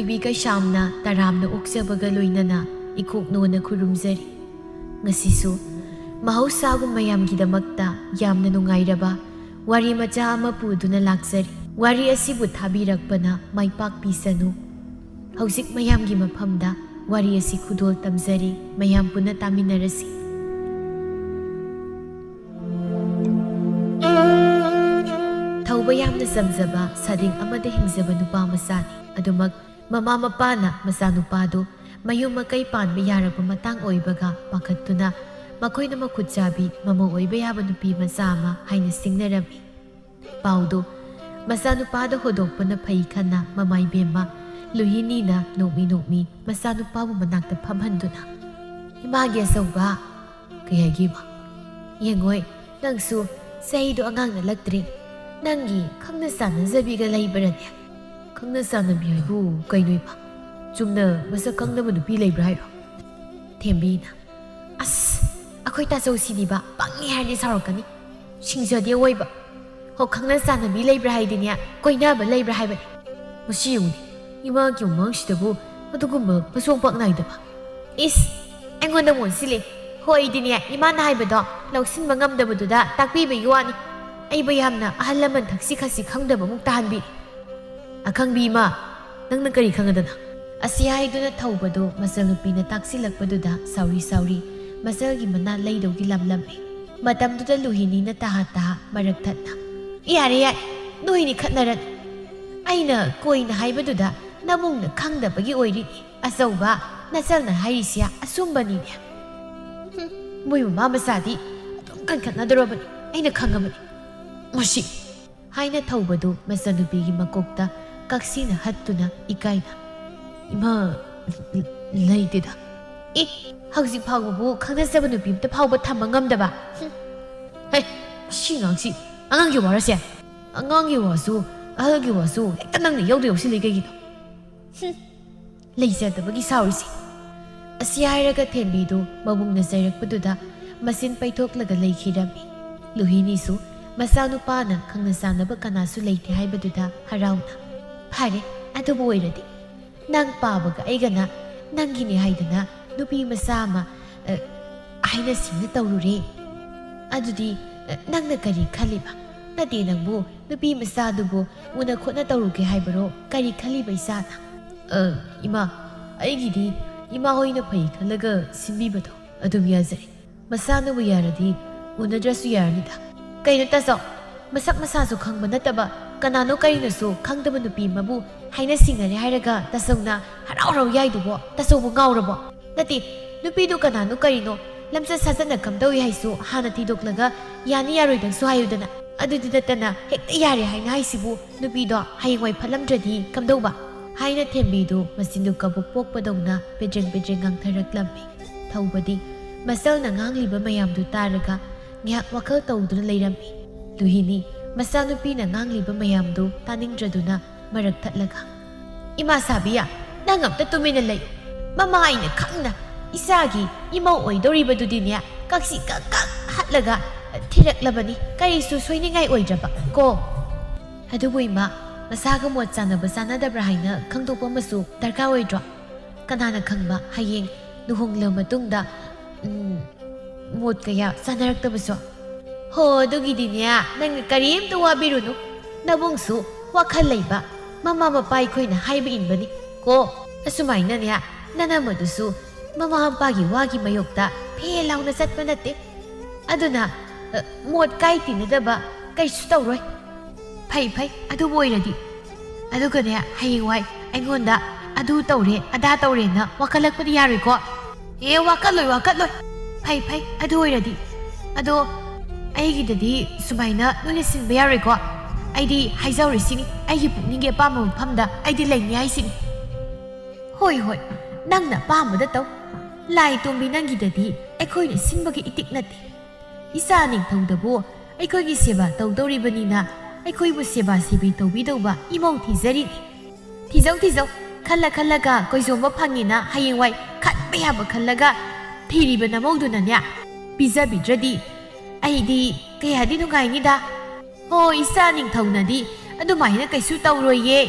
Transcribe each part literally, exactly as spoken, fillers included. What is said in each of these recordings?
ꯅꯨꯄꯤ ꯀꯩꯁꯥꯝꯅ ꯇꯔꯥꯝꯅ ꯑꯣꯛꯆꯕꯒ ꯂꯣꯏꯅꯅ ꯏꯈꯣꯛꯅꯣꯅ ꯈꯨꯔꯨꯝꯖꯔꯤ꯫ ꯉꯁꯤꯁꯨ ꯃꯍꯧꯁꯥꯒꯨꯝ ꯃꯌꯥꯝꯒꯤꯗꯃꯛꯇ ꯌꯥꯝꯅ ꯅꯨꯡꯉꯥꯏꯔꯕ ꯋꯥꯔꯤ ꯃꯆꯥ ꯑꯃ ꯄꯨꯗꯨꯅ ꯂꯥꯛꯆꯔꯤ꯫ ꯋꯥꯔꯤ ꯑꯁꯤꯕꯨ ꯊꯥꯕꯤꯔꯛꯄꯅ ꯃꯥꯏ ꯄꯥꯛꯄꯤꯁꯅꯨ꯫ ꯍꯧꯖꯤꯛ ꯃꯌꯥꯝꯒꯤ ꯃꯐꯝꯗ ꯋꯥꯔꯤ ꯑꯁꯤ ꯈꯨꯗꯣꯜ ꯇꯝꯖꯔꯤ, ꯃꯌꯥꯝ ꯄꯨꯟꯅ ꯇꯥꯃꯤꯟꯅꯔꯁꯤ꯫ ꯊꯧꯕ ꯌꯥꯝꯅ ꯆꯝꯖꯕ, ꯁꯥꯗꯤꯡ ꯑꯃꯗ ꯍꯤꯡꯖꯕ ꯅꯨꯄꯥ ꯃꯆꯥꯅꯤ꯫ ꯑꯗꯨꯃꯛ ꯃꯃꯥ ꯃꯄꯥꯅ ꯃꯆꯥꯅꯨꯄꯥꯗꯨ ꯃꯌꯨꯝ ꯃꯀꯩ ꯄꯥꯟꯕ ꯌꯥꯔꯕ ꯃꯇꯥꯡ ꯑꯣꯏꯕꯒ ꯄꯥꯈꯠꯇꯨꯅ ꯃꯈꯣꯏꯅ ꯃꯈꯨꯠ ꯆꯥꯕꯤ ꯃꯃꯧ ꯑꯣꯏꯕ ꯌꯥꯕ ꯅꯨꯄꯤ ꯃꯆꯥ ꯑꯃ ꯍꯥꯏꯅ ꯁꯤꯡꯅꯔꯝꯃꯤ꯫ ꯄꯥꯎꯗꯨ ꯃꯆꯥꯅꯨꯄꯥꯗ ꯍꯣꯗꯣꯛꯄꯅ ꯐꯩ ꯈꯟꯅ ꯃꯃꯥꯏꯕꯦꯝꯃ ꯂꯨꯍꯤꯅꯤꯅ ꯅꯣꯛꯃꯤ ꯅꯣꯛꯃꯤ ꯃꯆꯥꯅꯨꯄꯥꯕꯨ ꯃꯅꯥꯛꯇ ꯐꯝꯍꯟꯗꯨꯅ, "ꯏꯃꯥꯒꯤ ꯑꯆꯧꯕ!" "ꯀꯩ ꯍꯥꯏꯒꯦ, ꯏꯃꯥ?" "ꯌꯦꯡꯉꯣꯏ, ꯅꯪꯁꯨ ꯆꯍꯤꯗꯣ ꯑꯉꯥꯡ ꯅꯠꯂꯛꯇ꯭ꯔꯦ꯫ ꯅꯪꯒꯤ ꯈꯪꯅ ꯆꯥꯟꯅꯖꯕꯤꯒ ꯂꯩꯕ꯭ꯔꯅꯦ?" "ꯈꯪꯅ ꯆꯥꯟꯅꯕꯤ ꯍꯥꯏꯕꯨ ꯀꯩꯅꯣ, ꯏꯃꯥ? ꯆꯨꯝꯅ ꯃꯁꯛ ꯈꯪꯗꯕ ꯅꯨꯄꯤ ꯂꯩꯕ꯭ꯔꯥ ꯍꯥꯏꯔꯣ?" ꯊꯦꯝꯕꯤꯅ, "ꯑꯁ, ꯑꯩꯈꯣꯏ ꯇꯥꯆꯧꯁꯤꯗꯤꯕ ꯄꯪꯉꯦ ꯍꯥꯏꯔꯗꯤ ꯁꯥꯎꯔꯛꯀꯅꯤ꯫ ꯁꯤꯡꯖꯗꯦ ꯑꯣꯏꯕ꯫ ꯍꯣ, ꯈꯪꯅ ꯆꯥꯟꯅꯕꯤ ꯂꯩꯕ꯭ꯔꯥ ꯍꯥꯏꯗꯤꯅꯦ, ꯀꯣꯏꯅꯕ ꯂꯩꯕ꯭ꯔꯥ ꯍꯥꯏꯕꯅꯦ꯫ ꯃꯁꯤ ꯌꯦꯡꯉꯨꯅꯦ, ꯏꯃꯥꯒꯤ ꯃꯃꯥꯡꯁꯤꯗꯕꯨ ꯑꯗꯨꯒꯨꯝꯕ ꯃꯁꯣꯡ ꯄꯥꯛ ꯅꯥꯏꯗꯕ꯫ ꯏꯁ, ꯑꯩꯉꯣꯟꯗ ꯑꯃꯨꯛ ꯑꯣꯟꯁꯤꯜꯂꯦ꯫ ꯍꯣ, ꯑꯩꯗꯤꯅꯦ, ꯏꯃꯥꯅ ꯍꯥꯏꯕꯗꯣ ꯂꯧꯁꯤꯟꯕ ꯉꯝꯗꯕꯗꯨꯗ ꯇꯥꯛꯄꯤꯕꯒꯤ ꯋꯥꯅꯤ꯫ ꯑꯩꯕꯨ ꯌꯥꯝꯅ ꯑꯍꯜ ꯂꯃꯟ ꯊꯛꯁꯤ ꯈꯥꯁꯤ ꯈꯪꯗꯕꯃꯨꯛ ꯇꯥꯍꯟꯕꯤ꯫ ꯑꯈꯪꯕꯤ ꯏꯃꯥ, ꯅꯪꯅ ꯀꯔꯤ ꯈꯪꯉꯗꯅ?" ꯑꯁꯤ ꯍꯥꯏꯗꯨꯅ ꯊꯧꯕꯗꯨ ꯃꯆꯜꯅꯨꯄꯤꯅ ꯇꯥꯛꯁꯤꯜꯂꯛꯄꯗꯨꯗ ꯁꯥꯎꯔꯤ ꯁꯥꯎꯔꯤ ꯃꯆꯜꯒꯤ ꯃꯅꯥ ꯂꯩꯗꯧꯒꯤ ꯂꯝꯂꯝꯃꯤ꯫ ꯃꯇꯝꯗꯨꯗ ꯂꯨꯍꯤꯅꯤꯅ ꯇꯍꯥ ꯇꯍꯥ ꯃꯔꯛ ꯊꯠꯅ, "ꯌꯥꯔꯦ, ꯌꯥꯔꯦ, ꯅꯣꯏꯅꯤ ꯈꯠꯅꯔꯅꯨ꯫ ꯑꯩꯅ ꯀꯣꯏꯅ ꯍꯥꯏꯕꯗꯨꯗ ꯅꯕꯨꯡꯅ ꯈꯪꯗꯕꯒꯤ ꯑꯣꯏꯔꯤꯅꯤ꯫ ꯑꯆꯧꯕ, ꯅꯆꯜꯅ ꯍꯥꯏꯔꯤꯁꯦ ꯑꯆꯨꯝꯕꯅꯤꯅꯦ꯫ ꯍꯨꯝ, ꯃꯣꯏ ꯃꯃꯥ ꯃꯆꯥꯗꯤ ꯑꯗꯨꯝ ꯀꯟꯈꯠꯅꯗꯧꯔꯕꯅꯤ, ꯑꯩꯅ ꯈꯪꯉꯕꯅꯤ꯫ ꯃꯁꯤ!" ꯍꯥꯏꯅ ꯊꯧꯕꯗꯨ ꯃꯆꯟꯅꯨꯄꯤꯒꯤ ꯃꯀꯣꯛꯇ ꯀꯛꯁꯤꯅ ꯍꯠꯇꯨꯅ ꯏꯀꯥꯏꯅ, "ꯏꯃꯥ, ꯂꯩꯇꯦꯗ꯫ ꯑꯦ, ꯍꯧꯖꯤꯛ ꯐꯥꯎꯕꯕꯨ ꯈꯪꯅꯖꯕ ꯅꯨꯄꯤ ꯑꯝꯇ ꯐꯥꯎꯕ ꯊꯝꯕ ꯉꯝꯗꯕ? ꯍꯨꯝ꯫ ꯍꯩ, ꯁꯤ ꯑꯉꯥꯡꯁꯤ ꯑꯉꯥꯡꯒꯤ ꯋꯥꯔꯁꯦ? ꯑꯉꯥꯡꯒꯤ ꯋꯥꯁꯨ, ꯑꯍꯜꯒꯤ ꯋꯥꯁꯨ ꯍꯦꯛꯇ ꯅꯪꯅ ꯌꯥꯎꯗ ꯌꯥꯎꯁꯤꯜꯂꯤ ꯀꯩꯒꯤꯅꯣ? ꯍꯨꯝ, ꯂꯩꯖꯗꯕꯒꯤ ꯁꯥꯎꯔꯤꯁꯦ?" ꯑꯁꯤ ꯍꯥꯏꯔꯒ ꯊꯦꯝꯕꯤꯗꯨ ꯃꯕꯨꯡꯅ ꯆꯩꯔꯛꯄꯗꯨꯗ ꯃꯆꯤꯟ ꯄꯩꯊꯣꯛꯂꯒ ꯂꯩꯈꯤꯔꯝꯃꯤ꯫ ꯂꯨꯍꯤꯅꯤꯁꯨ ꯃꯆꯥꯅꯨꯄꯥꯅ ꯈꯪꯅ ꯆꯥꯟꯅꯕ ꯀꯅꯥꯁꯨ ꯂꯩꯇꯦ ꯍꯥꯏꯕꯗꯨꯗ ꯍꯔꯥꯎꯅ, "ꯐꯔꯦ, ꯑꯗꯨꯕꯨ ꯑꯣꯏꯔꯗꯤ ꯅꯪ ꯄꯥꯕꯒ ꯑꯩꯒꯅ ꯅꯪꯒꯤꯅꯤ ꯍꯥꯏꯗꯅ ꯅꯨꯄꯤ ꯃꯆꯥ ꯑꯃ, ꯑ, ꯍꯥꯏꯅ ꯁꯤꯡꯅ ꯇꯧꯔꯨꯔꯦ꯫ ꯑꯗꯨꯗꯤ, ꯑ, ꯅꯪꯅ ꯀꯔꯤ ꯈꯜꯂꯤꯕ? ꯅꯠꯇꯦ, ꯅꯪꯕꯨ ꯅꯨꯄꯤ ꯃꯆꯥꯗꯨꯕꯨ ꯎꯅ ꯈꯣꯠꯅ ꯇꯧꯔꯨꯒꯦ ꯍꯥꯏꯕꯔꯣ? ꯀꯔꯤ ꯈꯜꯂꯤꯕ ꯏꯆꯥꯅ? ꯑ, ꯏꯃꯥ, ꯑꯩꯒꯤꯗꯤ ꯏꯃꯥ ꯍꯣꯏꯅ ꯐꯩ ꯈꯜꯂꯒ ꯁꯤꯟꯕꯤꯕꯗꯣ ꯑꯗꯨꯝ ꯌꯥꯖꯔꯦ꯫ ꯃꯆꯥꯅꯕꯨ ꯌꯥꯔꯗꯤ ꯎꯅꯗ꯭ꯔꯁꯨ ꯌꯥꯔꯅꯤꯗ꯫ ꯀꯩꯅꯣ ꯇꯥꯆꯧ, ꯃꯁꯛ ꯃꯁꯥꯁꯨ ꯈꯪꯕ ꯅꯠꯇꯕ, ꯀꯅꯥꯅꯣ ꯀꯔꯤꯅꯣꯁꯨ ꯈꯪꯗꯕ ꯅꯨꯄꯤ ꯑꯃꯕꯨ ꯍꯥꯏꯅ ꯁꯤꯡꯅꯔꯦ ꯍꯥꯏꯔꯒ ꯇꯥꯆꯧꯅ ꯍꯔꯥꯎ ꯍꯔꯥꯎ ꯌꯥꯏꯗꯨꯕꯣ? ꯇꯥꯆꯧꯕꯨ ꯉꯥꯎꯔꯕꯣ? ꯅꯠꯇꯦ, ꯅꯨꯄꯤꯗꯨ ꯀꯅꯥꯅꯣ ꯀꯔꯤꯅꯣ, ꯂꯝꯆꯠ ꯁꯥꯖꯠꯅ ꯀꯝꯗꯧꯏ ꯍꯥꯏꯁꯨ ꯍꯥꯟꯅ ꯊꯤꯗꯣꯛꯂꯒ ꯌꯥꯅꯤ ꯌꯥꯔꯣꯏꯗꯪꯁꯨ ꯍꯥꯏꯌꯨꯗꯅ꯫ ꯑꯗꯨꯗꯤ ꯅꯠꯇꯅ ꯍꯦꯛꯇ ꯌꯥꯔꯦ ꯍꯥꯏꯅ ꯍꯥꯏꯁꯤꯕꯨ, ꯅꯨꯄꯤꯗꯣ ꯍꯌꯦꯡꯋꯥꯏ ꯐꯠꯂꯝꯗ꯭ꯔꯗꯤ ꯀꯝꯗꯧꯕ? ꯍꯥꯏꯅ ꯊꯦꯝꯕꯤꯗꯨ ꯃꯆꯤꯟꯗꯨ ꯀꯕꯨꯛ ꯄꯣꯛꯄꯗꯧꯅ ꯄꯦꯗ꯭ꯔꯦꯡ ꯄꯦꯗ꯭ꯔꯦꯡ ꯉꯥꯡꯊꯔꯛꯂꯝꯃꯤ꯫ ꯊꯧꯕꯗꯤ ꯃꯆꯜꯅ ꯉꯥꯡꯂꯤꯕ ꯃꯌꯥꯝꯗꯨ ꯇꯥꯔꯒ ꯉꯥꯏꯍꯥꯛ ꯋꯥꯈꯜ ꯇꯧꯗꯨꯅ ꯂꯩꯔꯝꯃꯤ꯫ ꯂꯨꯍꯤꯅꯤ ꯃꯆꯥꯅꯨꯄꯤꯅ ꯉꯥꯡꯂꯤꯕ ꯃꯌꯥꯝꯗꯨ ꯇꯥꯅꯤꯡꯗ꯭ꯔꯗꯨꯅ ꯃꯔꯛ ꯊꯠꯂꯒ, "ꯏꯃꯥ ꯁꯥꯕꯤ, ꯅꯪ ꯑꯝꯇ ꯇꯨꯃꯤꯟꯅ ꯂꯩꯌꯨ꯫ ꯃꯃꯥ ꯑꯩꯅ ꯈꯪꯅ ꯏꯆꯥꯒꯤ ꯏꯃꯧ ꯑꯣꯏꯗꯧꯔꯤꯕꯗꯨꯗꯤꯅꯦ, ꯀꯛꯁꯤ ꯀꯛ ꯀꯛ ꯍꯠꯂꯒ ꯊꯤꯔꯛꯂꯕꯅꯤ, ꯀꯔꯤꯁꯨ ꯁꯣꯏꯅꯤꯡꯉꯥꯏ ꯑꯣꯏꯗ꯭ꯔꯕ ꯀꯣ?" ꯑꯗꯨꯕꯨ ꯏꯃꯥ, ꯃꯁꯥꯒ ꯃꯣꯠ ꯆꯥꯟꯅꯕ ꯆꯥꯟꯅꯗꯕ꯭ꯔꯥ ꯍꯥꯏꯅ ꯈꯪꯗꯣꯛꯄ ꯑꯃꯁꯨ ꯗꯔꯀꯥꯔ ꯑꯣꯏꯗ꯭ꯔꯣ? ꯀꯅꯥꯅ ꯈꯪꯕ, ꯍꯌꯦꯡ ꯂꯨꯍꯣꯡꯂꯕ ꯃꯇꯨꯡꯗ, ꯎꯝ, ꯃꯣꯠ ꯀꯌꯥ ꯆꯥꯟꯅꯔꯛꯇꯕꯁꯨ꯫ ꯍꯣ, ꯑꯗꯨꯒꯤꯗꯤꯅꯦ, ꯅꯪꯅ ꯀꯔꯤꯝꯇ ꯋꯥꯕꯤꯔꯨꯅꯨ꯫ ꯅꯕꯨꯡꯁꯨ ꯋꯥꯈꯜ ꯂꯩꯕ, ꯃꯃꯥ ꯃꯄꯥ ꯑꯩꯈꯣꯏꯅ ꯍꯥꯏꯕ ꯏꯟꯕꯅꯤ ꯀꯣ꯫ ꯑꯁꯨꯃꯥꯏꯅꯅꯦ, ꯅꯅꯝꯃꯗꯨꯁꯨ ꯃꯃꯥ ꯃꯄꯥꯒꯤ ꯋꯥꯒꯤ ꯃꯥꯌꯣꯛꯇ ꯐꯦ ꯂꯥꯎꯅ ꯆꯠꯄ ꯅꯠꯇꯦ꯫ ꯑꯗꯨꯅ, ꯑ, ꯃꯣꯠ ꯀꯥꯏ ꯇꯤꯟꯅꯗꯕ ꯀꯩꯁꯨ ꯇꯧꯔꯣꯏ꯫ ꯐꯩ, ꯐꯩ, ꯑꯗꯨꯕꯨ ꯑꯣꯏꯔꯗꯤ꯫ ꯑꯗꯨꯒꯅꯦ, ꯍꯌꯦꯡꯋꯥꯏ ꯑꯩꯉꯣꯟꯗ ꯑꯗꯨ ꯇꯧꯔꯦ, ꯑꯗꯥ ꯇꯧꯔꯦꯅ ꯋꯥꯀꯠꯂꯛꯄꯗꯤ ꯌꯥꯔꯣꯏꯀꯣ? ꯑꯦ, ꯋꯥꯀꯠꯂꯣꯏ, ꯋꯥꯀꯠꯂꯣꯏ꯫ ꯐꯩ, ꯐꯩ, ꯑꯗꯨ ꯑꯣꯏꯔꯗꯤ꯫ ꯑꯗꯣ ꯑꯩꯒꯤꯗꯗꯤ ꯁꯨꯃꯥꯏꯅ ꯅꯣꯏꯅ ꯁꯤꯟꯕ ꯌꯥꯔꯣꯏꯀꯣ? ꯑꯩꯗꯤ ꯍꯥꯏꯖꯍꯧꯔꯤꯁꯤꯅꯤ, ꯑꯩꯒꯤ ꯄꯨꯛꯅꯤꯡꯒꯤ ꯑꯄꯥꯝꯕ ꯃꯐꯝꯗ ꯑꯩꯗꯤ ꯂꯩꯅꯤ ꯍꯥꯏꯁꯤꯅꯤ꯫ ꯍꯣꯏ, ꯍꯣꯏ, ꯅꯪꯅ ꯑꯄꯥꯝꯕꯗ ꯇꯧ꯫ ꯂꯥꯏ ꯇꯣꯝꯕꯤ, ꯅꯪꯒꯤꯗꯗꯤ ꯑꯩꯈꯣꯏꯅ ꯁꯤꯟꯕꯒꯤ ꯏꯇꯤꯛ ꯅꯠꯇꯦ꯫ ꯏꯆꯥ ꯅꯤꯡꯊꯧꯗꯕꯨ ꯑꯩꯈꯣꯏꯒꯤ ꯁꯦꯕꯥ ꯇꯧꯗꯧꯔꯤꯕꯅꯤꯅ ꯑꯩꯈꯣꯏꯕꯨ ꯁꯦꯕꯥ ꯁꯦꯕꯤ ꯇꯧꯕꯤꯗꯧꯕ ꯏꯃꯧ ꯊꯤꯖꯔꯤꯅꯤ꯫ ꯊꯤꯖꯧ, ꯊꯤꯖꯧ, ꯈꯜꯂ ꯈꯜꯂꯒ ꯀꯣꯏꯖꯣꯝꯕ ꯐꯪꯉꯦꯅ ꯍꯌꯦꯡꯋꯥꯏ ꯈꯟꯕ ꯌꯥꯕ ꯈꯜꯂꯒ ꯊꯤꯔꯤꯕ ꯅꯃꯧꯗꯨꯅꯅꯦ ꯄꯤꯖꯕꯤꯗ꯭ꯔꯗꯤ ꯑꯩꯗꯤ ꯀꯌꯥꯗꯤ ꯅꯨꯡꯉꯥꯏꯅꯤꯗ꯫ ꯍꯣ, ꯏꯆꯥ ꯅꯤꯡꯊꯧꯅꯗꯤ ꯑꯗꯨꯃꯥꯏꯅ ꯀꯩꯁꯨ ꯇꯧꯔꯣꯏꯌꯦ꯫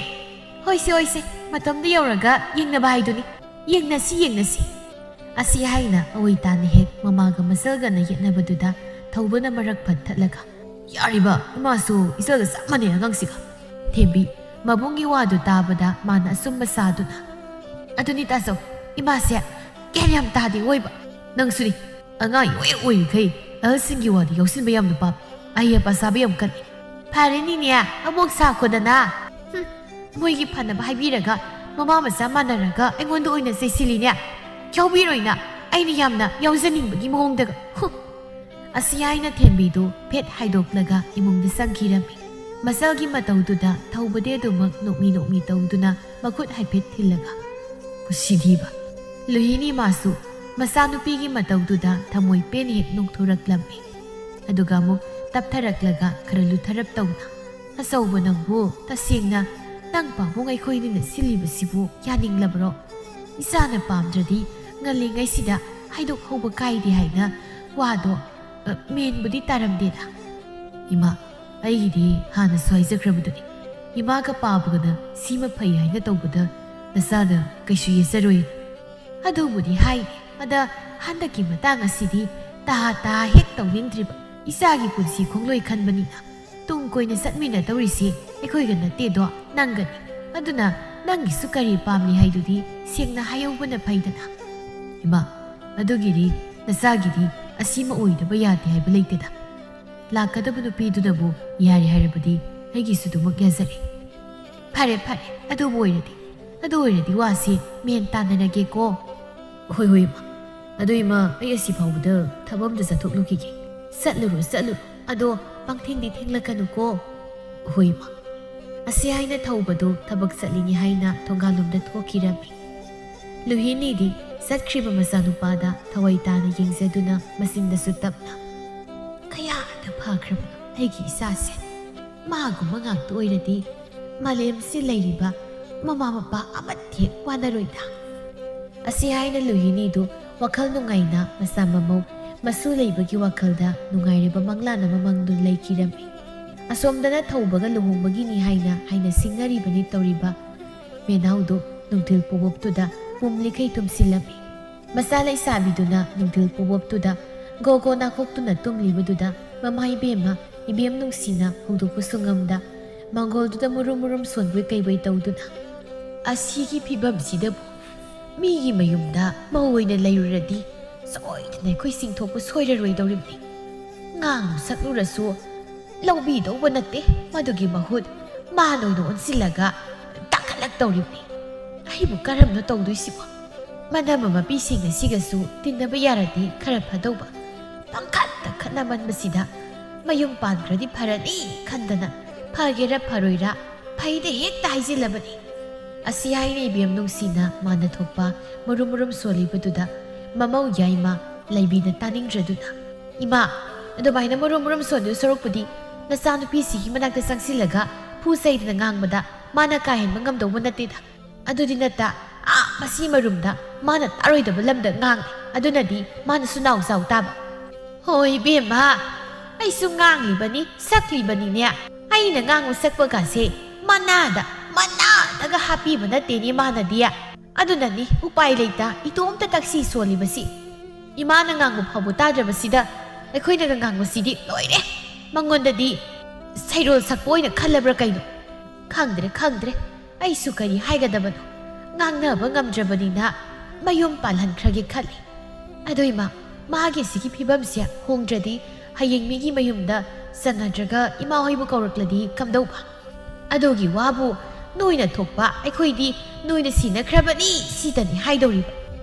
ꯍꯣꯏꯁꯦ, ꯍꯣꯏꯁꯦ, ꯃꯇꯝꯗꯨ ꯌꯧꯔꯒ ꯌꯦꯡꯅꯕ ꯍꯥꯏꯗꯨꯅꯤ꯫ ꯌꯦꯡꯅꯁꯤ, ꯌꯦꯡꯅꯁꯤ꯫ ꯑꯁꯤ ꯍꯥꯏꯅ ꯑꯋꯣꯏ ꯇꯥꯅ ꯍꯦꯛ ꯃꯃꯥꯒ ꯃꯆꯜꯒꯅ ꯌꯦꯠꯅꯕꯗꯨꯗ ꯊꯧꯕꯅ ꯃꯔꯛ ꯐꯠ ꯊꯠꯂꯒ, "ꯌꯥꯔꯤꯕ, ꯏꯃꯥꯁꯨ ꯏꯆꯜꯒ ꯆꯞ ꯃꯥꯟꯅꯩ ꯑꯉꯥꯡꯁꯤꯒ꯫" ꯊꯦꯝꯕꯤ ꯃꯕꯨꯡꯒꯤ ꯋꯥꯗꯨ ꯇꯥꯕꯗ ꯃꯥꯅ ꯑꯆꯨꯝꯕ ꯁꯥꯗꯨꯅ, "ꯑꯗꯨꯅꯤ ꯇꯥꯆꯧ, ꯏꯃꯥꯁꯦ ꯒ꯭ꯌꯥꯟ ꯌꯥꯝ ꯇꯥꯗꯦ ꯑꯣꯏꯕ꯫ ꯅꯪꯁꯨꯅꯤ, ꯑꯉꯥꯡ ꯏꯑꯣꯏ ꯑꯣꯏꯔꯤꯈꯩ ꯑꯍꯜꯁꯤꯡꯒꯤ ꯋꯥꯗ ꯌꯥꯎꯁꯤꯟꯕ ꯌꯥꯝꯅ ꯄꯥꯝꯃꯤ꯫ ꯑꯍꯩ ꯑꯄꯥ ꯁꯥꯕ ꯌꯥꯝ ꯀꯜꯂꯤ꯫ ꯐꯔꯦꯅꯤꯅꯦ, ꯑꯕꯣꯛ ꯁꯥꯈꯣꯗꯅ꯫ ꯍꯨꯝ, ꯃꯣꯏꯒꯤ ꯐꯅꯕ ꯍꯥꯏꯕꯤꯔꯒ ꯃꯃꯥ ꯃꯆꯥ ꯃꯥꯟꯅꯔꯒ ꯑꯩꯉꯣꯟꯗ ꯑꯣꯏꯅ ꯆꯩꯁꯤꯜꯂꯤꯅꯦ꯫ ꯌꯥꯎꯕꯤꯔꯣꯏꯅ ꯑꯩꯅ ꯌꯥꯝꯅ ꯌꯥꯎꯖꯅꯤꯡꯕꯒꯤ ꯃꯑꯣꯡꯗꯒ꯫ ꯍꯨꯝ꯫" ꯑꯁꯤ ꯍꯥꯏꯅ ꯊꯦꯝꯕꯤꯗꯨ ꯐꯦꯠ ꯍꯥꯏꯗꯣꯛꯂꯒ ꯏꯃꯨꯡꯗ ꯆꯪꯈꯤꯔꯝꯃꯤ꯫ ꯃꯆꯜꯒꯤ ꯃꯇꯧꯗꯨꯗ ꯊꯧꯕꯗꯤ ꯑꯗꯨꯃꯛ ꯅꯣꯛꯃꯤ ꯅꯣꯛꯃꯤ ꯇꯧꯗꯨꯅ ꯃꯈꯨꯠ ꯍꯥꯏꯐꯦꯠ ꯊꯤꯜꯂꯒ, "ꯃꯁꯤꯗꯤꯕ꯫" ꯂꯨꯍꯤꯅꯤ ꯃꯥꯁꯨ ꯃꯆꯥꯅꯨꯄꯤꯒꯤ ꯃꯇꯧꯗꯨꯗ ꯊꯃꯣꯏ ꯄꯦꯟ ꯍꯦꯛ ꯅꯣꯛꯊꯣꯔꯛꯂꯝꯃꯤ꯫ ꯑꯗꯨꯒ ꯑꯃꯨꯛ ꯇꯞꯊꯔꯛꯂꯒ ꯈꯔ ꯂꯨꯊꯔꯞ ꯇꯧꯅ, "ꯑꯆꯧꯕ ꯅꯪꯕꯨ ꯇꯁꯦꯡꯅ ꯅꯪ ꯄꯥꯕꯨꯡ ꯑꯩꯈꯣꯏꯅꯤꯅ ꯁꯤꯜꯂꯤꯕꯁꯤꯕꯨ ꯌꯥꯅꯤꯡꯂꯕ꯭ꯔꯣ? ꯏꯆꯥꯅ ꯄꯥꯝꯗ꯭ꯔꯗꯤ ꯉꯜꯂꯤꯉꯩꯁꯤꯗ ꯍꯥꯏꯗꯣꯛꯍꯧꯕ ꯀꯥꯏꯗꯦ ꯍꯥꯏꯅ ꯋꯥꯗꯣ, ꯑ, ꯃꯦꯟꯕꯨꯗꯤ ꯇꯥꯔꯝꯗꯦꯗ꯫" "ꯏꯃꯥ, ꯑꯩꯒꯤꯗꯤ ꯍꯥꯟꯅꯁꯨ ꯍꯥꯏꯖꯈ꯭ꯔꯕꯗꯨꯅꯤ, ꯏꯃꯥꯒ ꯄꯥꯕꯒꯅ ꯁꯤꯃ ꯐꯩ ꯍꯥꯏꯅ ꯇꯧꯕꯗ ꯅꯆꯥꯅ ꯀꯩꯁꯨ ꯌꯦꯠꯆꯔꯣꯏ꯫" "ꯑꯗꯨꯕꯨꯗꯤ ꯍꯥꯏ, ꯑꯗ ꯍꯟꯗꯛꯀꯤ ꯃꯇꯥꯡ ꯑꯁꯤꯗꯤ ꯇꯥ ꯇꯥ ꯍꯦꯛ ꯇꯧꯅꯤꯡꯗ꯭ꯔꯤꯕ꯫ ꯏꯆꯥꯒꯤ ꯄꯨꯟꯁꯤ ꯈꯣꯡꯂꯣꯏ ꯈꯟꯕꯅꯤꯅ ꯇꯨꯡ ꯀꯣꯏꯅ ꯆꯠꯃꯤꯟꯅꯗꯧꯔꯤꯁꯤ ꯑꯩꯈꯣꯏꯒ ꯅꯠꯇꯦꯗꯣ, ꯅꯪꯒꯅꯤ꯫ ꯑꯗꯨꯅ ꯅꯪꯒꯤꯁꯨ ꯀꯔꯤ ꯄꯥꯝꯂꯤ ꯍꯥꯏꯗꯨꯗꯤ ꯁꯦꯡꯅ ꯍꯥꯏꯍꯧꯕꯅ ꯐꯩꯗꯅ꯫" "ꯏꯃꯥ, ꯑꯗꯨꯒꯤꯗꯤ ꯅꯆꯥꯒꯤꯗꯤ ꯑꯁꯤꯃ ꯑꯣꯏꯗꯕ ꯌꯥꯗꯦ ꯍꯥꯏꯕ ꯂꯩꯇꯦꯗ꯫ ꯂꯥꯛꯀꯗꯕ ꯅꯨꯄꯤꯗꯨꯅꯕꯨ ꯌꯥꯔꯦ ꯍꯥꯏꯔꯕꯗꯤ ꯑꯩꯒꯤꯁꯨ ꯑꯗꯨꯃꯛ ꯌꯥꯖꯔꯦ꯫" "ꯐꯔꯦ, ꯐꯔꯦ, ꯑꯗꯨꯕꯨ ꯑꯣꯏꯔꯗꯤ, ꯑꯗꯨ ꯑꯣꯏꯔꯗꯤ ꯋꯥꯁꯤ ꯃꯦꯟ ꯇꯥꯟꯅꯔꯒꯦꯀꯣ꯫" "ꯍꯣꯏ, ꯍꯣꯏ, ꯏꯃꯥ꯫ ꯑꯗꯨ ꯏꯃꯥ, ꯑꯩ ꯑꯁꯤ ꯐꯥꯎꯕꯗ ꯊꯕꯛ ꯑꯝꯇ ꯆꯠꯊꯣꯛꯂꯨꯈꯤꯒꯦ꯫" "ꯆꯠꯂꯨꯔꯣ, ꯆꯠꯂꯨꯔꯣ꯫ ꯑꯗꯣ ꯄꯪꯊꯦꯡꯗꯤ ꯊꯦꯡꯂꯛꯀꯅꯨꯀꯣ꯫" "ꯍꯣꯏ, ꯏꯃꯥ꯫" ꯑꯁꯤ ꯍꯥꯏꯅ ꯊꯧꯕꯗꯨ ꯊꯕꯛ ꯆꯠꯂꯤꯅꯤ ꯍꯥꯏꯅ ꯊꯣꯡꯒꯥꯜꯂꯣꯝꯗ ꯊꯣꯛꯈꯤꯔꯝꯃꯤ꯫ ꯂꯨꯍꯤꯅꯤꯗꯤ ꯆꯠꯈ꯭ꯔꯤꯕ ꯃꯆꯥꯅꯨꯄꯥꯗ ꯊꯋꯥꯏ ꯇꯥꯅ ꯌꯦꯡꯖꯗꯨꯅ ꯃꯆꯤꯟꯗꯁꯨ ꯇꯞꯅ, "ꯀꯌꯥꯗ ꯐꯈ꯭ꯔꯕꯅꯣ ꯑꯩꯒꯤ ꯏꯆꯥꯁꯦ꯫ ꯃꯥꯒꯨꯝꯕ ꯉꯥꯛꯇ ꯑꯣꯏꯔꯗꯤ ꯃꯥꯂꯦꯝꯁꯤ ꯂꯩꯔꯤꯕ ꯃꯃꯥ ꯃꯄꯥ ꯑꯃꯠꯇ ꯍꯦꯛ ꯋꯥꯅꯔꯣꯏꯗ꯫" ꯑꯁꯤ ꯍꯥꯏꯅ ꯂꯨꯍꯤꯅꯤꯗꯨ ꯋꯥꯈꯜ ꯅꯨꯡꯉꯥꯏꯅ ꯃꯆꯥ ꯃꯃꯧ ꯃꯁꯨ ꯂꯩꯕꯒꯤ ꯋꯥꯈꯜꯗ ꯅꯨꯡꯉꯥꯏꯔꯕ ꯃꯪꯂꯥꯟ ꯑꯃ ꯃꯪꯗꯨꯅ ꯂꯩꯈꯤꯔꯝꯃꯤ꯫ ꯑꯁꯣꯝꯗꯅ ꯊꯧꯕꯒ ꯂꯨꯍꯣꯡꯕꯒꯤꯅꯤ ꯍꯥꯏꯅ ꯍꯥꯏꯅ ꯁꯤꯡꯅꯔꯤꯕꯅꯤ ꯇꯧꯔꯤꯕ ꯃꯦꯅꯥꯎꯗꯨ ꯅꯨꯡꯊꯤꯜ ꯄꯨꯋꯣꯛꯇꯨꯗ ꯄꯨꯝꯂꯤꯈꯩ ꯇꯨꯝꯁꯤꯜꯂꯝꯃꯤ꯫ ꯃꯆꯥ ꯂꯩꯁꯥꯕꯤꯗꯨꯅ ꯅꯨꯡꯊꯤꯜ ꯄꯨꯋꯣꯛꯇꯨꯗ ꯒꯣ ꯒꯣ ꯅꯥꯈꯣꯛꯇꯨꯅ ꯇꯨꯝꯂꯤꯕꯗꯨꯗ ꯃꯃꯥ ꯏꯕꯦꯝꯃ, ꯏꯕꯦꯝ ꯅꯨꯡꯁꯤꯅ ꯍꯧꯗꯣꯛꯄꯁꯨ ꯉꯝꯗ ꯃꯪꯒꯣꯜꯗꯨꯗ ꯃꯨꯔꯨꯝ ꯃꯨꯔꯨꯝ ꯁꯣꯟꯕꯣꯏ ꯀꯩꯕꯣꯏ ꯇꯧꯗꯨꯅ, "ꯑꯁꯤꯒꯤ ꯐꯤꯕꯝꯁꯤꯗꯕꯨ ꯃꯤꯒꯤ ꯃꯌꯨꯝꯗ ꯃꯧ ꯑꯣꯏꯅ ꯂꯩꯔꯨꯔꯗꯤ ꯁꯣꯏꯗꯅ ꯑꯩꯈꯣꯏ ꯆꯤꯡꯊꯣꯛꯄ ꯁꯣꯏꯔꯔꯣꯏꯗꯧꯔꯤꯕꯅꯤ꯫ ꯉꯥꯡꯂꯨ ꯁꯛꯂꯨꯔꯁꯨ ꯂꯧꯕꯤꯗꯧꯕ ꯅꯠꯇꯦ, ꯃꯗꯨꯒꯤ ꯃꯍꯨꯠ ꯃꯥꯅ ꯑꯣꯏꯅ ꯑꯣꯟꯁꯤꯜꯂꯒ ꯇꯥꯈꯠꯂꯛꯇꯧꯔꯤꯕꯅꯤ꯫ ꯑꯩꯕꯨ ꯀꯔꯝꯅ ꯇꯧꯗꯣꯏꯁꯤꯕꯣ? ꯃꯅꯝ ꯃꯄꯤꯁꯤꯡ ꯑꯁꯤꯒꯁꯨ ꯇꯤꯟꯅꯕ ꯌꯥꯔꯗꯤ ꯈꯔ ꯐꯗꯧꯕ꯫ ꯄꯪꯈꯠꯇ ꯈꯠꯅꯃꯟꯕꯁꯤꯗ ꯃꯌꯨꯝ ꯄꯥꯟꯈ꯭ꯔꯗꯤ ꯐꯔꯅꯤ ꯈꯟꯗꯅ ꯐꯒꯦꯔꯥ ꯐꯔꯣꯏꯔꯥ ꯐꯩꯗ ꯍꯦꯛꯇ ꯍꯥꯏꯖꯤꯜꯂꯕꯅꯤ"꯫ ꯑꯁꯤ ꯍꯥꯏꯅ ꯏꯕꯦꯝ ꯅꯨꯡꯁꯤꯅ ꯃꯥꯅ ꯊꯣꯛꯄ ꯃꯔꯨꯝ ꯃꯔꯨꯝ ꯁꯣꯜꯂꯤꯕꯗꯨꯗ ꯃꯃꯧ ꯌꯥꯏꯃ ꯂꯩꯕꯤꯅ ꯇꯥꯅꯤꯡꯗ꯭ꯔꯗꯨꯅ, "ꯏꯃꯥ, ꯑꯗꯨꯃꯥꯏꯅ ꯃꯔꯨꯝ ꯃꯔꯨꯝ ꯁꯣꯟꯗꯣꯏ ꯁꯔꯨꯛꯄꯨꯗꯤ ꯅꯆꯥꯅꯨꯄꯤꯁꯤꯒꯤ ꯃꯅꯥꯛꯇ ꯆꯪꯁꯤꯜꯂꯒ ꯐꯨ ꯆꯩꯗꯅ ꯉꯥꯡꯕꯗ ꯃꯥꯅ ꯀꯥ ꯍꯦꯟꯕ ꯉꯝꯗꯧꯕ ꯅꯠꯇꯦꯗ꯫ ꯑꯗꯨꯗꯤ ꯅꯠꯇ, ꯑꯥ ꯃꯁꯤ ꯃꯔꯨꯝꯗ ꯃꯥꯅ ꯇꯥꯔꯣꯏꯗꯕ ꯂꯝꯗ ꯉꯥꯡꯉꯦ, ꯑꯗꯨꯅꯗꯤ ꯃꯥꯅꯁꯨ ꯅꯥꯎ ꯆꯥꯎ ꯇꯥꯕ"꯫ "ꯍꯣꯏ ꯏꯕꯦꯝꯃ, ꯑꯩꯁꯨ ꯉꯥꯡꯂꯤꯕꯅꯤ, ꯁꯛꯂꯤꯕꯅꯤꯅꯦ꯫ ꯑꯩꯅ ꯉꯥꯡꯕ ꯁꯛꯄꯒꯁꯦ ꯃꯅꯥꯗ, ꯃꯅꯥꯗꯒ ꯍꯥꯞꯄꯤꯕ ꯅꯠꯇꯦꯅꯦ ꯃꯥꯅꯗꯤ꯫ ꯑꯗꯨꯅꯅꯤ ꯎꯄꯥꯏ ꯂꯩꯇ ꯏꯇꯣꯝꯇ ꯇꯛꯁꯤ ꯁꯣꯜꯂꯤꯕꯁꯤ꯫ ꯏꯃꯥꯅ ꯉꯥꯡꯕ ꯐꯥꯎꯕ ꯇꯥꯗ꯭ꯔꯕꯁꯤꯗ ꯑꯩꯈꯣꯏꯅꯒ ꯉꯥꯡꯕꯁꯤꯗꯤ ꯂꯣꯏꯔꯦ꯫ ꯃꯉꯣꯟꯗꯗꯤ ꯁꯩꯔꯣꯜ ꯁꯛꯄ ꯑꯣꯏꯅ ꯈꯜꯂꯕ꯭ꯔꯥ ꯀꯩꯅꯣ? ꯈꯪꯗ꯭ꯔꯦ, ꯈꯪꯗ꯭ꯔꯦ꯫ ꯑꯩꯁꯨ ꯀꯔꯤ ꯍꯥꯏꯒꯗꯕꯅꯣ? ꯉꯥꯡꯅꯕ ꯉꯝꯗ꯭ꯔꯕꯅꯤꯅ ꯃꯌꯨꯝ ꯄꯥꯜꯍꯟꯈ꯭ꯔꯒꯦ ꯈꯜꯂꯤ꯫ ꯑꯗꯣ ꯏꯃꯥ, ꯃꯥꯒꯤ ꯁꯤꯒꯤ ꯐꯤꯕꯝꯁꯦ ꯍꯣꯡꯗ꯭ꯔꯗꯤ ꯍꯌꯦꯡ ꯃꯤꯒꯤ ꯃꯌꯨꯝꯗ ꯆꯪꯅꯗ꯭ꯔꯒ ꯏꯃꯥ ꯍꯣꯏꯕꯨ ꯀꯧꯔꯛꯂꯗꯤ ꯀꯝꯗꯧꯕ? ꯑꯗꯨꯒꯤ ꯋꯥꯕꯨ ꯅꯣꯏꯅ ꯊꯣꯛꯄ ꯑꯩꯈꯣꯏꯗꯤ ꯅꯣꯏꯅ ꯁꯤꯟꯅꯈ꯭ꯔꯕꯅꯤ ꯁꯤꯗꯅꯤ ꯍꯥꯏꯗꯧꯔꯤꯕ꯫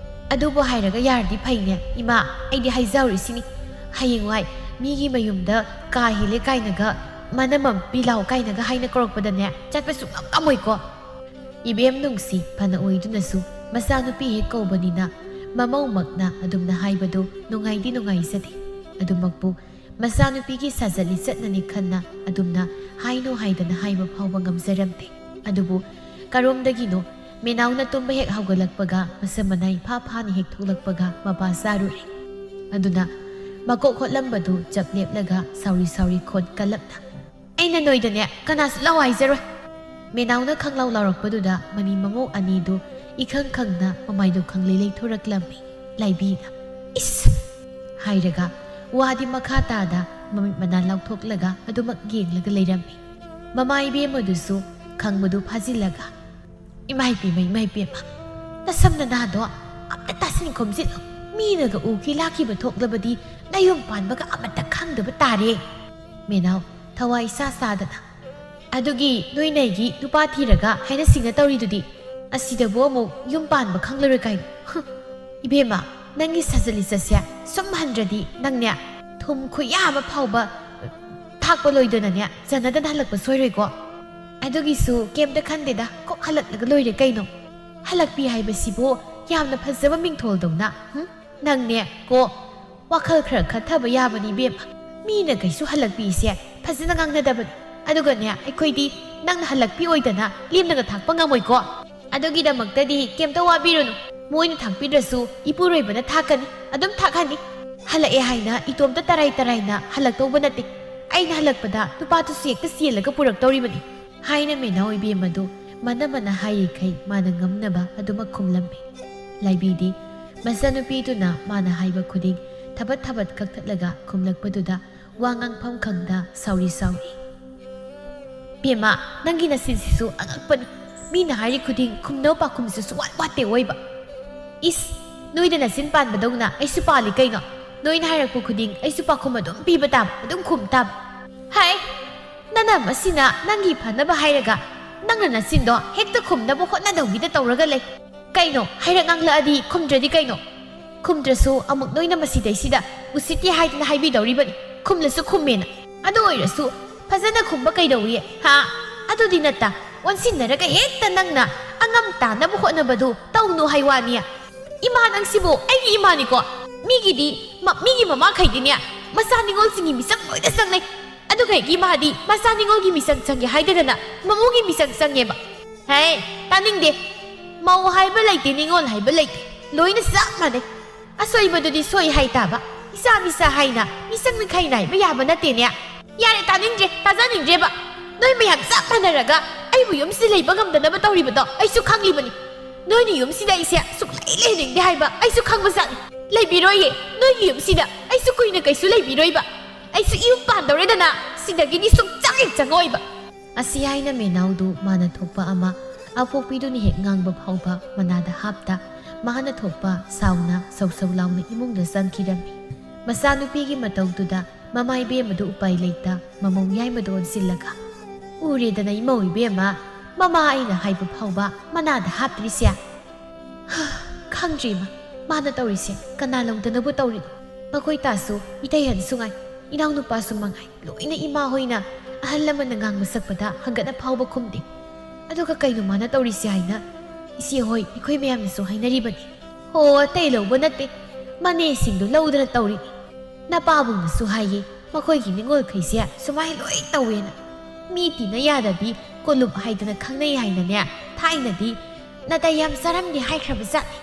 ꯑꯗꯨꯕꯨ ꯍꯥꯏꯔꯒ ꯌꯥꯔꯗꯤ ꯐꯩꯅꯦ ꯏꯃꯥ, ꯑꯩꯗꯤ ꯍꯥꯏꯖꯍꯧꯔꯤꯁꯤꯅꯤ꯫ ꯍꯌꯦꯡꯋꯥꯏ ꯃꯤꯒꯤ ꯃꯌꯨꯝꯗ ꯀꯥ ꯍꯦꯜꯂꯦ ꯀꯥꯏꯅꯒ, ꯃꯅꯝ ꯃꯄꯤ ꯂꯥꯎ ꯀꯥꯏꯅꯒ ꯍꯥꯏꯅ ꯀꯧꯔꯛꯄꯗꯅꯦ ꯆꯠꯄ ꯁꯨꯡꯉꯝ ꯉꯝꯃꯣꯏꯀꯣ꯫ ꯏꯕꯦꯝ ꯅꯨꯡꯁꯤ ꯐꯅ ꯑꯣꯏꯗꯨꯅꯁꯨ ꯃꯆꯥꯅꯨꯄꯤ ꯍꯦꯛ ꯀꯧꯕꯅꯤꯅ ꯃꯃꯧꯃꯛꯅ ꯑꯗꯨꯝꯅ ꯍꯥꯏꯕꯗꯨ ꯅꯨꯡꯉꯥꯏꯗꯤ ꯅꯨꯡꯉꯥꯏꯖꯗꯦ꯫ ꯑꯗꯨꯃꯛꯄꯨ ꯃꯆꯥꯅꯨꯄꯤꯒꯤ ꯁꯥꯖꯠ ꯂꯤꯆꯠꯅꯅꯤ ꯈꯟꯅ ꯑꯗꯨꯝꯅ ꯍꯥꯏꯅꯨ ꯍꯥꯏꯗꯅ ꯍꯥꯏꯕ ꯐꯥꯎꯕ ꯉꯝꯖꯔꯝꯗꯦ꯫ ꯑꯗꯨꯕꯨ ꯀꯔꯣꯝꯗꯒꯤꯅꯣ ꯃꯦꯅꯥꯎꯅ ꯇꯨꯝꯕ ꯍꯦꯛ ꯍꯧꯒꯠꯂꯛꯄꯒ ꯃꯁꯝ ꯃꯅꯥ ꯏꯐꯥ ꯐꯥꯅ ꯍꯦꯛ ꯊꯣꯛꯂꯛꯄꯒ ꯃꯄꯥ ꯆꯥꯔꯨꯔꯦ꯫ ꯑꯗꯨꯅ ꯃꯀꯣꯛ ꯍꯣꯠꯂꯝꯕꯗꯨ ꯆꯞ ꯂꯦꯞꯂꯒ ꯁꯥꯎꯔꯤ ꯁꯥꯎꯔꯤ ꯈꯣꯟ ꯀꯜꯂꯞꯅ, "ꯑꯩꯅ ꯅꯣꯏꯗꯅꯦ ꯀꯅꯥꯁꯨ ꯂꯥꯛꯑꯣ ꯍꯥꯏꯖꯔꯣꯏ"꯫ ꯃꯦꯅꯥꯎꯅ ꯈꯪꯂꯥꯎ ꯂꯥꯎꯔꯛꯄꯗꯨꯗ ꯃꯅꯤ ꯃꯃꯧ ꯑꯅꯤꯗꯨ ꯏꯈꯪ ꯈꯪꯅ ꯃꯃꯥꯏꯗꯨ ꯈꯪꯂꯩ ꯂꯩꯊꯣꯔꯛꯂꯝꯃꯤ꯫ ꯂꯥꯏꯕꯤꯅ "ꯏꯁ!" ꯍꯥꯏꯔꯒ ꯋꯥꯗꯤ ꯃꯈꯥ ꯇꯥꯗ ꯃꯃꯤꯠ ꯃꯅꯥ ꯂꯥꯎꯊꯣꯛꯂꯒ ꯑꯗꯨꯃꯛ ꯌꯦꯡꯂꯒ ꯂꯩꯔꯝꯃꯤ꯫ ꯃꯃꯥ ꯏꯕꯦꯝꯃꯗꯨꯁꯨ ꯈꯪꯕꯗꯨ ꯐꯥꯖꯤꯜꯂꯒ, "ꯏꯃꯥ ꯏꯕꯦꯝꯃ, ꯏꯃꯥ ꯏꯕꯦꯝꯃ, ꯅꯁꯝ ꯅꯅꯥꯗꯣ ꯑꯝꯇ ꯇꯥꯁꯤꯟ ꯈꯣꯝꯖꯤꯜꯂꯨ꯫ ꯃꯤꯅꯒ ꯎꯈꯤ ꯂꯥꯛꯈꯤꯕ ꯊꯣꯛꯂꯕꯗꯤ ꯅꯌꯨꯝ ꯄꯥꯟꯕꯒ ꯑꯃꯠꯇ ꯈꯪꯗꯕ ꯇꯥꯔꯦ꯫" ꯃꯦꯅꯥꯎ ꯊꯋꯥꯏ ꯏꯁꯥ ꯁꯥꯗꯅ, "ꯑꯗꯨꯒꯤ ꯅꯣꯏꯅꯩꯒꯤ ꯅꯨꯄꯥ ꯊꯤꯔꯒ ꯍꯥꯏꯅ ꯁꯤꯡꯅ ꯇꯧꯔꯤꯗꯨꯗꯤ, ꯑꯁꯤꯗꯕꯨ ꯑꯃꯨꯛ ꯌꯨꯝ ꯄꯥꯟꯕ ꯈꯪꯂꯔꯣꯏ ꯀꯥꯏꯅ? ꯍꯨꯝ, ꯏꯕꯦꯝꯃ, ꯅꯪꯒꯤ ꯁꯥꯖꯠ ꯂꯤꯆꯠꯁꯦ ꯁꯨꯝ ꯍꯟꯗ꯭ꯔꯗꯤ ꯅꯪꯅꯦ ꯊꯨꯝ ꯈꯨꯌꯥ ꯑꯃ ꯐꯥꯎꯕ ꯊꯥꯛꯄ ꯂꯣꯏꯗꯅꯅꯦ ꯆꯟꯅꯗꯅ ꯍꯜꯂꯛꯄ ꯁꯣꯏꯔꯣꯏꯀꯣ꯫ ꯑꯗꯨꯒꯤꯁꯨ ꯀꯩꯝꯇ ꯈꯟꯗꯦꯗ, ꯀꯣꯛ ꯍꯜꯂꯛꯂꯒ ꯂꯣꯏꯔꯦ ꯀꯩꯅꯣ꯫ ꯍꯜꯂꯛꯄꯤ ꯍꯥꯏꯕꯁꯤꯕꯨ ꯌꯥꯝꯅ ꯐꯖꯕ ꯃꯤꯡꯊꯣꯜꯗꯧꯅ꯫ ꯍꯨꯝ, ꯅꯪꯅꯦ ꯀꯣ, ꯋꯥꯈꯜ ꯈꯔ ꯈꯟꯊꯕ ꯌꯥꯕꯅꯤ ꯏꯕꯦꯝꯃ꯫ ꯃꯤꯅ ꯀꯩꯁꯨ ꯍꯜꯂꯛꯄꯤꯁꯦ ꯐꯖꯅ ꯉꯥꯡꯅꯗꯕꯅꯤ꯫ ꯑꯗꯨꯒꯅꯦ, ꯑꯩꯈꯣꯏꯗꯤ ꯅꯪꯅ ꯍꯜꯂꯛꯄꯤ ꯑꯣꯏꯗꯅ ꯂꯦꯝꯅꯒ ꯊꯥꯛꯄ ꯉꯝꯃꯣꯏꯀꯣ꯫ ꯑꯗꯨꯒꯤꯗꯃꯛꯇꯗꯤ ꯀꯩꯝꯇ ꯋꯥꯕꯤꯔꯨꯅꯨ꯫ ꯃꯣꯏꯅ ꯊꯥꯛꯄꯤꯗ꯭ꯔꯁꯨ ꯏꯄꯨꯔꯣꯏꯕꯅ ꯊꯥꯛꯀꯅꯤ, ꯑꯗꯨꯝ ꯊꯥꯛꯍꯟꯅꯤ꯫ ꯍꯜꯂꯛꯑꯦ ꯍꯥꯏꯅ ꯏꯇꯣꯝꯇ ꯇꯔꯥꯏ ꯇꯔꯥꯏꯅ ꯍꯜꯂꯛꯇꯧꯕ ꯅꯠꯇꯦ꯫ ꯑꯩꯅ ꯍꯜꯂꯛꯄꯗ ꯅꯨꯄꯥꯗꯨꯁꯨ ꯍꯦꯛꯇ ꯆꯦꯜꯂꯒ ꯄꯨꯔꯛꯇꯧꯔꯤꯕꯅꯤ", ꯍꯥꯏꯅ ꯃꯦꯅꯥꯎ ꯏꯕꯦꯝꯃꯗꯨ ꯃꯅ ꯃꯅ ꯍꯥꯏꯔꯤꯈꯩ ꯃꯥꯅ ꯉꯝꯅꯕ ꯑꯗꯨꯃꯛ ꯈꯨꯝꯂꯝꯃꯤ꯫ ꯂꯥꯏꯕꯤꯗꯤ ꯃꯆꯥꯅꯨꯄꯤꯗꯨꯅ ꯃꯥꯅ ꯍꯥꯏꯕ ꯈꯨꯗꯤꯡ ꯊꯕꯠ ꯊꯕꯠ ꯀꯛꯊꯠꯂꯒ ꯈꯨꯝꯂꯛꯄꯗꯨꯗ ꯋꯥ ꯉꯥꯡꯐꯝ ꯈꯪꯗ ꯁꯥꯎꯔꯤ ꯁꯥꯎꯔꯤ꯫ "ꯕꯦꯝꯃ, ꯅꯪꯒꯤ ꯅꯆꯤꯟꯁꯤꯁꯨ ꯑꯉꯛꯄꯅꯤ꯫ ꯃꯤꯅ ꯍꯥꯏꯔꯤ ꯈꯨꯗꯤꯡ ꯈꯨꯝꯅꯕ ꯄꯥꯈꯨꯝꯁꯨ ꯁꯨꯡꯋꯥꯠ ꯋꯥꯠꯇꯦ ꯑꯣꯏꯕ꯫ ꯏꯁ, ꯅꯣꯏꯗ ꯅꯆꯤꯟ ꯄꯥꯟꯕꯗꯧꯅ ꯑꯩꯁꯨ ꯄꯥꯜꯂꯤ ꯀꯩꯅꯣ? ꯅꯣꯏꯅ ꯍꯥꯏꯔꯛꯄ ꯈꯨꯗꯤꯡ ꯑꯩꯁꯨ ꯄꯥꯈꯨꯝ ꯑꯗꯨꯝ ꯄꯤꯕ ꯇꯥꯕ, ꯑꯗꯨꯝ ꯈꯨꯝ ꯇꯥꯕ꯫ ꯍꯥꯏ, ꯅꯅꯝ ꯑꯁꯤꯅ ꯅꯪꯒꯤ ꯐꯅꯕ ꯍꯥꯏꯔꯒ ꯅꯪꯅ ꯅꯆꯤꯟꯗꯣ ꯍꯦꯛꯇ ꯈꯨꯝꯅꯕ ꯍꯣꯠꯅꯗꯧꯒꯤꯗ ꯇꯧꯔꯒ ꯂꯩ꯫ ꯀꯩꯅꯣ, ꯍꯥꯏꯔꯛ ꯉꯥꯡꯂꯛꯑꯗꯤ ꯈꯨꯝꯗ꯭ꯔꯗꯤ ꯀꯩꯅꯣ? ꯈꯨꯝꯗ꯭ꯔꯁꯨ ꯑꯃꯨꯛ ꯅꯣꯏꯅ ꯃꯁꯤꯗꯩꯁꯤꯗ ꯎꯁꯤꯠꯇꯦ ꯍꯥꯏꯗꯅ ꯍꯥꯏꯕꯤꯗꯧꯔꯤꯕꯅꯤ꯫ ꯈꯨꯝꯂꯁꯨ ꯈꯨꯝꯃꯦꯅ꯫ ꯑꯗꯨ ꯑꯣꯏꯔꯁꯨ ꯐꯖꯅ ꯈꯨꯝꯕ ꯀꯩꯗꯧꯏ? ꯍꯥ? ꯑꯗꯨꯗꯤ ꯅꯠꯇ꯫ ꯑꯣꯟꯁꯤꯟꯅꯔꯒ ꯍꯦꯛꯇ ꯅꯪꯅ ꯑꯉꯝ ꯇꯥꯅꯕ ꯍꯣꯠꯅꯕꯗꯨ ꯇꯧꯅꯨ ꯍꯥꯏ ꯋꯥꯅꯤ꯫ ꯏꯃꯥ ꯅꯪꯁꯤꯕꯨ ꯑꯩꯒꯤ ꯏꯃꯥꯅꯤꯀꯣ꯫ ꯃꯤꯒꯤꯗꯤ, ꯃ-, ꯃꯤꯒꯤ ꯃꯃꯥꯈꯩꯗꯤꯅꯦ, ꯃꯆꯥ ꯅꯤꯉꯣꯜꯁꯤꯡꯒꯤ ꯃꯤꯆꯪ ꯂꯣꯏꯅ ꯆꯪꯅꯩ꯫ ꯑꯗꯨꯒ ꯑꯩꯒꯤ ꯏꯃꯥꯗꯤ ꯃꯆꯥ ꯅꯤꯉꯣꯜꯒꯤ ꯃꯤꯆꯪ ꯆꯪꯒꯦ ꯍꯥꯏꯗꯗꯅ ꯃꯃꯧꯒꯤ ꯃꯤꯆꯪ ꯆꯪꯉꯦꯕ꯫ ꯍꯦ, ꯇꯥꯅꯤꯡꯗꯦ꯫ ꯃꯧ ꯍꯥꯏꯕ ꯂꯩꯇꯦ, ꯅꯤꯉꯣꯜ ꯍꯥꯏꯕ ꯂꯩꯇꯦ꯫ ꯂꯣꯏꯅ ꯆꯞ ꯃꯥꯟꯅꯩ꯫ ꯑꯁꯣꯏꯕꯗꯨꯗꯤ ꯁꯣꯏ ꯍꯥꯏ ꯇꯥꯕ꯫ ꯏꯆꯥ ꯃꯤꯆꯥ ꯍꯥꯏꯅ ꯃꯤꯆꯪ ꯃꯤꯈꯥꯏ ꯅꯥꯏꯕ ꯌꯥꯕ ꯅꯠꯇꯦꯅꯦ꯫ ꯌꯥꯔꯦ, ꯇꯥꯅꯤꯡꯗ꯭ꯔꯦ, ꯇꯥꯖꯅꯤꯡꯗ꯭ꯔꯦꯕ꯫ ꯅꯣꯏ ꯃꯌꯥꯝ ꯆꯞ ꯃꯥꯟꯅꯔꯒ ꯑꯩꯕꯨ ꯌꯨꯝꯁꯤꯗ ꯂꯩꯕ ꯉꯝꯗꯅꯕ ꯇꯧꯔꯤꯕꯗꯣ ꯑꯩꯁꯨ ꯈꯪꯂꯤꯕꯅꯤ꯫ ꯅꯣꯏꯅ ꯌꯨꯝꯁꯤꯗ ꯑꯩꯁꯦ ꯁꯨꯛꯂꯩ ꯂꯩꯍꯟꯅꯤꯡꯗꯦ ꯍꯥꯏꯕ ꯑꯩꯁꯨ ꯈꯪꯕꯖꯥꯠꯅꯤ꯫ ꯂꯩꯕꯤꯔꯣꯏꯌꯦ, ꯅꯣꯏꯒꯤ ꯌꯨꯝꯁꯤꯗ ꯑꯩꯁꯨ ꯀꯨꯏꯅ ꯀꯩꯁꯨ ꯂꯩꯕꯤꯔꯣꯏꯕ꯫ ꯑꯩꯁꯨ ꯌꯨꯝ ꯄꯥꯟꯗꯧꯔꯦꯗꯅ, ꯁꯤꯗꯒꯤꯗꯤ ꯁꯨꯡꯆꯪ ꯍꯦꯛ ꯆꯪꯉꯣꯏꯕ꯫ ꯑꯁꯤ ꯍꯥꯏꯅ ꯃꯦꯅꯥꯎꯗꯨ ꯃꯥꯅ ꯊꯣꯛꯄ ꯑꯃ ꯑꯄꯣꯛꯄꯤꯗꯨꯅ ꯍꯦꯛ ꯉꯥꯡꯕ ꯐꯥꯎꯕ ꯃꯅꯥꯗ ꯍꯥꯞꯇ, ꯃꯥꯅ ꯊꯣꯛꯄ ꯁꯥꯎꯅ ꯁꯧ ꯁꯧ ꯂꯥꯎꯅ ꯏꯃꯨꯡꯗ ꯆꯪꯈꯤꯔꯝꯃꯤ꯫ ꯃꯆꯥꯅꯨꯄꯤꯒꯤ ꯃꯇꯧꯗꯨꯗ ꯃꯃꯥ ꯏꯕꯦꯝꯃꯗꯨ ꯎꯄꯥꯏ ꯂꯩꯇ ꯃꯃꯧ ꯌꯥꯏꯃꯗꯨ ꯑꯣꯟꯁꯤꯜꯂꯒ, "ꯎꯔꯦꯗꯅ ꯏꯃꯧ ꯏꯕꯦꯝꯃ, ꯃꯃꯥ ꯑꯩꯅ ꯍꯥꯏꯕ ꯐꯥꯎꯕ ꯃꯅꯥꯗ ꯍꯥꯞꯇ꯭ꯔꯤꯁꯦ꯫ ꯈꯪꯗ꯭ꯔꯤꯃ, ꯃꯥꯅ ꯇꯧꯔꯤꯁꯦ ꯀꯅꯥ ꯂꯧꯗꯅꯕꯨ ꯇꯧꯔꯤꯅꯣ? ꯃꯈꯣꯏ ꯇꯥꯁꯨ ꯏꯇꯩꯍꯟꯁꯨ ꯉꯥꯏ, ꯏꯅꯥꯎꯅꯨꯄꯥꯁꯨ ꯃꯉꯥꯏ, ꯂꯣꯏꯅ ꯏꯃꯥ ꯍꯣꯏꯅ ꯑꯍꯜ ꯂꯃꯟꯅ ꯉꯥꯡꯕ ꯁꯛꯄꯗ ꯍꯪꯒꯠꯅ ꯐꯥꯎꯕ ꯈꯨꯝꯗꯦ꯫ ꯑꯗꯨꯒ ꯀꯩꯅꯣ ꯃꯥꯅ ꯇꯧꯔꯤꯁꯦ ꯍꯥꯏꯅ ꯏꯆꯦ ꯍꯣꯏ ꯑꯩꯈꯣꯏ ꯃꯌꯥꯝꯅꯁꯨ ꯍꯥꯏꯅꯔꯤꯕꯅꯤ꯫ ꯍꯣ, ꯑꯇꯩ ꯂꯧꯕ ꯅꯠꯇꯦ, ꯃꯅꯦꯁꯤꯡꯗꯣ ꯂꯧꯗꯅ ꯇꯧꯔꯤꯅꯤ꯫ ꯅꯄꯥꯕꯨꯡꯅꯁꯨ ꯍꯥꯏꯌꯦ, ꯃꯈꯣꯏꯒꯤ ꯅꯤꯉꯣꯜꯈꯩꯁꯦ ꯁꯨꯃꯥꯏ ꯂꯣꯏ ꯇꯧꯋꯦꯅ꯫ ꯃꯤ ꯇꯤꯟꯅ ꯌꯥꯗꯕꯤ ꯀꯣꯂꯨꯞ ꯍꯥꯏꯗꯅ ꯈꯪꯅꯩ ꯍꯥꯏꯅꯅꯦ, ꯊꯥꯏꯅꯗꯤ ꯅꯥꯇꯩ ꯌꯥꯝ ꯆꯥꯔꯝꯗꯦ ꯍꯥꯏꯈ꯭ꯔꯕ ꯖꯥꯠꯅꯤ꯫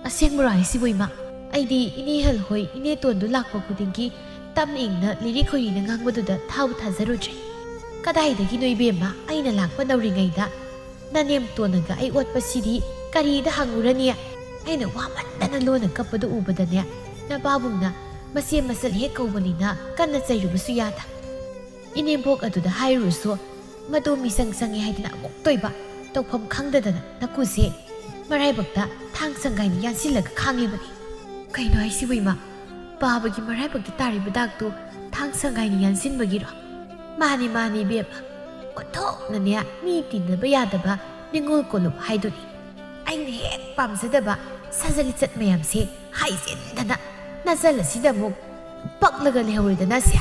ꯑꯁꯦꯡꯕꯔꯣ ꯍꯥꯏꯁꯤꯕꯨ ꯏꯃꯥ? ꯑꯩꯗꯤ ꯏꯅꯦ ꯍꯦꯜ ꯍꯣꯏ, ꯏꯅꯦ ꯇꯣꯟꯗꯨ ꯂꯥꯛꯄ ꯈꯨꯗꯤꯡꯒꯤ ꯇꯞꯅ ꯏꯪꯅ ꯂꯤꯔꯤ ꯈꯣꯏꯔꯤꯅ ꯉꯥꯡꯕꯗꯨꯗ ꯊꯥꯕꯨ ꯊꯥꯖꯔꯨꯗ꯭ꯔꯦ꯫ ꯀꯗꯥꯏꯗꯒꯤꯅꯣ ꯏꯕꯦꯝꯃ, ꯑꯩꯅ ꯂꯥꯛꯄ ꯅꯧꯔꯤꯉꯩꯗ ꯅꯅꯦꯝ ꯇꯣꯟꯅꯒ ꯑꯩ ꯑꯣꯠꯄꯁꯤꯗꯤ ꯀꯔꯤꯗ ꯍꯪꯉꯨꯔꯅꯤ? ꯑꯩꯅ ꯋꯥꯃꯟꯗꯅ ꯂꯣꯟꯅ ꯀꯞꯄꯗꯨ ꯎꯕꯗꯅꯦ, ꯅꯄꯥꯕꯨꯡꯅ ꯃꯆꯦ ꯃꯆꯜ ꯍꯦꯛ ꯀꯧꯕꯅꯤꯅ ꯀꯟꯅ ꯆꯩꯔꯨꯕꯁꯨ ꯌꯥꯗ꯫ ꯏꯅꯦꯝꯕꯣꯛ ꯑꯗꯨꯗ ꯍꯥꯏꯔꯨꯔꯁꯨ ꯃꯗꯨ ꯃꯤꯆꯪ ꯆꯪꯉꯦ ꯍꯥꯏꯗꯅ ꯑꯃꯨꯛꯇꯣꯏꯕ, ꯇꯧꯐꯝ ꯈꯪꯗꯗꯅ ꯅꯀꯨꯁꯦ ꯃꯔꯥꯏꯕꯛꯇ ꯊꯥꯡ ꯁꯪꯒꯥꯏꯅ ꯌꯥꯟꯁꯤꯜꯂꯒ ꯈꯥꯡꯂꯤꯕꯅꯤ꯫ ꯀꯩꯅꯣ ꯍꯥꯏꯁꯤꯕꯨ ꯏꯃꯥ? ꯄꯥꯕꯒꯤ ꯃꯔꯥꯏꯕꯛꯇ ꯇꯥꯔꯤꯕ ꯗꯥꯛꯇꯨ ꯊꯥꯡ ꯁꯪꯒꯥꯏꯅ ꯌꯥꯟꯁꯤꯟꯕꯒꯤꯔꯣ? ꯃꯥꯅꯤ, ꯃꯥꯅꯤ ꯏꯕꯦꯝꯃ, ꯑꯣꯟꯊꯣꯛꯅꯅꯦ ꯃꯤ ꯇꯤꯟꯅꯕ ꯌꯥꯗꯕ ꯅꯤꯉꯣꯜ ꯀꯣꯂꯨꯞ ꯍꯥꯏꯗꯨꯅꯤ꯫ ꯑꯩꯅ ꯍꯦꯛ ꯄꯥꯝꯖꯗꯕ ꯁꯥꯖ ꯂꯤꯆꯠ ꯃꯌꯥꯝꯁꯦ ꯍꯥꯏꯖꯤꯟꯗꯅ ꯅꯆꯜ ꯑꯁꯤꯗ ꯑꯃꯨꯛ ꯄꯛꯂꯒ ꯂꯩꯍꯧꯔꯦꯗꯅ ꯁꯦ꯫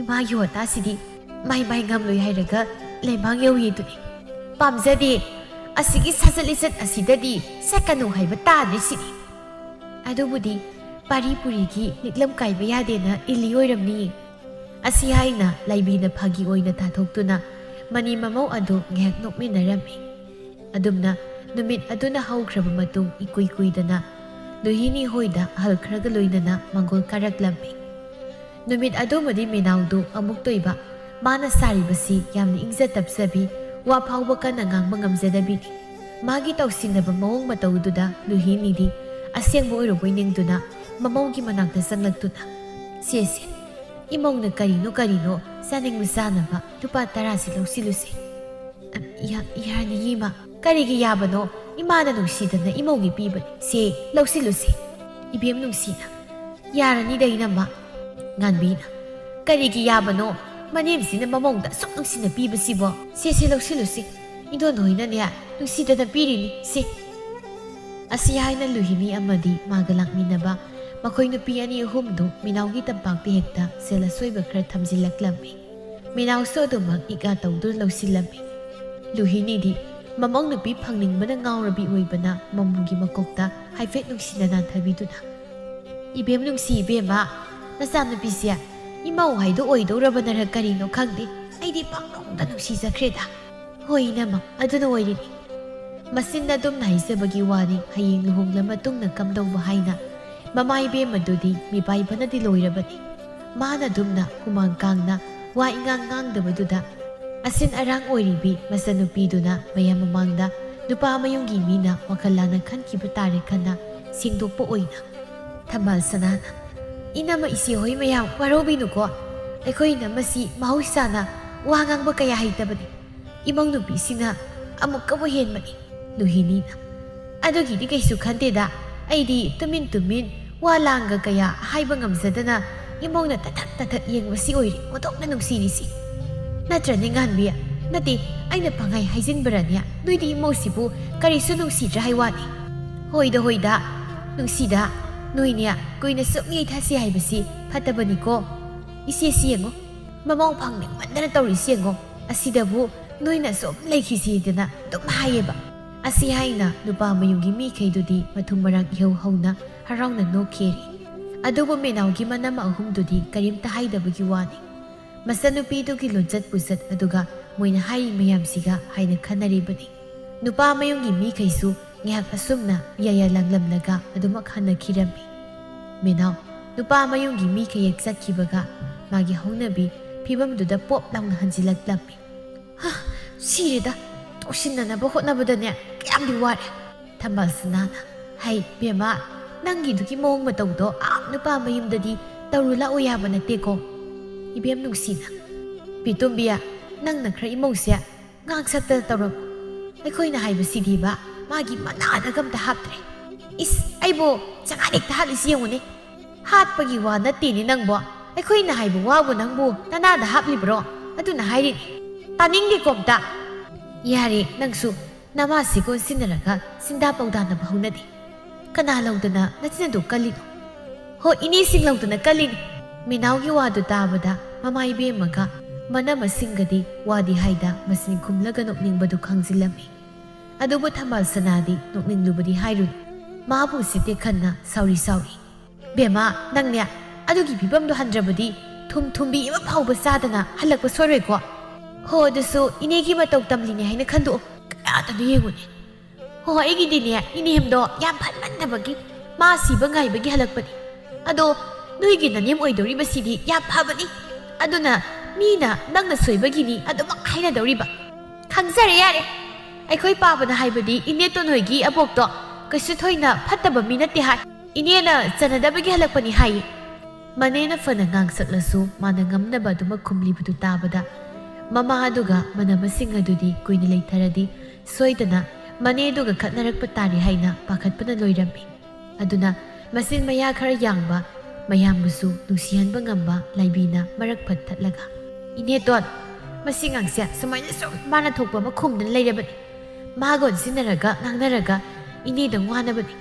ꯏꯃꯥꯒꯤ ꯋꯥꯇꯥꯁꯤꯗꯤ ꯃꯥꯏ ꯃꯥꯏ ꯉꯝꯂꯣꯏ ꯍꯥꯏꯔꯒ ꯂꯩꯃꯥꯡ ꯌꯧꯏꯗꯨꯅꯤ꯫ ꯄꯥꯝꯖꯗꯦ, ꯑꯁꯤꯒꯤ ꯁꯥꯖꯠ ꯂꯤꯆꯠ ꯑꯁꯤꯗꯗꯤ ꯆꯠꯀꯅꯨ ꯍꯥꯏꯕ ꯇꯥꯗ꯭ꯔꯤ ꯁꯤꯅꯤ꯫ ꯑꯗꯨꯕꯨꯗꯤ ꯄꯥꯔꯤ ꯄꯨꯔꯤꯒꯤ ꯂꯤꯛꯂꯝ ꯀꯥꯏꯕ ꯌꯥꯗꯦꯅ ꯏꯜꯂꯤ ꯑꯣꯏꯔꯝꯅꯤ꯫ ꯑꯁꯤ ꯍꯥꯏꯅ ꯂꯥꯏꯕꯤꯅ ꯐꯥꯒꯤ ꯑꯣꯏꯅ ꯇꯥꯊꯣꯛꯇꯨꯅ ꯃꯅꯤ ꯃꯃꯧ ꯑꯗꯨ ꯉꯥꯏꯍꯥꯛ ꯅꯣꯛꯃꯤꯟꯅꯔꯝꯃꯤ꯫ ꯑꯗꯨꯝꯅ ꯅꯨꯃꯤꯠ ꯑꯗꯨꯅ ꯍꯧꯈ꯭ꯔꯕ ꯃꯇꯨꯡ ꯏꯀꯨꯏ ꯀꯨꯏꯗꯅ ꯂꯨꯍꯤꯅꯤ ꯍꯣꯏꯗ ꯍꯜꯈ꯭ꯔꯒ ꯂꯣꯏꯅꯅ ꯃꯪꯒꯣꯜ ꯀꯥꯔꯛꯂꯝꯃꯤ꯫ ꯅꯨꯃꯤꯠ ꯑꯗꯨꯃꯗꯤ ꯃꯦꯅꯥꯎꯗꯨ ꯑꯃꯨꯛꯇꯣꯏꯕ ꯃꯥꯅ ꯁꯥꯔꯤꯕꯁꯤ ꯌꯥꯝꯅ ꯏꯪꯖ ꯇꯞꯆꯕꯤ, ꯋꯥ ꯐꯥꯎꯕ ꯀꯟꯅ ꯉꯥꯡꯕ ꯉꯝꯖꯗꯕꯤꯅꯤ꯫ ꯃꯥꯒꯤ ꯇꯧꯁꯤꯟꯅꯕ ꯃꯑꯣꯡ ꯃꯇꯧꯗꯨꯗ ꯂꯨꯍꯤꯅꯤꯗꯤ ꯑꯁꯦꯡꯕ ꯑꯣꯏꯔꯨꯕꯣꯏ ꯅꯤꯡꯗꯨꯅ ꯃꯃꯧꯒꯤ ꯃꯅꯥꯛꯇ ꯆꯪꯂꯛꯇꯨꯅ, "ꯁꯦ, ꯁꯦ, ꯏꯃꯧꯅ ꯀꯔꯤꯅꯣ ꯀꯔꯤꯅꯣ ꯆꯥꯅꯤꯡꯕ ꯆꯥꯅꯕ ꯂꯨꯄꯥ ꯇꯔꯥꯁꯤ ꯂꯧꯁꯤꯜꯂꯨꯁꯦ꯫" "ꯌꯥ-, ꯌꯥꯔꯅꯤꯌꯦ, ꯏꯃꯥ꯫ ꯀꯔꯤꯒꯤ ꯌꯥꯕꯅꯣ? ꯏꯃꯥꯅ ꯅꯨꯡꯁꯤꯗꯅ ꯏꯃꯧꯒꯤ ꯄꯤꯕꯅꯤ꯫ ꯁꯦ, ꯂꯧꯁꯤꯜꯂꯨꯁꯦ꯫" ꯏꯕꯦꯝ ꯅꯨꯡꯁꯤꯅ, "ꯌꯥꯔꯅꯤꯗ, ꯏꯅꯝꯃ꯫" ꯉꯥꯟꯕꯤꯅ, "ꯀꯔꯤꯒꯤ ꯌꯥꯕꯅꯣ? ꯃꯅꯦꯝꯁꯤꯅ ꯃꯃꯧꯗ ꯑꯁꯨꯛ ꯅꯨꯡꯁꯤꯅ ꯄꯤꯕꯁꯤꯕꯣ? ꯁꯦ, ꯁꯦ, ꯂꯧꯁꯤꯜꯂꯨꯁꯤ꯫ ꯏꯟꯗꯣꯟ ꯍꯣꯏꯅꯅꯦ, ꯅꯨꯡꯁꯤꯗꯅ ꯄꯤꯔꯤꯅꯤ꯫ ꯁꯦ꯫" ꯑꯁꯤ ꯍꯥꯏꯅ ꯂꯨꯍꯤꯅꯤ ꯑꯃꯗꯤ ꯃꯥꯒ ꯂꯥꯛꯃꯤꯟꯅꯕ ꯃꯈꯣꯏ ꯅꯨꯄꯤ ꯑꯅꯤ ꯑꯍꯨꯝꯗꯨ ꯃꯤꯅꯥꯎꯒꯤ ꯇꯝꯄꯥꯛꯇ ꯍꯦꯛꯇ ꯁꯦꯜ ꯑꯁꯣꯏꯕ ꯈꯔ ꯊꯝꯖꯤꯜꯂꯛꯂꯝꯃꯤ꯫ ꯃꯤꯅꯥꯎꯁꯨ ꯑꯗꯨꯃꯛ ꯏꯀꯥ ꯇꯧꯗꯨꯅ ꯂꯧꯁꯤꯜꯂꯝꯃꯤ꯫ ꯂꯨꯍꯤꯅꯤꯗꯤ ꯃꯃꯧ ꯅꯨꯄꯤ ꯐꯪꯅꯤꯡꯕꯅ ꯉꯥꯎꯔꯕꯤ ꯑꯣꯏꯕꯅ ꯃꯃꯧꯒꯤ ꯃꯀꯣꯛꯇ ꯍꯥꯏꯐꯦꯠ ꯅꯨꯡꯁꯤꯅ ꯅꯥꯟꯊꯕꯤꯗꯨꯅ, "ꯏꯕꯦꯝ ꯅꯨꯡꯁꯤ ꯏꯕꯦꯝꯃ, ꯅꯆꯥꯅꯨꯄꯤꯁꯦ ꯏꯃꯧ ꯍꯥꯏꯗꯣ ꯑꯣꯏꯗꯧꯔꯕꯅꯔ ꯀꯔꯤꯅꯣ ꯈꯪꯗꯦ, ꯑꯩꯗꯤ ꯄꯥꯛꯅꯨꯡꯗ ꯅꯨꯡꯁꯤꯖꯈ꯭ꯔꯦꯗ꯫" "ꯍꯣꯏ ꯏꯅꯝꯃ, ꯑꯗꯨꯅ ꯑꯣꯏꯔꯤꯅꯤ꯫" ꯃꯆꯤꯟꯅ ꯑꯗꯨꯝꯅ ꯍꯥꯏꯖꯕꯒꯤ ꯋꯥꯅꯤ, ꯍꯌꯦꯡ ꯂꯨꯍꯣꯡꯂ ꯃꯇꯨꯡꯗ ꯀꯝꯗꯧꯕ ꯍꯥꯏꯅ꯫ ꯃꯃꯥ ꯏꯕꯦꯝꯃꯗꯨꯗꯤ ꯃꯤꯄꯥꯏꯕꯅꯗꯤ ꯂꯣꯏꯔꯕꯅꯤ꯫ ꯃꯥꯅ ꯑꯗꯨꯝꯅ ꯍꯨꯃꯥꯡ ꯀꯥꯡꯅ ꯋꯥ ꯏꯉꯥꯡ ꯉꯥꯡꯗꯕꯗꯨꯗ, ꯑꯁꯤꯟ ꯑꯔꯥꯡ ꯑꯣꯏꯔꯤꯕꯤ ꯃꯆꯟꯅꯨꯄꯤꯗꯨꯅ ꯃꯌꯥꯝ ꯃꯃꯥꯡꯗ ꯅꯨꯄꯥ ꯃꯌꯨꯝꯒꯤ ꯃꯤꯅ ꯋꯥꯈꯜ ꯂꯥꯟꯅ ꯈꯟꯈꯤꯕ ꯇꯥꯔꯦ ꯈꯟꯅ ꯁꯦꯡꯗꯣꯛꯄ ꯑꯣꯏꯅ꯫ ꯊꯝꯕꯥꯜ ꯁꯅꯥꯅ, "ꯏꯅꯝꯃ ꯏꯆꯦ ꯍꯣꯏ ꯃꯌꯥꯝ ꯋꯥꯔꯧꯕꯤꯅꯨꯀꯣ꯫ ꯑꯩꯈꯣꯏꯅ ꯃꯁꯤ ꯃꯍꯧꯁꯥꯅ ꯋꯥ ꯉꯥꯡꯕ ꯀꯌꯥ ꯍꯩꯇꯕꯅꯤ꯫ ꯏꯃꯧ ꯅꯨꯄꯤꯁꯤꯅ ꯑꯃꯨꯛꯀꯕꯨ ꯍꯦꯟꯕꯅꯤ꯫" ꯂꯨꯍꯤꯅꯤꯅ, "ꯑꯗꯨꯒꯤꯗꯤ ꯀꯩꯁꯨ ꯈꯟꯗꯦꯗ꯫ ꯑꯩꯗꯤ ꯇꯨꯃꯤꯟ ꯇꯨꯃꯤꯟ ꯋꯥ ꯂꯥꯡꯒ ꯀꯌꯥ ꯍꯥꯏꯕ ꯉꯝꯖꯗꯅ ꯏꯃꯧꯅ ꯇꯊꯛ ꯇꯊꯛ ꯌꯦꯡꯕꯁꯤ ꯑꯣꯏꯔꯦ ꯑꯣꯟꯊꯣꯛꯅ ꯅꯨꯡꯁꯤꯔꯤꯁꯤ꯫ ꯅꯠꯇ꯭ꯔꯅꯦ ꯉꯥꯟꯕꯤ? ꯅꯠꯇꯦ, ꯑꯩꯅ ꯄꯪꯍꯥꯏ ꯍꯥꯏꯖꯤꯟꯕꯔꯅꯦ? ꯅꯣꯏꯗꯤ ꯏꯃꯧꯁꯤꯕꯨ ꯀꯔꯤꯁꯨ ꯅꯨꯡꯁꯤꯗ꯭ꯔꯦ ꯍꯥꯏ ꯋꯥꯅꯤ꯫" "ꯍꯣꯏꯗ, ꯍꯣꯏꯗ, ꯅꯨꯡꯁꯤꯗ, ꯅꯣꯏꯅꯦ ꯀꯨꯏꯅ ꯁꯨꯝ ꯌꯩꯊꯁꯤ ꯍꯥꯏꯕꯁꯤ ꯐꯠꯇꯕꯅꯤꯀꯣ꯫ ꯏꯆꯦꯁꯤ ꯌꯦꯡꯉꯣ, ꯃꯃꯧ ꯐꯪꯅꯤꯡꯃꯟꯗꯅ ꯇꯧꯔꯤꯁꯤ ꯌꯦꯡꯉꯣ꯫ ꯑꯁꯤꯗꯕꯨ ꯅꯣꯏꯅ ꯁꯨꯝ ꯂꯩꯈꯤꯁꯤꯗꯅ ꯑꯗꯨꯝ ꯍꯥꯏꯌꯦꯕ꯫" ꯑꯁꯤ ꯍꯥꯏꯅ ꯅꯨꯄꯥ ꯃꯌꯨꯝꯒꯤ ꯃꯤꯈꯩꯗꯨꯗꯤ ꯃꯊꯨꯝ ꯃꯔꯥꯡ ꯏꯍꯧ ꯍꯧꯅ ꯍꯔꯥꯎꯅ ꯅꯣꯛꯈꯤꯔꯤ꯫ ꯑꯗꯨꯕꯨ ꯃꯦꯅꯥꯎꯒꯤ ꯃꯅꯝ ꯑꯍꯨꯝꯗꯨꯗꯤ ꯀꯔꯤꯝꯇ ꯍꯥꯏꯗꯕꯒꯤ ꯋꯥꯅꯤ꯫ ꯃꯆꯟꯅꯨꯄꯤꯗꯨꯒꯤ ꯂꯣꯟꯆꯠ ꯄꯨꯆꯠ ꯑꯗꯨꯒ ꯃꯣꯏꯅ ꯍꯥꯏꯔꯤ ꯃꯌꯥꯝꯁꯤꯒ ꯍꯥꯏꯅ ꯈꯟꯅꯔꯤꯕꯅꯤ꯫ ꯅꯨꯄꯥ ꯃꯌꯨꯝꯒꯤ ꯃꯤꯈꯩꯁꯨ ꯉꯥꯏꯍꯥꯛ ꯑꯁꯨꯝꯅ ꯌꯥꯌꯥ ꯂꯥꯡꯂꯝꯂꯒ ꯑꯗꯨꯃꯛ ꯍꯟꯅꯈꯤꯔꯝꯃꯤ꯫ ꯃꯦꯅꯥꯎ, ꯅꯨꯄꯥ ꯃꯌꯨꯝꯒꯤ ꯃꯤꯈꯩ ꯍꯦꯛ ꯆꯠꯈꯤꯕꯒ ꯃꯥꯒꯤ ꯍꯧꯅꯕꯤ ꯐꯤꯕꯝꯗꯨꯗ ꯄꯣꯞ ꯂꯥꯎꯅ ꯍꯟꯖꯤꯜꯂꯛꯂꯝꯃꯤ꯫ "ꯍ, ꯁꯤꯔꯦꯗ, ꯇꯣꯛꯁꯤꯟꯅꯅꯕ ꯍꯣꯠꯅꯕꯗꯅꯦ ꯀꯌꯥꯝꯗꯤ ꯋꯥꯔꯦ꯫ ꯊꯝꯕꯥꯜ ꯁꯅꯥꯅ, "ꯍꯩ ꯕꯦꯝꯃ, ꯅꯪꯒꯤꯗꯨꯒꯤ ꯃꯑꯣꯡ ꯃꯇꯧꯗꯣ ꯑꯥ ꯅꯨꯄꯥ ꯃꯌꯨꯝꯗꯗꯤ ꯇꯧꯔꯨ ꯂꯥꯛꯑꯣ ꯌꯥꯕ ꯅꯠꯇꯦꯀꯣ"꯫ ꯏꯕꯦꯝ ꯅꯨꯡꯁꯤꯅ, "ꯄꯤꯇꯣꯝꯕꯤꯌꯥ, ꯅꯪꯅ ꯈꯔ ꯏꯃꯧꯁꯦ ꯉꯥꯡꯁꯛꯇ ꯇꯧꯔꯝꯃꯨ꯫ ꯑꯩꯈꯣꯏꯅ ꯍꯥꯏꯕꯁꯤꯗꯤꯕ ꯃꯥꯒꯤ ꯃꯅꯥꯗꯒ ꯑꯝꯇ ꯍꯥꯞꯇ꯭ꯔꯦ꯫ ꯏꯁ, ꯑꯩꯕꯨ ꯆꯉꯥ ꯍꯦꯛꯇ ꯍꯥꯠꯂꯤꯁꯤ ꯌꯦꯡꯉꯨꯅꯦ꯫ ꯍꯥꯠꯄꯒꯤ ꯋꯥ ꯅꯠꯇꯦꯅꯦ ꯅꯪꯕꯣ꯫ ꯑꯩꯈꯣꯏꯅ ꯍꯥꯏꯕ ꯋꯥꯕꯨ ꯅꯪꯕꯨ ꯅꯅꯥꯗ ꯍꯥꯞꯂꯤꯕ꯭ꯔꯣ? ꯑꯗꯨꯅ ꯍꯥꯏꯔꯤꯅꯤ꯫ ꯇꯥꯅꯤꯡꯗꯦꯀꯣ ꯑꯝꯇ꯫ ꯌꯥꯔꯦ, ꯅꯪꯁꯨ ꯅꯃꯥꯁꯤ ꯀꯣꯟꯁꯤꯟꯅꯔꯒ ꯁꯤꯟꯗꯥ ꯄꯧꯗꯥꯅꯕ ꯍꯧꯅꯗꯦ꯫ ꯀꯅꯥ ꯂꯧꯗꯅ ꯅꯆꯤꯟ ꯑꯗꯨ ꯀꯜꯂꯤꯅꯣ?" "ꯍꯣ, ꯏꯅꯦꯁꯤꯡ ꯂꯧꯗꯅ ꯀꯜꯂꯤꯅꯤ"꯫ ꯃꯤꯅꯥꯎꯒꯤ ꯋꯥꯗꯨ ꯇꯥꯕꯗ ꯃꯃꯥ ꯏꯕꯦꯝꯃꯒ ꯃꯅꯝꯃꯁꯤꯡꯒꯗꯤ ꯋꯥꯗꯤ ꯍꯥꯏꯗ ꯃꯆꯤꯟ ꯈꯨꯝꯂꯒ ꯅꯣꯛꯅꯤꯡꯕꯗꯨ ꯈꯪꯖꯤꯜꯂꯝꯃꯤ꯫ ꯑꯗꯨꯕꯨ ꯊꯝꯕꯥꯜ ꯁꯅꯥꯗꯤ ꯅꯣꯛꯅꯤꯡꯂꯨꯕꯗꯤ ꯍꯥꯏꯔꯨꯅꯨ꯫ ꯃꯥꯕꯨ ꯁꯤꯠꯇꯦ ꯈꯟꯅ ꯁꯥꯎꯔꯤ ꯁꯥꯎꯔꯤ꯫ "ꯕꯦꯝꯃ, ꯅꯪꯅꯦ ꯑꯗꯨꯒꯤ ꯐꯤꯕꯝꯗꯣ ꯍꯟꯗ꯭ꯔꯕꯗꯤ ꯊꯨꯝ ꯊꯨꯝꯕꯤ ꯑꯃ ꯐꯥꯎꯕ ꯆꯥꯗꯅ ꯍꯜꯂꯛꯄ ꯁꯣꯏꯔꯣꯏꯀꯣ"꯫ "ꯍꯣ, ꯑꯗꯨꯁꯨ ꯏꯅꯦꯒꯤ ꯃꯇꯧ ꯇꯝꯂꯤꯅꯦ ꯍꯥꯏꯅ ꯈꯟꯗꯣꯛꯑꯣ꯫ ꯀꯌꯥꯗꯅꯣ ꯌꯦꯡꯉꯨꯅꯦ"꯫ "ꯍꯣ, ꯑꯩꯒꯤꯗꯤꯅꯦ ꯏꯅꯦꯝꯗꯣ ꯌꯥꯝ ꯐꯠꯃꯟꯗꯕꯒꯤ ꯃꯥ ꯁꯤꯕ ꯉꯥꯏꯕꯒꯤ ꯍꯜꯂꯛꯄꯅꯤ꯫ ꯑꯗꯣ ꯅꯣꯏꯒꯤ ꯅꯅꯦꯝ ꯑꯣꯏꯗꯧꯔꯤꯕꯁꯤꯗꯤ ꯌꯥꯝ ꯐꯕꯅꯤ꯫ ꯑꯗꯨꯅ ꯃꯤꯅ ꯅꯪꯅ ꯁꯣꯏꯕꯒꯤꯅꯤ ꯑꯗꯨꯃꯛ ꯍꯥꯏꯅꯗꯧꯔꯤꯕ"꯫ "ꯈꯪꯖꯔꯦ ꯌꯥꯔꯦ꯫ ꯑꯩꯈꯣꯏ ꯄꯥꯕꯅ ꯍꯥꯏꯕꯗꯤ ꯏꯅꯦꯇꯣꯟ ꯍꯣꯏꯒꯤ ꯑꯕꯣꯛꯇꯣ ꯀꯩꯁꯨ ꯊꯣꯏꯅ ꯐꯠꯇꯕ ꯃꯤ ꯅꯠꯇꯦ ꯍꯥꯏ꯫ ꯏꯅꯦꯅ ꯆꯟꯅꯗꯕꯒꯤ ꯍꯜꯂꯛꯄꯅꯤ ꯍꯥꯏꯌꯦ"꯫ ꯃꯅꯦꯅ ꯐꯅ ꯉꯥꯡꯁꯛꯂꯁꯨ ꯃꯥꯅ ꯉꯝꯅꯕ ꯑꯗꯨꯃꯛ ꯈꯨꯝꯂꯤꯕꯗꯨ ꯇꯥꯕꯗ ꯃꯃꯥ ꯑꯗꯨꯒ ꯃꯅꯝꯃꯁꯤꯡ ꯑꯗꯨꯗꯤ ꯀꯨꯏꯅ ꯂꯩꯊꯔꯗꯤ ꯁꯣꯏꯗꯅ ꯃꯅꯦ ꯑꯗꯨꯒ ꯈꯠꯅꯔꯛꯄ ꯇꯥꯔꯦ ꯍꯥꯏꯅ ꯄꯥꯈꯠꯄꯅ ꯂꯣꯏꯔꯝꯃꯤ꯫ ꯑꯗꯨꯅ ꯃꯆꯤꯟ ꯃꯌꯥ ꯈꯔ ꯌꯥꯡꯕ, ꯃꯌꯥꯝꯕꯨꯁꯨ ꯅꯨꯡꯁꯤꯍꯟꯕ ꯉꯝꯕ ꯂꯥꯏꯕꯤꯅ ꯃꯔꯛ ꯐꯠ ꯊꯠꯂꯒ, "ꯏꯅꯦꯇꯣꯟ, ꯃꯁꯤ ꯑꯉꯥꯡꯁꯦ ꯁꯨꯃꯥꯏꯅ ꯁꯨꯝ ꯃꯥꯅ ꯊꯣꯛꯄ ꯑꯃ ꯈꯨꯝꯗꯨꯅ ꯂꯩꯔꯕꯅꯤ꯫ ꯃꯥꯒ ꯑꯣꯟꯁꯤꯟꯅꯔꯒ ꯉꯥꯡꯅꯔꯒ ꯏꯅꯦꯗꯪ ꯋꯥꯅꯕꯅꯤ꯫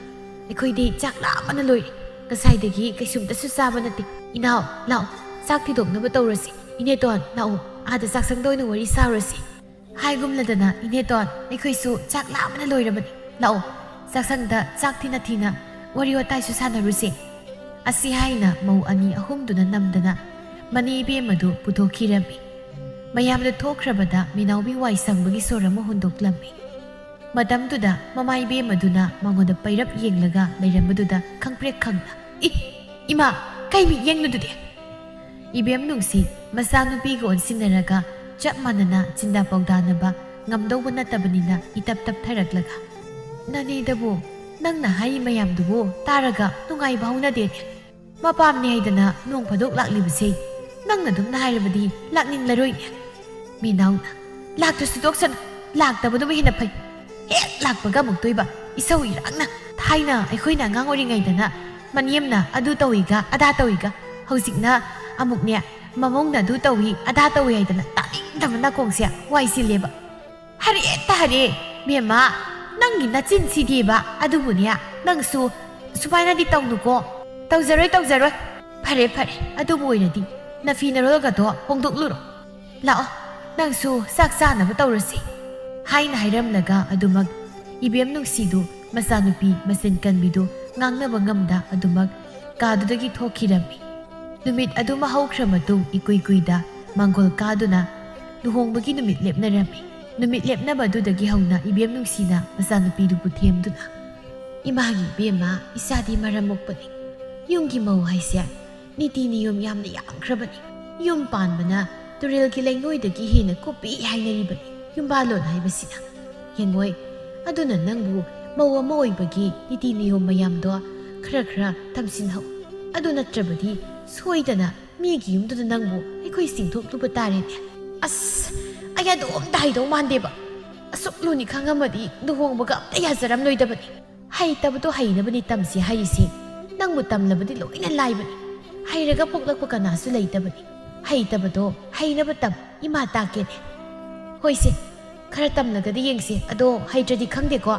ꯑꯩꯈꯣꯏꯗꯤ ꯆꯥꯛ ꯂꯥꯝꯕꯅ ꯂꯣꯏꯔꯦ꯫ ꯉꯁꯥꯏꯗꯒꯤ ꯀꯩꯁꯨꯝꯇꯁꯨ ꯆꯥꯕ ꯅꯠꯇꯦ꯫ ꯏꯅꯥꯎ, ꯂꯥꯛꯑꯣ, ꯆꯥꯛ ꯊꯤꯗꯣꯛꯅꯕ ꯇꯧꯔꯁꯤ꯫ ꯏꯅꯦꯇꯣꯟ, ꯂꯥꯛꯑꯣ, ꯑꯥꯗ ꯆꯥꯛꯁꯪꯗ ꯑꯣꯏꯅ ꯋꯥꯔꯤ ꯁꯥꯔꯨꯔꯁꯤ"꯫ ꯍꯥꯏꯒꯨꯝꯂꯗꯅ, "ꯏꯅꯦꯇꯣꯟ, ꯑꯩꯈꯣꯏꯁꯨ ꯆꯥꯛ ꯂꯥꯝꯕꯅ ꯂꯣꯏꯔꯕꯅꯤ꯫ ꯂꯥꯛꯑꯣ, ꯆꯥꯛꯁꯪꯗ ꯆꯥꯛ ꯊꯤꯅ ꯊꯤꯅ ꯋꯥꯔꯤ ꯋꯥꯇꯥꯏꯁꯨ ꯁꯥꯟꯅꯔꯨꯁꯦ"꯫ ꯑꯁꯤ ꯍꯥꯏꯅ ꯃꯧ ꯑꯅꯤ ꯑꯍꯨꯝꯗꯨꯅ ꯅꯝꯗꯅ ꯃꯅꯦ ꯏꯕꯦꯝꯃꯗꯨ ꯄꯨꯊꯣꯛꯈꯤꯔꯝꯃꯤ꯫ ꯃꯌꯥꯝꯗꯨ ꯊꯣꯛꯈ꯭ꯔꯕꯗ ꯃꯤꯅꯥꯎꯕꯤ ꯋꯥꯏ ꯁꯪꯕꯒꯤ ꯁꯣꯔ ꯑꯃ ꯍꯣꯟꯗꯣꯛꯂꯝꯃꯤ꯫ ꯃꯇꯝꯗꯨꯗ ꯃꯃꯥ ꯏꯕꯦꯝꯃꯗꯨꯅ ꯃꯉꯣꯟꯗ ꯄꯩꯔꯞ ꯌꯦꯡꯂꯒ ꯂꯩꯔꯝꯕꯗꯨꯗ ꯈꯪꯄ꯭ꯔꯦꯛ ꯈꯪꯅ, "ꯏ! ꯏꯃꯥ! ꯀꯩ ꯃꯤꯠꯌꯦꯡꯅꯣꯗꯨꯗꯤ?" ꯏꯕꯦꯝ ꯅꯨꯡꯁꯤ ꯃꯆꯥꯅꯨꯄꯤꯒ ꯑꯣꯟꯁꯤꯟꯅꯔꯒ ꯆꯞ ꯃꯥꯟꯅꯅ ꯆꯤꯟꯗꯥ ꯄꯥꯎꯗꯥꯅꯕ ꯉꯝꯗꯧꯕ ꯅꯠꯇꯕꯅꯤꯅ ꯏꯇꯞ ꯇꯞꯊꯔꯛꯂꯒ, "ꯅꯅꯦꯗꯕꯨ ꯅꯪꯅ ꯍꯥꯏꯔꯤ ꯃꯌꯥꯝꯗꯨꯕꯨ ꯇꯥꯔꯒ ꯅꯨꯡꯉꯥꯏꯕ ꯍꯧꯅꯗꯦꯅꯦ꯫ ꯃꯄꯥꯝꯅꯤ ꯍꯥꯏꯗꯅ ꯅꯣꯡ ꯐꯥꯗꯣꯛ ꯂꯥꯛꯂꯤꯕꯁꯦ ꯅꯪꯅ ꯑꯗꯨꯝꯅ ꯍꯥꯏꯔꯕꯗꯤ ꯂꯥꯛꯅꯤꯡꯂꯔꯣꯏꯅꯦ꯫" ꯃꯤꯅꯥꯎꯅ, "ꯂꯥꯛꯇ꯭ꯔꯁꯨ ꯇꯣꯛꯁꯅꯨ, ꯂꯥꯛꯇꯕꯗꯨꯕꯨ ꯍꯦꯟꯅ ꯐꯩ꯫ ꯍꯦꯛ ꯂꯥꯛꯄꯒ ꯑꯃꯨꯛꯇꯣꯏꯕ ꯏꯁꯧ ꯏꯔꯥꯡꯅ꯫ ꯊꯥꯏꯅ ꯑꯩꯈꯣꯏꯅ ꯑꯉꯥꯡ ꯑꯣꯏꯔꯤꯉꯩꯗꯅ ꯃꯅꯦꯝꯅ ꯑꯗꯨ ꯇꯧꯏꯒ ꯑꯗꯥ ꯇꯧꯏꯒ, ꯍꯧꯖꯤꯛꯅ ꯑꯃꯨꯛꯅꯦ ꯃꯃꯧꯅ ꯑꯗꯨ ꯇꯧꯏ ꯑꯗꯥ ꯇꯧꯏ ꯍꯥꯏꯗꯅ ꯇꯥꯅꯤꯡꯗꯕ ꯅꯥꯀꯣꯡꯁꯦ ꯋꯥꯏ ꯆꯤꯜꯂꯦꯕ꯫" "ꯍꯔꯦ ꯇꯥꯔꯦ, ꯕꯦꯝꯃ, ꯅꯪꯒꯤ ꯅꯆꯤꯟꯁꯤꯗꯤꯕ꯫ ꯑꯗꯨꯕꯨꯅꯦ, ꯅꯪꯁꯨ ꯁꯨꯃꯥꯏꯅꯗꯤ ꯇꯧꯅꯨꯀꯣ꯫" "ꯇꯧꯖꯔꯣꯏ, ꯇꯧꯖꯔꯣꯏ꯫" "ꯐꯔꯦ, ꯐꯔꯦ, ꯑꯗꯨꯕꯨ ꯑꯣꯏꯔꯗꯤ ꯅꯐꯤ ꯅꯔꯣꯜꯒꯗꯣ ꯍꯣꯡꯗꯣꯛꯂꯨꯔꯣ꯫ ꯂꯥꯛꯑꯣ, ꯅꯪꯁꯨ ꯆꯥꯛ ꯆꯥꯅꯕ ꯇꯧꯔꯁꯤ꯫" ꯍꯥꯏꯅ ꯍꯥꯏꯔꯝꯂꯒ ꯑꯗꯨꯃꯛ ꯏꯕꯦꯝ ꯅꯨꯡꯁꯤꯗꯨ ꯃꯆꯥꯅꯨꯄꯤ ꯃꯆꯤꯟ ꯀꯟꯕꯤꯗꯨ ꯉꯥꯡꯅꯕ ꯉꯝꯗ ꯑꯗꯨꯃꯛ ꯀꯥꯗꯨꯗꯒꯤ ꯊꯣꯛꯈꯤꯔꯝꯃꯤ꯫ ꯅꯨꯃꯤꯠ ꯑꯗꯨꯃ ꯍꯧꯈ꯭ꯔ ꯃꯇꯨꯡ ꯏꯀꯨꯏ ꯀꯨꯏꯗ ꯃꯥꯡꯒꯣꯜ ꯀꯥꯗꯨꯅ ꯂꯨꯍꯣꯡꯕꯒꯤ ꯅꯨꯃꯤꯠ ꯂꯦꯞꯅꯔꯝꯃꯤ꯫ ꯅꯨꯃꯤꯠ ꯂꯦꯞꯅꯕ ꯑꯗꯨꯗꯒꯤ ꯍꯧꯅ ꯏꯕꯦꯝ ꯅꯨꯡꯁꯤꯅ ꯃꯆꯥꯅꯨꯄꯤꯗꯨꯕꯨ ꯊꯦꯝꯗꯨꯅ, "ꯏꯃꯥꯒꯤ ꯏꯕꯦꯝꯃ, ꯏꯆꯥꯗꯤ ꯃꯔꯝ ꯃꯣꯛꯄꯅꯤ꯫ ꯌꯨꯝꯒꯤ ꯃꯧ ꯍꯥꯏꯁꯦ ꯅꯤꯇꯤ ꯅꯤꯌꯣꯝ ꯌꯥꯝꯅ ꯌꯥꯝꯈ꯭ꯔꯕꯅꯤ꯫ ꯌꯨꯝ ꯄꯥꯟꯕꯅ ꯇꯨꯔꯦꯜꯒꯤ ꯂꯩꯉꯣꯏꯗꯒꯤ ꯍꯦꯟꯅ ꯀꯨꯞꯄꯤ ꯍꯥꯏꯅꯔꯤꯕꯅꯤ ꯌꯨꯝꯕꯥꯜꯂꯣꯟ ꯍꯥꯏꯕꯁꯤꯅ꯫ ꯌꯦꯡꯉꯣꯏ, ꯑꯗꯨꯅ ꯅꯪꯕꯨ ꯃꯧ ꯑꯃ ꯑꯣꯏꯕꯒꯤ ꯅꯤꯇꯤ ꯅꯤꯌꯣꯝ ꯃꯌꯥꯝꯗꯣ ꯈꯔ ꯈꯔ ꯇꯝꯁꯤꯟꯍꯧ꯫ ꯑꯗꯨ ꯅꯠꯇ꯭ꯔꯕꯗꯤ ꯁꯣꯏꯗꯅ ꯃꯤꯒꯤ ꯌꯨꯝꯗꯨꯗ ꯅꯪꯕꯨ ꯑꯩꯈꯣꯏ ꯆꯤꯡꯊꯣꯛꯂꯨꯕ ꯇꯥꯔꯦꯅꯦ꯫" "ꯑꯁ, ꯑꯩ ꯑꯗꯨ ꯑꯝꯇ ꯍꯩꯗꯧ ꯃꯥꯟꯗꯦꯕ꯫ ꯑꯁꯨꯛ ꯂꯨꯅꯤ ꯈꯪꯉꯝꯃꯗꯤ ꯂꯨꯍꯣꯡꯕꯒ ꯑꯝꯇ ꯌꯥꯖꯔꯝꯂꯣꯏꯗꯕꯅꯤ꯫ ꯍꯩꯇꯕꯗꯣ ꯍꯩꯅꯕꯅꯤ ꯇꯝꯁꯤ ꯍꯥꯏꯔꯤꯁꯤ꯫ ꯅꯪꯕꯨ ꯇꯝꯂꯕꯗꯤ ꯂꯣꯏꯅ ꯂꯥꯏꯕꯅꯤ꯫ ꯍꯩꯔꯒ ꯄꯣꯛꯂꯛꯄ ꯀꯅꯥꯁꯨ ꯂꯩꯇꯕꯅꯤ꯫ ꯍꯩꯇꯕꯗꯣ ꯍꯩꯅꯕ ꯇꯝ, ꯏꯃꯥ ꯇꯥꯛꯀꯦꯅꯦ꯫" "ꯍꯣꯏꯁꯦ, ꯈꯔ ꯇꯝꯂꯒꯗꯤ ꯌꯦꯡꯁꯦ꯫ ꯑꯗꯣ ꯍꯩꯇ꯭ꯔꯗꯤ ꯈꯪꯗꯦꯀꯣ꯫"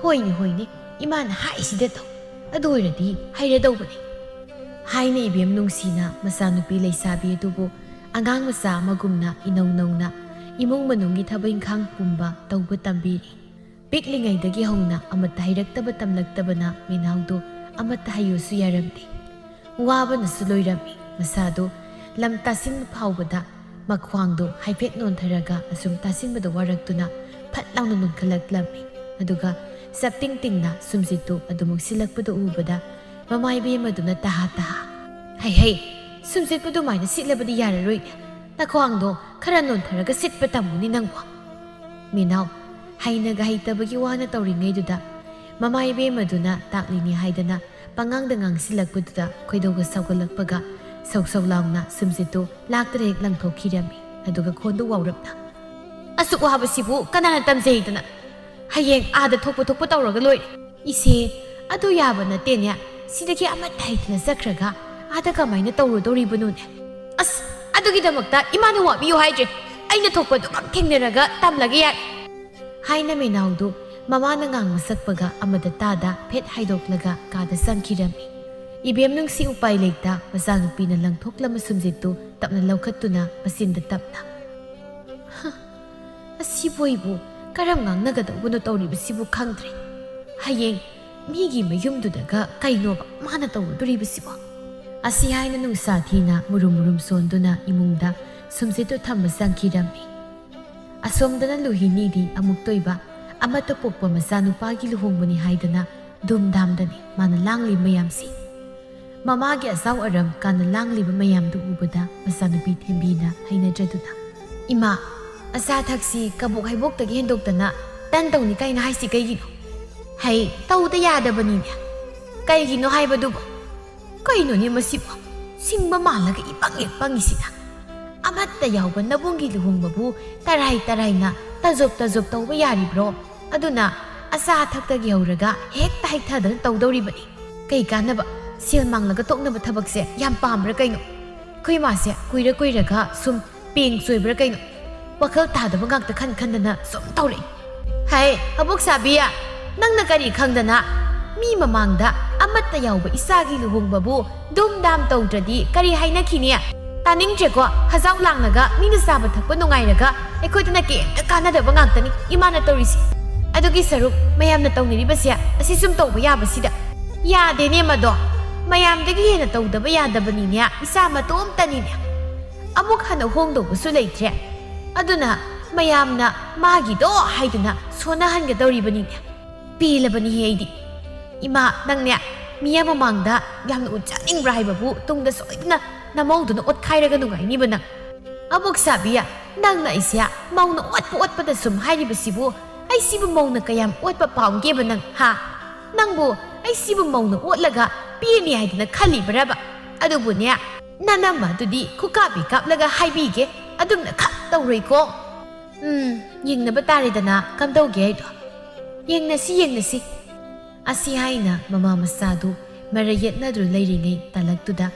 "ꯍꯣꯏꯅꯦ, ꯍꯣꯏꯅꯦ, ꯏꯃꯥꯅ ꯍꯥꯏꯁꯤꯗ ꯇꯧ꯫ ꯑꯗꯨ ꯑꯣꯏꯔꯗꯤ ꯍꯩꯔꯗꯧꯕꯅꯤ꯫" ꯍꯥꯏꯅ ꯏꯕꯦꯝ ꯅꯨꯡꯁꯤꯅ ꯃꯆꯥꯅꯨꯄꯤ ꯂꯩꯁꯥꯕꯤ ꯑꯗꯨꯕꯨ ꯑꯉꯥꯡ ꯃꯆꯥ ꯑꯃꯒꯨꯝꯅ ꯏꯅꯧ ꯅꯧꯅ ꯏꯃꯨꯡ ꯃꯅꯨꯡꯒꯤ ꯊꯕꯛ ꯏꯪꯈꯥꯡ ꯄꯨꯝꯕ ꯇꯧꯕ ꯇꯝꯕꯤꯔꯤ꯫ ꯄꯤꯛꯂꯤꯉꯩꯗꯒꯤ ꯍꯧꯅ ꯑꯃꯠꯇ ꯍꯩꯔꯛꯇꯕ ꯇꯝꯂꯛꯇꯕꯅ ꯃꯤꯅꯥꯎꯗꯨ ꯑꯃꯠꯇ ꯍꯩꯌꯨꯁꯨ ꯌꯥꯔꯝꯗꯦ꯫ ꯋꯥꯕꯅꯁꯨ ꯂꯣꯏꯔꯝꯃꯤ꯫ ꯃꯁꯥꯗꯨ ꯂꯝ ꯇꯥꯁꯤꯟꯕ ꯐꯥꯎꯕꯗ ꯃꯈ꯭ꯋꯥꯡꯗꯨ ꯍꯥꯏꯐꯦꯠ ꯅꯣꯟꯊꯔꯒ ꯑꯁꯨꯝ ꯇꯥꯁꯤꯟꯕꯗ ꯋꯥꯔꯛꯇꯨꯅ ꯐꯠ ꯂꯥꯎꯅ ꯅꯣꯟꯈꯠꯂꯛꯂꯝꯃꯤ꯫ ꯑꯗꯨꯒ ꯆꯞꯇꯤꯡ ꯇꯤꯡꯅ ꯁꯨꯝꯖꯤꯠꯇꯨ ꯑꯗꯨꯃꯛ ꯁꯤꯜꯂꯛꯄꯗꯨ ꯎꯕꯗ ꯃꯃꯥ ꯏꯕꯦꯝꯃꯗꯨꯅ ꯇꯍꯥ ꯇꯍꯥ, "ꯍꯩ ꯍꯩ, ꯁꯨꯝꯖꯤꯠꯄꯨ ꯑꯗꯨꯃꯥꯏꯅ ꯁꯤꯠꯂꯕꯗꯤ ꯌꯥꯔꯔꯣꯏ꯫ ꯅꯈ꯭ꯋꯥꯡꯗꯣ ꯈꯔ ꯅꯣꯟꯊꯔꯒ ꯁꯤꯠꯄ ꯇꯝꯃꯨꯅꯦ ꯅꯪꯕꯣ꯫ ꯃꯤꯅꯥꯎ, ꯍꯩꯅꯒ ꯍꯩꯇꯕꯒꯤ ꯋꯥꯅ ꯇꯧꯔꯤꯉꯩꯗꯨꯗ ꯃꯃꯥ ꯏꯕꯦꯝꯃꯗꯨꯅ ꯇꯥꯛꯂꯤꯅꯤ ꯍꯥꯏꯗꯅ ꯄꯉꯥꯡꯗ ꯉꯥꯡꯁꯤꯜꯂꯛꯄꯗꯨꯗ ꯈꯣꯏꯗꯧꯒ ꯁꯥꯎꯒꯠꯂꯛꯄꯒ ꯁꯧ ꯁꯧ ꯂꯥꯎꯅ ꯁꯨꯝꯖꯤꯠꯇꯨ ꯂꯥꯛꯇꯔ ꯍꯦꯛ ꯂꯪꯊꯣꯛꯈꯤꯔꯝꯃꯤ꯫ ꯑꯗꯨꯒ ꯈꯣꯟꯗꯨ ꯋꯥꯎꯔꯞꯅ, "ꯑꯁꯨꯛ ꯋꯥꯕꯁꯤꯕꯨ ꯀꯅꯥꯅ ꯇꯝꯖꯩꯗꯅ? ꯍꯌꯦꯡ ꯑꯥꯗ ꯊꯣꯛꯄ ꯊꯣꯛꯄ ꯇꯧꯔꯒ ꯂꯣꯏꯔꯦ꯫" "ꯏꯆꯦ, ꯑꯗꯨ ꯌꯥꯕ ꯅꯠꯇꯦꯅꯦ꯫ ꯁꯤꯗꯒꯤ ꯑꯃꯠꯇ ꯍꯩꯇꯅ ꯆꯠꯈ꯭ꯔꯒ ꯑꯥꯗ ꯀꯃꯥꯏꯅ ꯇꯧꯔꯨꯗꯧꯔꯤꯕꯅꯣꯅꯦ?" "ꯑꯁ, ꯑꯗꯨꯒꯤꯗꯃꯛꯇ ꯏꯃꯥꯅ ꯋꯥꯕꯤꯌꯨ ꯍꯥꯏꯗ꯭ꯔꯦ꯫ ꯑꯩꯅ ꯊꯣꯛꯄꯗꯨꯃꯛ ꯊꯦꯡꯅꯔꯒ ꯇꯝꯂꯒꯦ ꯌꯥꯔꯦ," ꯍꯥꯏꯅ ꯃꯤꯅꯥꯎꯗꯨ ꯃꯃꯥꯅ ꯉꯥꯡꯕ ꯁꯛꯄꯒ ꯑꯃꯗ ꯇꯥꯗ ꯐꯦꯠ ꯍꯥꯏꯗꯣꯛꯂꯒ ꯀꯥꯗ ꯆꯪꯈꯤꯔꯝꯃꯤ꯫ ꯏꯕꯦꯝ ꯅꯨꯡꯁꯤ ꯎꯄꯥꯏ ꯂꯩꯇ ꯃꯆꯥꯅꯨꯄꯤꯅ ꯂꯪꯊꯣꯛꯂꯝꯕ ꯁꯨꯝꯖꯤꯠꯇꯨ ꯇꯞꯅ ꯂꯧꯈꯠꯇꯨꯅ ꯃꯆꯤꯟꯗ ꯇꯞꯅ, "ꯍ, ꯑꯁꯤꯕꯨ ꯑꯩꯕꯨ ꯀꯔꯝ ꯉꯥꯡꯅꯒꯗꯧꯕꯅꯣ ꯇꯧꯔꯤꯕꯁꯤꯕꯨ ꯈꯪꯗ꯭ꯔꯦ꯫ ꯍꯌꯦꯡ ꯃꯤꯒꯤ ꯃꯌꯨꯝꯗꯨꯗꯒ ꯀꯩꯅꯣꯕ ꯃꯥꯅ ꯇꯧꯔꯨꯗꯣꯔꯤꯕꯁꯤꯕꯣ?" ꯑꯁꯤ ꯍꯥꯏꯅ ꯅꯨꯡꯁꯥ ꯊꯤꯅ ꯃꯨꯔꯨꯝ ꯃꯨꯔꯨꯝ ꯁꯣꯟꯗꯨꯅ ꯏꯃꯨꯡꯗ ꯁꯨꯝꯖꯤꯠꯇꯨ ꯊꯝꯕ ꯆꯪꯈꯤꯔꯝꯃꯤ꯫ ꯑꯁꯣꯝꯗꯅ ꯂꯨꯍꯤꯅꯤꯗꯤ ꯑꯃꯨꯛꯇꯣꯏꯕ ꯑꯃꯠꯇ ꯄꯣꯛꯄ ꯃꯆꯥꯅꯨꯄꯥꯒꯤ ꯂꯨꯍꯣꯡꯕꯅꯤ ꯍꯥꯏꯗꯅ ꯙꯨꯝꯙꯥꯝꯗꯅꯤ ꯃꯥꯅ ꯂꯥꯡꯂꯤ ꯃꯌꯥꯝꯁꯤ꯫ ꯃꯃꯥꯒꯤ ꯑꯆꯥꯎ ꯑꯔꯝ ꯀꯥꯟꯅ ꯂꯥꯡꯂꯤꯕ ꯃꯌꯥꯝꯗꯨ ꯎꯕꯗ ꯃꯆꯥꯅꯨꯄꯤ ꯊꯦꯝꯕꯤꯅ ꯍꯩꯅꯗ꯭ꯔꯗꯨꯅ, "ꯏꯃꯥ, ꯑꯆꯥ ꯑꯊꯛꯁꯤ ꯀꯕꯣꯛ ꯍꯩꯕꯣꯛꯇꯒꯤ ꯍꯦꯟꯗꯣꯛꯇꯅ ꯇꯟ ꯇꯧꯅꯤ ꯀꯥꯏꯅ ꯍꯥꯏꯁꯤ ꯀꯩꯒꯤꯅꯣ? ꯍꯩ, ꯇꯧꯗ ꯌꯥꯗꯕꯅꯤꯅꯦ꯫ ꯀꯩꯒꯤꯅꯣ ꯍꯥꯏꯕꯗꯨꯕꯨ? ꯀꯩꯅꯣꯅꯦ ꯃꯁꯤꯕꯨ? ꯁꯤꯡꯕ ꯃꯥꯜꯂꯒ ꯏꯄꯪ ꯍꯦꯛ ꯄꯪꯉꯤꯁꯤꯅ꯫ ꯑꯃꯠꯇ ꯌꯥꯎꯕ ꯅꯕꯨꯡꯒꯤ ꯂꯨꯍꯣꯡꯕꯕꯨ ꯇꯔꯥꯏ ꯇꯔꯥꯏꯅ ꯇꯖꯣꯞ ꯇꯖꯣꯞ ꯇꯧꯕ ꯌꯥꯔꯤꯕ꯭ꯔꯣ? ꯑꯗꯨꯅ ꯑꯆꯥ ꯑꯊꯛꯇꯒꯤ ꯍꯧꯔꯒ ꯍꯦꯛꯇ ꯍꯩꯊꯗꯅ ꯇꯧꯗꯧꯔꯤꯕꯅꯤ꯫ ꯀꯩ ꯀꯥꯟꯅꯕ? ꯁꯦꯜ ꯃꯥꯡꯂꯒ ꯇꯣꯛꯅꯕ ꯊꯕꯛꯁꯦ ꯌꯥꯝ ꯄꯥꯝꯕ꯭ꯔꯥ ꯀꯩꯅꯣ? ꯑꯩꯈꯣꯏ ꯃꯥꯁꯦ ꯀꯨꯏꯔ ꯀꯨꯏꯔꯒ ꯁꯨꯝ ꯄꯦꯡ ꯆꯣꯏꯕ꯭ꯔꯥ ꯀꯩꯅꯣ? ꯋꯥꯈꯜ ꯇꯥꯗꯕ ꯉꯥꯛꯇ ꯈꯟ ꯈꯟꯗꯅ ꯁꯨꯝ ꯇꯧꯔꯛꯏ꯫ ꯍꯩ, ꯑꯕꯣꯛ ꯁꯥꯕꯤ, ꯅꯪꯅ ꯀꯔꯤ ꯈꯪꯗꯅ? ꯃꯤ ꯃꯃꯥꯡꯗ ꯑꯃꯠꯇ ꯌꯥꯎꯕ ꯏꯆꯥꯒꯤ ꯂꯨꯍꯣꯡꯕꯕꯨ ꯙꯨꯝ ꯙꯥꯝ ꯇꯧꯗ꯭ꯔꯗꯤ ꯀꯔꯤ ꯍꯥꯏꯅꯈꯤꯅꯤ? ꯇꯥꯅꯤꯡꯗ꯭ꯔꯦꯀꯣ, ꯍꯖꯥꯎ ꯂꯥꯡꯂꯒ ꯃꯤꯅ ꯆꯥꯕ ꯊꯛꯄ ꯅꯨꯡꯉꯥꯏꯔꯒ ꯑꯩꯈꯣꯏꯗꯅ ꯀꯩꯝꯇ ꯀꯥꯟꯅꯗꯕ ꯉꯥꯛꯇꯅꯤ ꯏꯃꯥꯅ ꯇꯧꯔꯤꯁꯦ꯫ ꯑꯗꯨꯒꯤ ꯁꯔꯨꯛ ꯃꯌꯥꯝꯅ ꯇꯧꯅꯔꯤꯕꯁꯦ ꯑꯁꯤ ꯁꯨꯝ ꯇꯧꯕ ꯌꯥꯕꯁꯤꯗ꯫ ꯌꯥꯗꯦꯅꯦ ꯃꯗꯣ꯫ ꯃꯌꯥꯝꯗꯒꯤ ꯍꯦꯟꯅ ꯇꯧꯗꯕ ꯌꯥꯗꯕꯅꯤꯅꯦ, ꯏꯆꯥ ꯃꯇꯣꯝꯇꯅꯤꯅꯦ꯫ ꯑꯃꯨꯛ ꯍꯟꯅ ꯍꯣꯡꯗꯧꯕꯁꯨ ꯂꯩꯇ꯭ꯔꯦ꯫ ꯑꯗꯨꯅ ꯃꯌꯥꯝꯅ ꯃꯥꯒꯤꯗꯣ ꯍꯥꯏꯗꯨꯅ ꯁꯣꯟꯅꯍꯟꯒꯗꯧꯔꯤꯕꯅꯤꯅꯦ꯫ ꯄꯦꯜꯂꯕꯅꯤꯍꯦ ꯑꯩꯗꯤ꯫ ꯏꯃꯥ, ꯅꯪꯅꯦ ꯃꯤꯌꯥꯝ ꯃꯃꯥꯡꯗ ꯌꯥꯝꯅ ꯎꯠꯆꯅꯤꯡꯕ꯭ꯔꯥ ꯍꯥꯏꯕꯕꯨ ꯇꯨꯡꯗ ꯁꯣꯏꯗꯅ ꯅꯃꯧꯗꯨꯅ ꯑꯣꯠꯈꯥꯏꯔꯒ ꯅꯨꯡꯉꯥꯏꯅꯤꯕ ꯅꯪ꯫ "ꯑꯃꯨꯛ ꯁꯥꯕꯤ, ꯅꯪꯅ ꯑꯩꯁꯦ ꯃꯧꯅ ꯑꯣꯠꯄ ꯑꯣꯠꯄꯗ ꯁꯨꯝ ꯍꯥꯏꯔꯤꯕꯁꯤꯕꯨ, ꯑꯩꯁꯤꯕꯨ ꯃꯧꯅ ꯀꯌꯥꯝ ꯑꯣꯠꯄ ꯄꯥꯝꯒꯦꯕ ꯅꯪ, ꯍꯥ? ꯅꯪꯕꯨ ꯑꯩꯁꯤꯕꯨ ꯃꯧꯅ ꯑꯣꯠꯂꯒ ꯄꯦꯅꯤ ꯍꯥꯏꯗꯅ ꯈꯜꯂꯤꯕ꯭ꯔꯕ? ꯑꯗꯨꯕꯨꯅꯦ, ꯅꯅꯝꯃ ꯑꯗꯨꯗꯤ ꯈꯨꯀꯥꯞꯄꯤ ꯀꯥꯞꯂꯒ ꯍꯥꯏꯕꯤꯒꯦ, ꯑꯗꯨꯝꯅ ꯈꯛ ꯇꯧꯔꯣꯏꯀꯣ꯫ ꯎꯝ, ꯌꯦꯡꯅꯕ ꯇꯥꯔꯦꯗꯅ, ꯀꯝꯗꯧꯒꯦ ꯍꯥꯏꯗꯣ꯫ ꯌꯦꯡꯅꯁꯤ, ꯌꯦꯡꯅꯁꯤ꯫" ꯑꯁꯤ ꯍꯥꯏꯅ ꯃꯃꯥ ꯃꯆꯥꯗꯨ ꯃꯔꯩ ꯌꯦꯠꯅꯗꯨꯅ ꯂꯩꯔꯤꯉꯩ ꯇꯥꯂꯛꯇꯨꯗ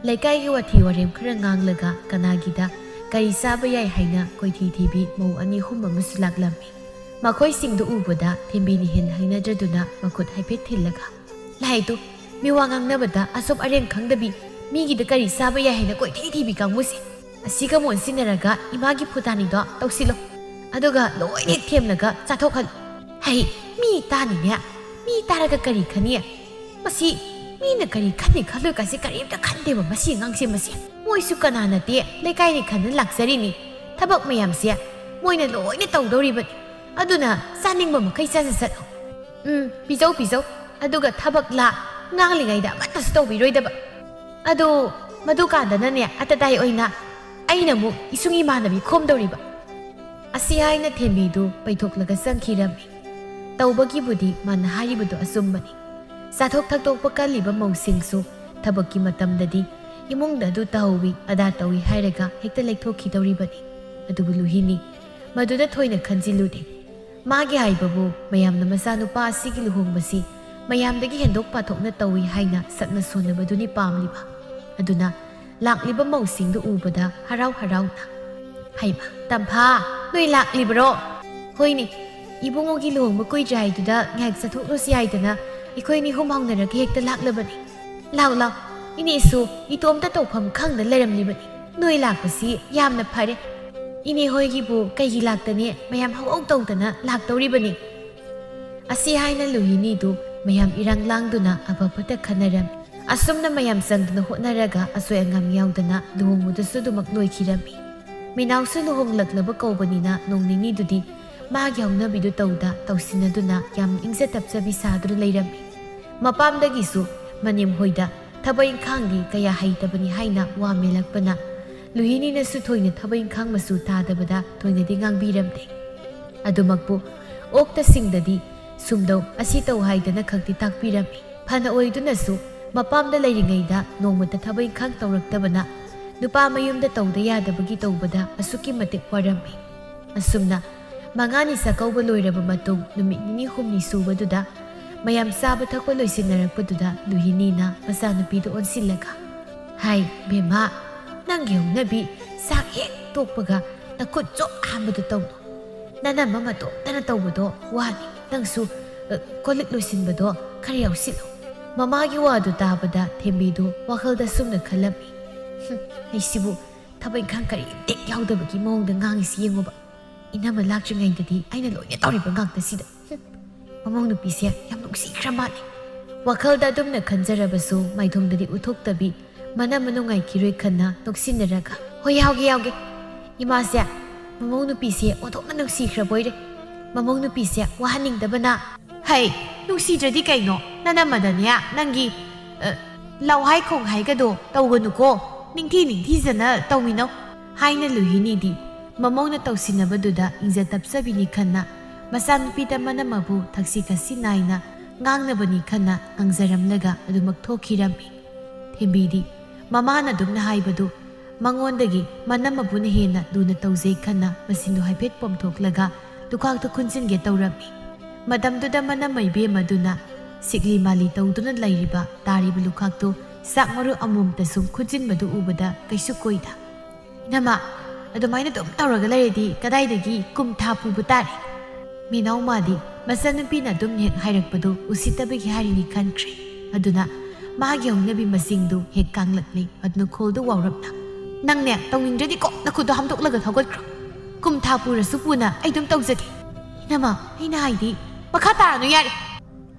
ꯂꯩꯀꯥꯏꯒꯤ ꯋꯥꯊꯤ ꯋꯥꯔꯦꯝ ꯈꯔ ꯉꯥꯡꯂꯒ ꯀꯅꯥꯒꯤꯗ ꯀꯔꯤ ꯆꯥꯕ ꯌꯥꯏ ꯍꯥꯏꯅ ꯀꯣꯏꯊꯤ ꯊꯤꯕꯤ ꯃꯧ ꯑꯅꯤ ꯑꯍꯨꯝ ꯑꯃꯁꯨ ꯂꯥꯛꯂꯝꯃꯤ꯫ ꯃꯈꯣꯏꯁꯤꯡꯗꯨ ꯎꯕꯗ ꯊꯦꯝꯕꯤꯅ ꯍꯦꯟ ꯍꯩꯅꯗ꯭ꯔꯗꯨꯅ ꯃꯈꯨꯠ ꯍꯥꯏꯐꯦꯠ ꯊꯤꯜꯂꯒ, "ꯂꯥꯏꯗꯨ, ꯃꯤ ꯋꯥ ꯉꯥꯡꯅꯕꯗ ꯑꯁꯣꯞ ꯑꯔꯦꯡ ꯈꯪꯗꯕꯤ, ꯃꯤꯒꯤꯗ ꯀꯔꯤ ꯆꯥꯕ ꯌꯥꯏ ꯍꯥꯏꯅ ꯀꯣꯏꯊꯤ ꯊꯤꯕꯤ ꯀꯥꯡꯕꯨꯁꯦ, ꯑꯁꯤꯒ ꯃꯣꯟꯁꯤꯟꯅꯔꯒ ꯏꯃꯥꯒꯤ ꯐꯨꯇꯥꯅꯤꯗꯣ ꯇꯧꯁꯤꯜꯂꯣ꯫ ꯑꯗꯨꯒ ꯂꯣꯏꯅ ꯍꯦꯛ ꯊꯦꯝꯂꯒ ꯆꯥꯊꯣꯛꯍꯜꯂꯨ꯫ ꯍꯩ, ꯃꯤ ꯇꯥꯅꯤꯅꯦ꯫ ꯃꯤ ꯇꯥꯔꯒ ꯀꯔꯤ ꯈꯟꯅꯤ? ꯃꯁꯤ ꯃꯤꯅ ꯀꯔꯤ ꯈꯟꯅꯤ ꯈꯜꯂꯣꯏ ꯀꯥꯏꯁꯦ ꯀꯔꯤꯝꯇ ꯈꯟꯗꯦꯕ ꯃꯁꯤ ꯑꯉꯥꯡꯁꯦ꯫ ꯃꯁꯤ ꯃꯣꯏꯁꯨ ꯀꯅꯥ ꯅꯠꯇꯦ, ꯂꯩꯀꯥꯏꯅꯤ ꯈꯟꯅ ꯂꯥꯛꯆꯔꯤꯅꯤ꯫ ꯊꯕꯛ ꯃꯌꯥꯝꯁꯦ ꯃꯣꯏꯅ ꯂꯣꯏꯅ ꯇꯧꯗꯧꯔꯤꯕꯅꯤ꯫ ꯑꯗꯨꯅ ꯆꯥꯅꯤꯡꯕ ꯃꯈꯩ ꯆꯥꯖꯁꯠꯂꯣ꯫ ꯎꯝ, ꯄꯤꯖꯧ, ꯄꯤꯖꯧ꯫ ꯑꯗꯨꯒ ꯊꯕꯛꯂꯥ ꯉꯥꯡꯂꯤꯉꯩꯗ ꯑꯃꯠꯇꯁꯨ ꯇꯧꯕꯤꯔꯣꯏꯗꯕ꯫ ꯑꯗꯨ ꯃꯗꯨꯀꯥꯟꯗꯅꯅꯦ, ꯑꯇꯇꯥꯏ ꯑꯣꯏꯅ ꯑꯩꯅ ꯑꯃꯨꯛ ꯏꯁꯨꯡ ꯏꯃꯥꯟꯅꯕꯤ ꯈꯣꯝꯗꯧꯔꯤꯕ꯫" ꯑꯁꯤ ꯍꯥꯏꯅ ꯊꯦꯝꯕꯤꯗꯨ ꯄꯩꯊꯣꯛꯂꯒ ꯆꯪꯈꯤꯔꯝꯃꯤ꯫ ꯇꯧꯕꯒꯤꯕꯨꯗꯤ ꯃꯥꯅ ꯍꯥꯏꯔꯤꯕꯗꯨ ꯑꯆꯨꯝꯕꯅꯤ꯫ ꯆꯥꯊꯣꯛ ꯊꯛꯇꯣꯛꯄ ꯀꯜꯂꯤꯕ ꯃꯧꯁꯤꯡꯁꯨ ꯊꯕꯛꯀꯤ ꯃꯇꯝꯗꯗꯤ ꯏꯃꯨꯡꯗ ꯑꯗꯨ ꯇꯧꯍꯧꯋꯤ, ꯑꯗꯥ ꯇꯧꯏ ꯍꯥꯏꯔꯒ ꯍꯦꯛꯇ ꯂꯩꯊꯣꯛꯈꯤꯗꯧꯔꯤꯕꯅꯤ꯫ ꯑꯗꯨꯕꯨ ꯂꯨꯍꯤꯅꯤ ꯃꯗꯨꯗ ꯊꯣꯏꯅ ꯈꯟꯖꯤꯜꯂꯨꯗꯦ꯫ ꯃꯥꯒꯤ ꯍꯥꯏꯕꯕꯨ ꯃꯌꯥꯝꯅ ꯃꯆꯥꯅꯨꯄꯥ ꯑꯁꯤꯒꯤ ꯂꯨꯍꯣꯡꯕꯁꯤ ꯃꯌꯥꯝꯗꯒꯤ ꯍꯦꯟꯗꯣꯛ ꯄꯥꯊꯣꯛꯅ ꯇꯧꯏ ꯍꯥꯏꯅ ꯁꯛꯅ ꯁꯣꯟꯅꯕꯗꯨꯅꯤ ꯄꯥꯝꯂꯤꯕ꯫ ꯑꯗꯨꯅ ꯂꯥꯛꯂꯤꯕ ꯃꯧꯁꯤꯡꯗꯨ ꯎꯕꯗ ꯍꯔꯥꯎ ꯍꯔꯥꯎꯅ, "ꯍꯩꯃ, ꯇꯝꯐꯥ, ꯅꯣꯏ ꯂꯥꯛꯂꯤꯕꯔꯣ? ꯍꯣꯏꯅꯦ, ꯏꯕꯨꯡꯉꯣꯒꯤ ꯂꯨꯍꯣꯡꯕ ꯀꯨꯏꯗ꯭ꯔꯦ ꯍꯥꯏꯗꯨꯗ ꯉꯥꯏꯍꯥꯛ ꯆꯠꯊꯣꯛꯂꯨꯁꯤ ꯍꯥꯏꯗꯅ ꯑꯩꯈꯣꯏ ꯑꯅꯤ ꯑꯍꯨꯝ ꯍꯧꯅꯔꯒ ꯍꯦꯛꯇ ꯂꯥꯛꯂꯕꯅꯤ꯫ ꯂꯥꯎ, ꯂꯥꯎ, ꯏꯅꯦꯁꯨ ꯏꯇꯣꯝꯇ ꯇꯧꯐꯝ ꯈꯪꯗ ꯂꯩꯔꯝꯂꯤꯕꯅꯤ꯫ ꯅꯣꯏ ꯂꯥꯛꯄꯁꯤ ꯌꯥꯝꯅ ꯐꯔꯦ꯫ ꯏꯅꯦ ꯍꯣꯏꯒꯤꯕꯨ ꯀꯩꯒꯤ ꯂꯥꯛꯇꯅꯤ? ꯃꯌꯥꯝ ꯍꯧꯍꯧ ꯇꯧꯗꯅ ꯂꯥꯛꯇꯧꯔꯤꯕꯅꯤ꯫" ꯑꯁꯤ ꯍꯥꯏꯅ ꯂꯨꯍꯤꯅꯤꯗꯨ ꯃꯌꯥꯝ ꯏꯔꯥꯡ ꯂꯥꯡꯗꯨꯅ ꯑꯐ ꯐꯠꯇ ꯈꯟꯅꯔꯝꯃꯤ꯫ ꯑꯁꯨꯝꯅ ꯃꯌꯥꯝ ꯆꯪꯗꯨꯅ ꯍꯣꯠꯅꯔꯒ ꯑꯁꯣꯏ ꯑꯉꯥꯝ ꯌꯥꯎꯗꯅ ꯂꯨꯍꯣꯡꯕꯗꯨꯁꯨ ꯑꯗꯨꯃꯛ ꯂꯣꯏꯈꯤꯔꯝꯃꯤ꯫ ꯃꯤꯅꯥꯎꯁꯨ ꯂꯨꯍꯣꯡꯂꯛꯂꯕ ꯀꯧꯕꯅꯤꯅ ꯅꯣꯡ ꯅꯤꯅꯤꯗꯨꯗꯤ ꯃꯥꯒꯤ ꯍꯧꯅꯕꯤꯗꯨ ꯇꯧꯗ ꯇꯧꯁꯤꯟꯅꯗꯨꯅ ꯌꯥꯝ ꯏꯪꯖ ꯇꯞꯆꯕꯤ ꯁꯥꯗꯨꯅ ꯂꯩꯔꯝꯃꯤ꯫ ꯃꯄꯥꯝꯗꯒꯤꯁꯨ ꯃꯅꯦꯝ ꯍꯣꯏꯗ ꯊꯕꯛ ꯏꯪꯈꯥꯡꯗꯤ ꯀꯌꯥ ꯍꯩꯇꯕꯅꯤ ꯍꯥꯏꯅ ꯋꯥ ꯃꯦꯜꯂꯛꯄꯅ ꯂꯨꯍꯤꯅꯤꯅꯁꯨ ꯊꯣꯏꯅ ꯊꯕꯛ ꯏꯪꯈꯥꯡ ꯃꯆꯨ ꯇꯥꯗꯕꯗ ꯊꯣꯏꯅꯗꯤ ꯉꯥꯡꯕꯤꯔꯝꯗꯦ꯫ ꯑꯗꯨꯃꯛꯄꯨ ꯑꯣꯛꯇꯁꯤꯡꯗꯗꯤ ꯁꯨꯝꯗꯧ ꯑꯁꯤ ꯇꯧ ꯍꯥꯏꯗꯅ ꯈꯛꯇꯤ ꯇꯥꯛꯄꯤꯔꯝꯃꯤ꯫ ꯐꯅ ꯑꯣꯏꯗꯨꯅꯁꯨ ꯃꯄꯥꯝꯗ ꯂꯩꯔꯤꯉꯩꯗ ꯅꯣꯡꯃꯇ ꯊꯕꯛ ꯏꯪꯈꯥꯡ ꯇꯧꯔꯛꯇꯕꯅ ꯅꯨꯄꯥ ꯃꯌꯨꯝꯗ ꯇꯧꯗ ꯌꯥꯗꯕꯒꯤ ꯇꯧꯕꯗ ꯑꯁꯨꯛꯀꯤ ꯃꯇꯤꯛ ꯋꯥꯔꯝꯃꯤ꯫ ꯑꯁꯨꯝꯅ ꯃꯉꯥꯅꯤ ꯆꯥꯛꯀꯧꯕ ꯂꯣꯏꯔꯕ ꯃꯇꯨꯡ ꯅꯨꯃꯤꯠ ꯅꯤꯅꯤ ꯍꯨꯝꯅꯤ ꯁꯨꯕꯗꯨꯗ ꯃꯌꯥꯝ ꯆꯥꯕ ꯊꯛꯄ ꯂꯣꯏꯁꯤꯟꯅꯔꯛꯄꯗꯨꯗ ꯂꯨꯍꯤꯅꯤꯅ ꯃꯆꯥꯅꯨꯄꯤꯗꯨ ꯑꯣꯟꯁꯤꯜꯂꯒ, "ꯍꯥꯏ ꯕꯦꯝꯃ, ꯅꯪꯒꯤ ꯍꯧꯅꯕꯤ ꯆꯥꯛ ꯍꯦꯛ ꯇꯣꯛꯄꯒ ꯅꯈꯨꯠ ꯆꯣꯞ ꯍꯥꯝꯕꯗꯨ ꯇꯧꯅꯨ꯫ ꯅꯅꯝꯃ ꯃꯇꯣꯝꯇꯅ ꯇꯧꯕꯗꯣ ꯋꯥꯅꯤ꯫ ꯅꯪꯁꯨ, ꯑ, ꯀꯣꯜꯂꯤꯛ ꯂꯣꯏꯁꯤꯟꯕꯗꯣ ꯈꯔ ꯌꯥꯎꯁꯤꯜꯂꯨ꯫" ꯃꯃꯥꯒꯤ ꯋꯥꯗꯨ ꯇꯥꯕꯗ ꯊꯦꯝꯕꯤꯗꯨ ꯋꯥꯈꯜꯗ ꯁꯨꯝꯅ ꯈꯜꯂꯝꯃꯤ, "ꯍꯨꯝ, ꯑꯩꯁꯤꯕꯨ ꯊꯕꯛ ꯏꯪꯈꯥꯡ ꯀꯔꯤꯝꯇ ꯌꯥꯎꯗꯕꯒꯤ ꯃꯑꯣꯡꯗ ꯉꯥꯡꯉꯤꯁꯤ ꯌꯦꯡꯉꯨꯕ꯫ ꯏꯅꯝꯃ ꯂꯥꯛꯇ꯭ꯔꯤꯉꯩꯗꯗꯤ ꯑꯩꯅ ꯂꯣꯏꯅ ꯇꯧꯔꯤꯕ ꯉꯥꯛꯇꯁꯤꯗ꯫ ꯍꯨꯝ, ꯃꯃꯧ ꯅꯨꯄꯤꯁꯦ ꯌꯥꯝ ꯅꯨꯡꯁꯤꯈ꯭ꯔ ꯃꯥꯜꯂꯦ꯫" ꯋꯥꯈꯜꯗ ꯑꯗꯨꯝꯅ ꯈꯟꯖꯔꯕꯁꯨ ꯃꯥꯏꯊꯣꯡꯗꯗꯤ ꯎꯠꯊꯣꯛꯇꯕꯤ ꯃꯅꯝꯃ ꯅꯨꯡꯉꯥꯏꯈꯤꯔꯣꯏ ꯈꯟꯅ ꯅꯣꯛꯁꯤꯟꯅꯔꯒ, "ꯍꯣꯏ, ꯌꯥꯎꯒꯦ, ꯌꯥꯎꯒꯦ꯫ ꯏꯃꯥꯁꯦ ꯃꯃꯧ ꯅꯨꯄꯤꯁꯦ ꯑꯣꯟꯊꯣꯛꯅ ꯅꯨꯡꯁꯤꯈ꯭ꯔꯕꯣꯏꯔꯦ꯫ ꯃꯃꯧ ꯅꯨꯄꯤꯁꯦ ꯋꯥꯍꯟꯅꯤꯡꯗꯕꯅ꯫" "ꯍꯩ, ꯅꯨꯡꯁꯤꯗ꯭ꯔꯗꯤ ꯀꯩꯅꯣ? ꯅꯅꯝꯃꯗꯅꯦ ꯅꯪꯒꯤ, ꯑ, ꯂꯋꯥꯏ ꯈꯣꯡ ꯍꯥꯏꯒꯗꯣ ꯇꯧꯒꯅꯨꯀꯣ꯫ ꯅꯤꯡꯊꯤ ꯅꯤꯡꯊꯤꯖꯅ ꯇꯧꯃꯤꯟꯅꯧ," ꯍꯥꯏꯅ ꯂꯨꯍꯤꯅꯤꯗꯤ ꯃꯃꯧꯅ ꯇꯧꯁꯤꯟꯅꯕꯗꯨꯗ ꯏꯪꯖ ꯇꯞꯆꯕꯤꯅꯤ ꯈꯟꯅ ꯃꯆꯥꯅꯨꯄꯤꯗ ꯃꯅꯝꯃꯕꯨ ꯊꯛꯁꯤ ꯈꯥꯁꯤ ꯅꯥꯏꯅ ꯉꯥꯡꯅꯕꯅꯤ ꯈꯟꯅ ꯉꯥꯡꯖꯔꯝꯂꯒ ꯑꯗꯨꯃꯛ ꯊꯣꯛꯈꯤꯔꯝꯃꯤ꯫ ꯊꯦꯝꯕꯤꯗꯤ ꯃꯃꯥꯅ ꯑꯗꯨꯝꯅ ꯍꯥꯏꯕꯗꯨ ꯃꯉꯣꯟꯗꯒꯤ ꯃꯅꯝꯃꯕꯨꯅ ꯍꯦꯟꯅ ꯂꯨꯅ ꯇꯧꯖꯩ ꯈꯟꯅ ꯃꯆꯤꯟꯗꯨ ꯍꯥꯏꯐꯦꯠ ꯄꯣꯝꯊꯣꯛꯂꯒ ꯂꯨꯈꯥꯛꯇꯨ ꯈꯨꯟꯖꯤꯟꯒꯦ ꯇꯧꯔꯝꯃꯤ꯫ ꯃꯇꯝꯗꯨꯗ ꯃꯅꯝꯃ ꯏꯕꯦꯝꯃꯗꯨꯅ ꯁꯤꯛꯂꯤ ꯃꯥꯂꯤ ꯇꯧꯗꯨꯅ ꯂꯩꯔꯤꯕ ꯇꯥꯔꯤꯕ ꯂꯨꯈꯥꯛꯇꯨ ꯆꯥꯛ ꯃꯔꯨ ꯑꯃꯃꯝꯇ ꯁꯨꯝ ꯈꯨꯟꯖꯤꯟꯕꯗꯨ ꯎꯕꯗ ꯀꯩꯁꯨ ꯀꯣꯏꯗ, "ꯏꯅꯝꯃ, ꯑꯗꯨꯃꯥꯏꯅ ꯑꯗꯨꯝ ꯇꯧꯔꯒ ꯂꯩꯔꯗꯤ ꯀꯗꯥꯏꯗꯒꯤ ꯀꯨꯝ ꯊꯥ ꯄꯨꯕ ꯇꯥꯔꯦ?" ꯃꯤꯅꯥꯎꯃꯥꯗꯤ ꯃꯆꯟꯅꯨꯄꯤꯅ ꯑꯗꯨꯝ ꯍꯦꯛ ꯍꯥꯏꯔꯛꯄꯗꯨ ꯎꯁꯤꯠꯇꯕꯒꯤ ꯍꯥꯏꯔꯤꯅꯤ ꯈꯟꯈ꯭ꯔꯦ꯫ ꯑꯗꯨꯅ ꯃꯥꯒꯤ ꯍꯧꯅꯕꯤ ꯃꯁꯤꯡꯗꯨ ꯍꯦꯛ ꯀꯥꯡꯂꯛꯂꯦ꯫ ꯑꯗꯨꯅ ꯈꯣꯜꯗꯨ ꯋꯥꯎꯔꯞꯅ, "ꯅꯪꯅꯦ ꯇꯧꯅꯤꯡꯗ꯭ꯔꯗꯤ ꯀꯣꯛ ꯅꯈꯨꯠꯇꯣ ꯍꯥꯝꯗꯣꯛꯂꯒ ꯊꯧꯒꯠꯈ꯭ꯔꯣ꯫ ꯀꯨꯝ ꯊꯥ ꯄꯨꯔꯁꯨ ꯄꯨꯅ ꯑꯩ ꯑꯗꯨꯝ ꯇꯧꯖꯒꯦ꯫" "ꯏꯅꯝꯃ, ꯑꯩꯅ ꯍꯥꯏꯗꯤ ꯃꯈꯥ ꯇꯥꯔꯅꯨ ꯌꯥꯔꯦ꯫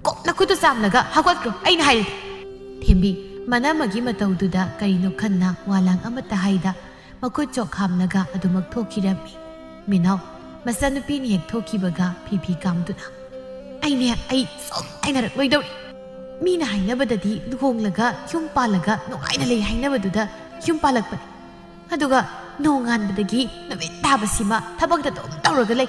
ꯀꯣꯛ ꯅꯈꯨꯠꯇꯨ ꯆꯥꯝꯂꯒ ꯍꯧꯒꯠꯈ꯭ꯔꯣ ꯑꯩꯅ ꯍꯥꯏꯔꯗꯤ꯫" ꯊꯦꯝꯕꯤ ꯃꯅꯝꯃꯒꯤ ꯃꯇꯧꯗꯨꯗ ꯀꯔꯤꯅꯣ ꯈꯟꯅ ꯋꯥꯂꯥꯡ ꯑꯃꯠꯇ ꯍꯥꯏꯗ ꯃꯈꯨꯠ ꯆꯣꯛ ꯍꯥꯝꯂꯒ ꯑꯗꯨꯃꯛ ꯊꯣꯛꯈꯤꯔꯝꯃꯤ꯫ ꯃꯤꯅꯥꯎ ꯃꯆꯟꯅꯨꯄꯤꯅ ꯍꯦꯛ ꯊꯣꯛꯈꯤꯕꯒ ꯐꯤ ꯐꯤ ꯀꯥꯝꯗꯨꯅ, "ꯑꯩꯅꯦ, ꯑꯩ ꯁꯨꯝ ꯍꯥꯏꯅꯔꯛꯂꯣꯏꯗꯧꯔꯤ꯫ ꯃꯤꯅ ꯍꯥꯏꯅꯕꯗꯗꯤ ꯂꯨꯍꯣꯡꯂꯒ ꯌꯨꯝ ꯄꯥꯜꯂꯒ ꯅꯨꯡꯉꯥꯏꯅ ꯂꯩ ꯍꯥꯏꯅꯕꯗꯨꯗ ꯌꯨꯝ ꯄꯥꯜꯂꯛꯄꯅꯤ꯫ ꯑꯗꯨꯒ ꯅꯣꯡꯉꯥꯟꯕꯗꯒꯤ ꯅꯨꯃꯤꯠ ꯇꯥꯕꯁꯤꯃ ꯊꯕꯛꯇ ꯑꯗꯨꯝ ꯇꯧꯔꯒ ꯂꯩ꯫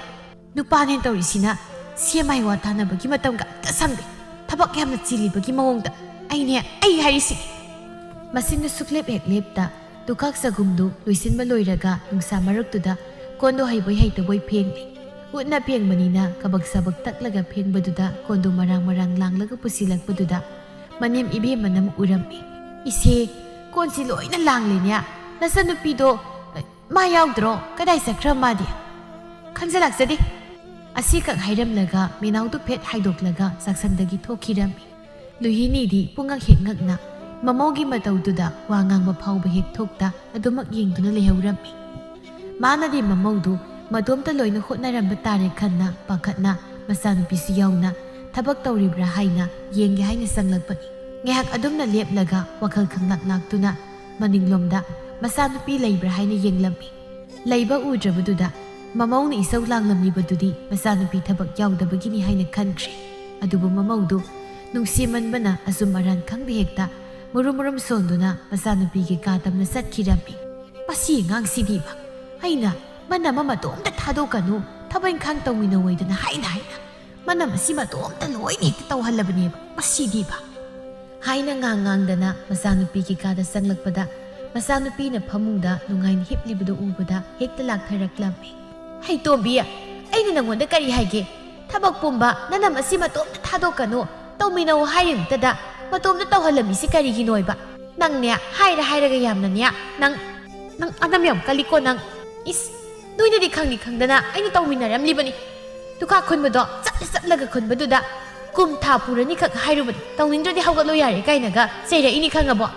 ꯅꯨꯄꯥꯅꯦꯅ ꯇꯧꯔꯤꯁꯤꯅ ꯁꯦꯝ ꯍꯩ ꯋꯥ ꯇꯥꯟꯅꯕꯒꯤ ꯃꯇꯝꯒ ꯑꯝꯇ ꯁꯪꯗꯦ꯫ ꯊꯕꯛ ꯌꯥꯝꯅ ꯆꯤꯜꯂꯤꯕꯒꯤ ꯃꯑꯣꯡꯗ꯫ ꯑꯩꯅꯦ, ꯑꯩ ꯍꯥꯏꯔꯤꯁꯤꯅꯤ꯫ ꯃꯁꯤꯅ ꯁꯨꯛꯂꯦꯞ ꯍꯦꯛ ꯂꯦꯞꯇ ꯗꯨꯀꯥꯛ ꯆꯒꯨꯝꯗꯨ ꯂꯣꯏꯁꯤꯟꯕ ꯂꯣꯏꯔꯒ ꯅꯨꯡꯁꯥ ꯃꯔꯛꯇꯨꯗ ꯀꯣꯟꯗꯣ ꯍꯩꯕꯣꯏ ꯍꯩꯇꯕꯣꯏ ꯐꯦꯡꯂꯤ꯫ ꯎꯠꯅ ꯐꯦꯡꯕꯅꯤꯅ ꯀꯕꯛ ꯁꯕꯛ ꯇꯛꯂꯒ ꯐꯦꯡꯕꯗꯨꯗ ꯀꯣꯟꯗꯣ ꯃꯔꯥꯡ ꯃꯔꯥꯡ ꯂꯥꯡꯂꯒ ꯄꯨꯁꯤꯜꯂꯛꯄꯗꯨꯗ ꯃꯅꯦꯝ ꯏꯕꯦꯝꯃꯅ ꯑꯃꯨꯛ ꯎꯔꯝꯃꯤ꯫ "ꯏꯆꯦ, ꯀꯣꯟꯁꯤ ꯂꯣꯏꯅ ꯂꯥꯡꯂꯦꯅꯦ꯫ ꯅꯆꯟꯅꯨꯄꯤꯗꯣ, ꯑ, ꯃꯥ ꯌꯥꯎꯗ꯭ꯔꯣ? ꯀꯗꯥꯏ ꯆꯠꯈ꯭ꯔ ꯃꯥꯗꯤ? ꯈꯪꯖ ꯂꯥꯛꯆꯗꯦ꯫" ꯑꯁꯤꯈꯛ ꯍꯥꯏꯔꯝꯂꯒ ꯃꯤꯅꯥꯎꯗꯨ ꯐꯦꯠ ꯍꯥꯏꯗꯣꯛꯂꯒ ꯆꯥꯛꯁꯪꯗꯒꯤ ꯊꯣꯛꯈꯤꯔꯝꯃꯤ꯫ ꯂꯨꯍꯤꯅꯤꯗꯤ ꯄꯨꯡꯉꯛ ꯍꯦꯛ ꯉꯛꯅ ꯃꯃꯧꯒꯤ ꯃꯇꯧꯗꯨꯗ ꯋꯥ ꯉꯥꯡꯕ ꯐꯥꯎꯕ ꯍꯦꯛ ꯊꯣꯛꯇ ꯑꯗꯨꯃꯛ ꯌꯦꯡꯗꯨꯅ ꯂꯩꯍꯧꯔꯝꯃꯤ꯫ ꯃꯥꯅꯗꯤ ꯃꯃꯧꯗꯨ ꯃꯇꯣꯝꯇ ꯂꯣꯏꯅ ꯍꯣꯠꯅꯔꯝꯕ ꯇꯥꯔꯦ ꯈꯟꯅ ꯄꯥꯈꯠꯅ ꯃꯆꯥꯅꯨꯄꯤꯁꯨ ꯌꯥꯎꯅ ꯊꯕꯛ ꯇꯧꯔꯤꯕ꯭ꯔꯥ ꯍꯥꯏꯅ ꯌꯦꯡꯒꯦ ꯍꯥꯏꯅ ꯆꯪꯂꯛꯄꯅꯤ꯫ ꯉꯥꯏꯍꯥꯛ ꯑꯗꯨꯝꯅ ꯂꯦꯞꯂꯒ ꯋꯥꯈꯜ ꯈꯪꯂꯥꯛ ꯂꯥꯛꯇꯨꯅ ꯃꯅꯤꯡꯂꯣꯝꯗ ꯃꯆꯥꯅꯨꯄꯤ ꯂꯩꯕ꯭ꯔꯥ ꯍꯥꯏꯅ ꯌꯦꯡꯂꯝꯃꯤ꯫ ꯂꯩꯕ ꯎꯗ꯭ꯔꯕꯗꯨꯗ ꯃꯃꯧꯅ ꯏꯁꯧ ꯂꯥꯡꯂꯝꯂꯤꯕꯗꯨꯗꯤ ꯃꯆꯥꯅꯨꯄꯤ ꯊꯕꯛ ꯌꯥꯎꯗꯕꯒꯤꯅꯤ ꯍꯥꯏꯅ ꯈꯟꯈ꯭ꯔꯦ꯫ ꯑꯗꯨꯕꯨ ꯃꯃꯧꯗꯨ ꯅꯨꯡꯁꯤꯃꯟꯕꯅ ꯑꯆꯨꯝ ꯑꯔꯥꯟ ꯈꯪꯗ ꯍꯦꯛꯇ ꯃꯨꯔꯨꯝ ꯃꯨꯔꯨꯝ ꯁꯣꯟꯗꯨꯅ ꯃꯆꯥꯅꯨꯄꯤꯒꯤ ꯀꯥ ꯇꯝꯅ ꯆꯠꯈꯤꯔꯝꯃꯤ꯫ "ꯃꯁꯤ ꯑꯉꯥꯡꯁꯤꯗꯤꯕ, ꯑꯩꯅ ꯃꯅꯝ ꯑꯃ ꯃꯇꯣꯝꯇ ꯊꯥꯗꯣꯛꯀꯅꯨ, ꯊꯕꯛ ꯏꯪꯈꯥꯡ ꯇꯧꯃꯤꯟꯅꯧꯋꯦꯗꯅ ꯍꯥꯏꯅ ꯍꯥꯏꯅ ꯃꯅꯝ ꯑꯁꯤ ꯃꯇꯣꯝꯇ ꯂꯣꯏꯅ ꯍꯦꯛꯇ ꯇꯧꯍꯜꯂꯕꯅꯦꯕ ꯃꯁꯤꯗꯤꯕ" ꯍꯥꯏꯅ ꯉꯥꯡ ꯉꯥꯡꯗꯅ ꯃꯆꯥꯅꯨꯄꯤꯒꯤ ꯀꯥꯗ ꯆꯪꯂꯛꯄꯗ ꯃꯆꯥꯅꯨꯄꯤꯅ ꯐꯃꯨꯡꯗ ꯅꯨꯡꯉꯥꯏꯅ ꯍꯤꯞꯂꯤꯕꯗꯨ ꯎꯕꯗ ꯍꯦꯛꯇ ꯂꯥꯛꯊꯔꯛꯂꯝꯃꯤ꯫ "ꯍꯩꯇꯣꯝꯕꯤ, ꯑꯩꯅ ꯅꯪꯉꯣꯟꯗ ꯀꯔꯤ ꯍꯥꯏꯒꯦ? ꯊꯕꯛ ꯄꯨꯝꯕ ꯅꯅꯝ ꯑꯁꯤ ꯃꯇꯣꯝꯇ ꯊꯥꯗꯣꯛꯀꯅꯨ, ꯇꯧꯃꯤꯟꯅꯧ ꯍꯥꯏꯔꯤꯕꯇꯗ ꯃꯇꯣꯝꯇ ꯇꯧꯍꯜꯂꯝꯃꯤꯁꯤ ꯀꯔꯤꯒꯤꯅꯣꯏꯕ? ꯅꯪꯅꯦ, ꯍꯥꯏꯔ ꯍꯥꯏꯔꯒ ꯌꯥꯝꯅꯅꯦ, ꯅꯪ, ꯅꯪ ꯑꯅꯝ ꯌꯥꯝ ꯀꯜꯂꯤꯀꯣ ꯅꯪ꯫ ꯏꯁ, ꯅꯣꯏꯅꯗꯤ ꯈꯪꯗꯤ ꯈꯪꯗꯅ ꯑꯩꯅ ꯇꯧꯃꯤꯟꯅꯔꯝꯂꯤꯕꯅꯤ꯫ ꯗꯨꯀꯥ ꯈꯨꯟꯕꯗꯣ ꯆꯠꯂ ꯆꯠꯂꯒ ꯈꯨꯟꯕꯗꯨꯗ ꯀꯨꯝ ꯊꯥ ꯄꯨꯔꯅꯤꯈꯛ ꯍꯥꯏꯔꯨꯕꯗ ꯇꯧꯅꯤꯡꯗ꯭ꯔꯗꯤ ꯍꯧꯒꯠꯂꯣ ꯌꯥꯔꯦ ꯀꯥꯏꯅꯒ ꯆꯩꯔꯛꯏꯅꯤ ꯈꯪꯉꯕꯣ?